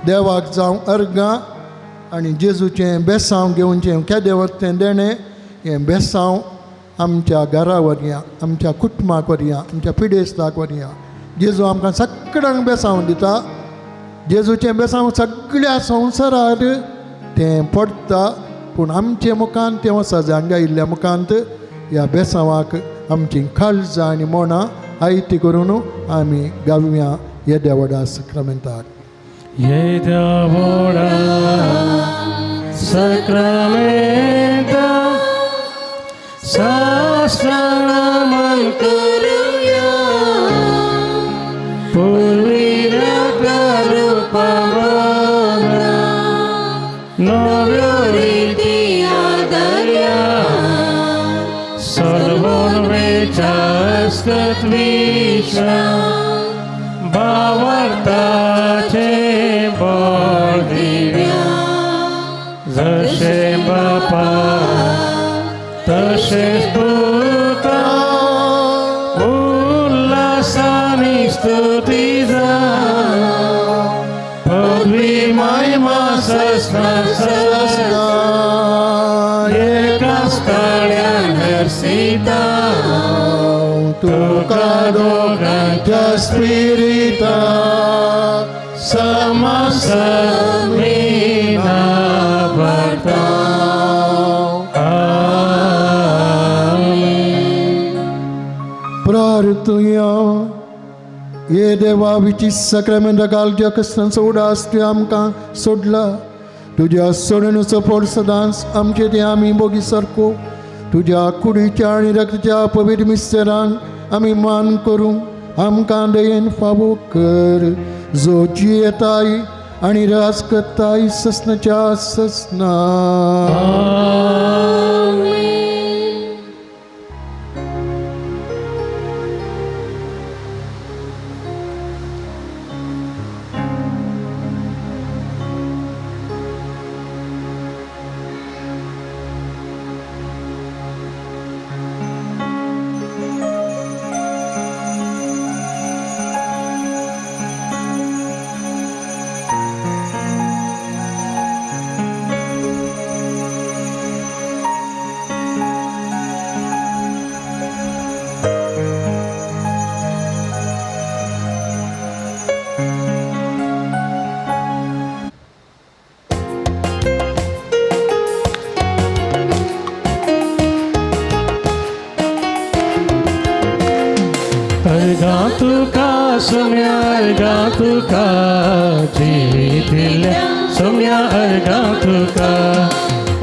देवाक जावं अर्गां आनी जेजूचें बेसांव घेवचें केदें वचतें देणें हें बेसांव आमच्या घरा वरयां, आमच्या कुटुंबाक वरयां, आमच्या पिडेस्ताक वरयां. जेजू आमकां सगळ्यांक बेसांव दिता. जेजूचें बेसांव सगळ्या संवसारार तें पडटा, पूण आमचे मुखांत तें वसा हांगा आयिल्ल्या मुखांत ह्या बेसांवाक आमची काळजां आनी मनां आयती करून आमी गावया येद्या व्हडा सक्रामेंताक. येद्या व्हडा सक्रामेंता साष्टांग नमन करुया पुर्विल्ल्या रुपावांगडा नव्यो रिती आदरया सर्वोन वेचास्कत विश्राम भावार्थाचे बळ दिव्या जशें बापा तशेंच पुता उल्हासानी स्तुती जावं पदवी महिमा सस्ना सस्ना एकाच ताळ्यान हर्षिता तुका दोगांच्या स्पिरिता समसमीना भरता. आमेन. प्रार्थुया. ये देवा विची सक्रामेंता कालच्या कश्टांचो उडास तुवें आमकां सोडला. तुज्या सोडणुचो पोट सदांच आमचे ते आमी बोगी सारको तुज्या कुडीच्या आनी रक्ताच्या पवित्र मिस्तरांक आमी मान करूंक आमकां दयेन फावो कर, जो जियेताय आनी राज करताय ससनाच्या ससना. अर्घा तुका सोम्या अर्घा तुका जिवी दिल्या सोम्या अर्घा तुका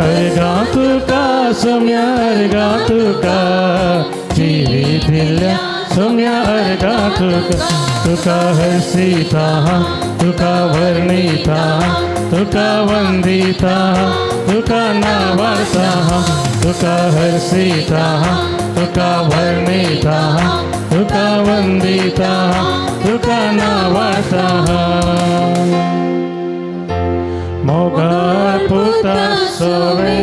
अर्घा तुका सोम्या अर्घा तुका जिवी दिल्या सोम्या अर्घा तुका तुका हर्षिता तुका वर्णिता तुका वंदिता तुका नावार्ता तुका हर्षिता तुका वर्णिता तुका वंदिता तुका नावार्ता मोगाळ पुता सोवे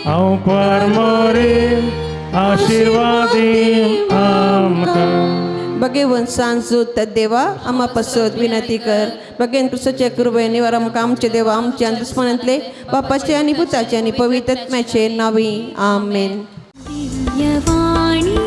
हांव परमोरे आशिर्वादी आमकां भगेवन सांजू देवा आम्हा पसत विनंती कर. भगेन कृष्णाच्या कृपे निवार आमकां आमचे देवा आमच्या दुस्मनांतले बापाचे आनी पुताचे आनी पवित्र आत्म्याचे नावी. आमेन. दिव्यवाणी.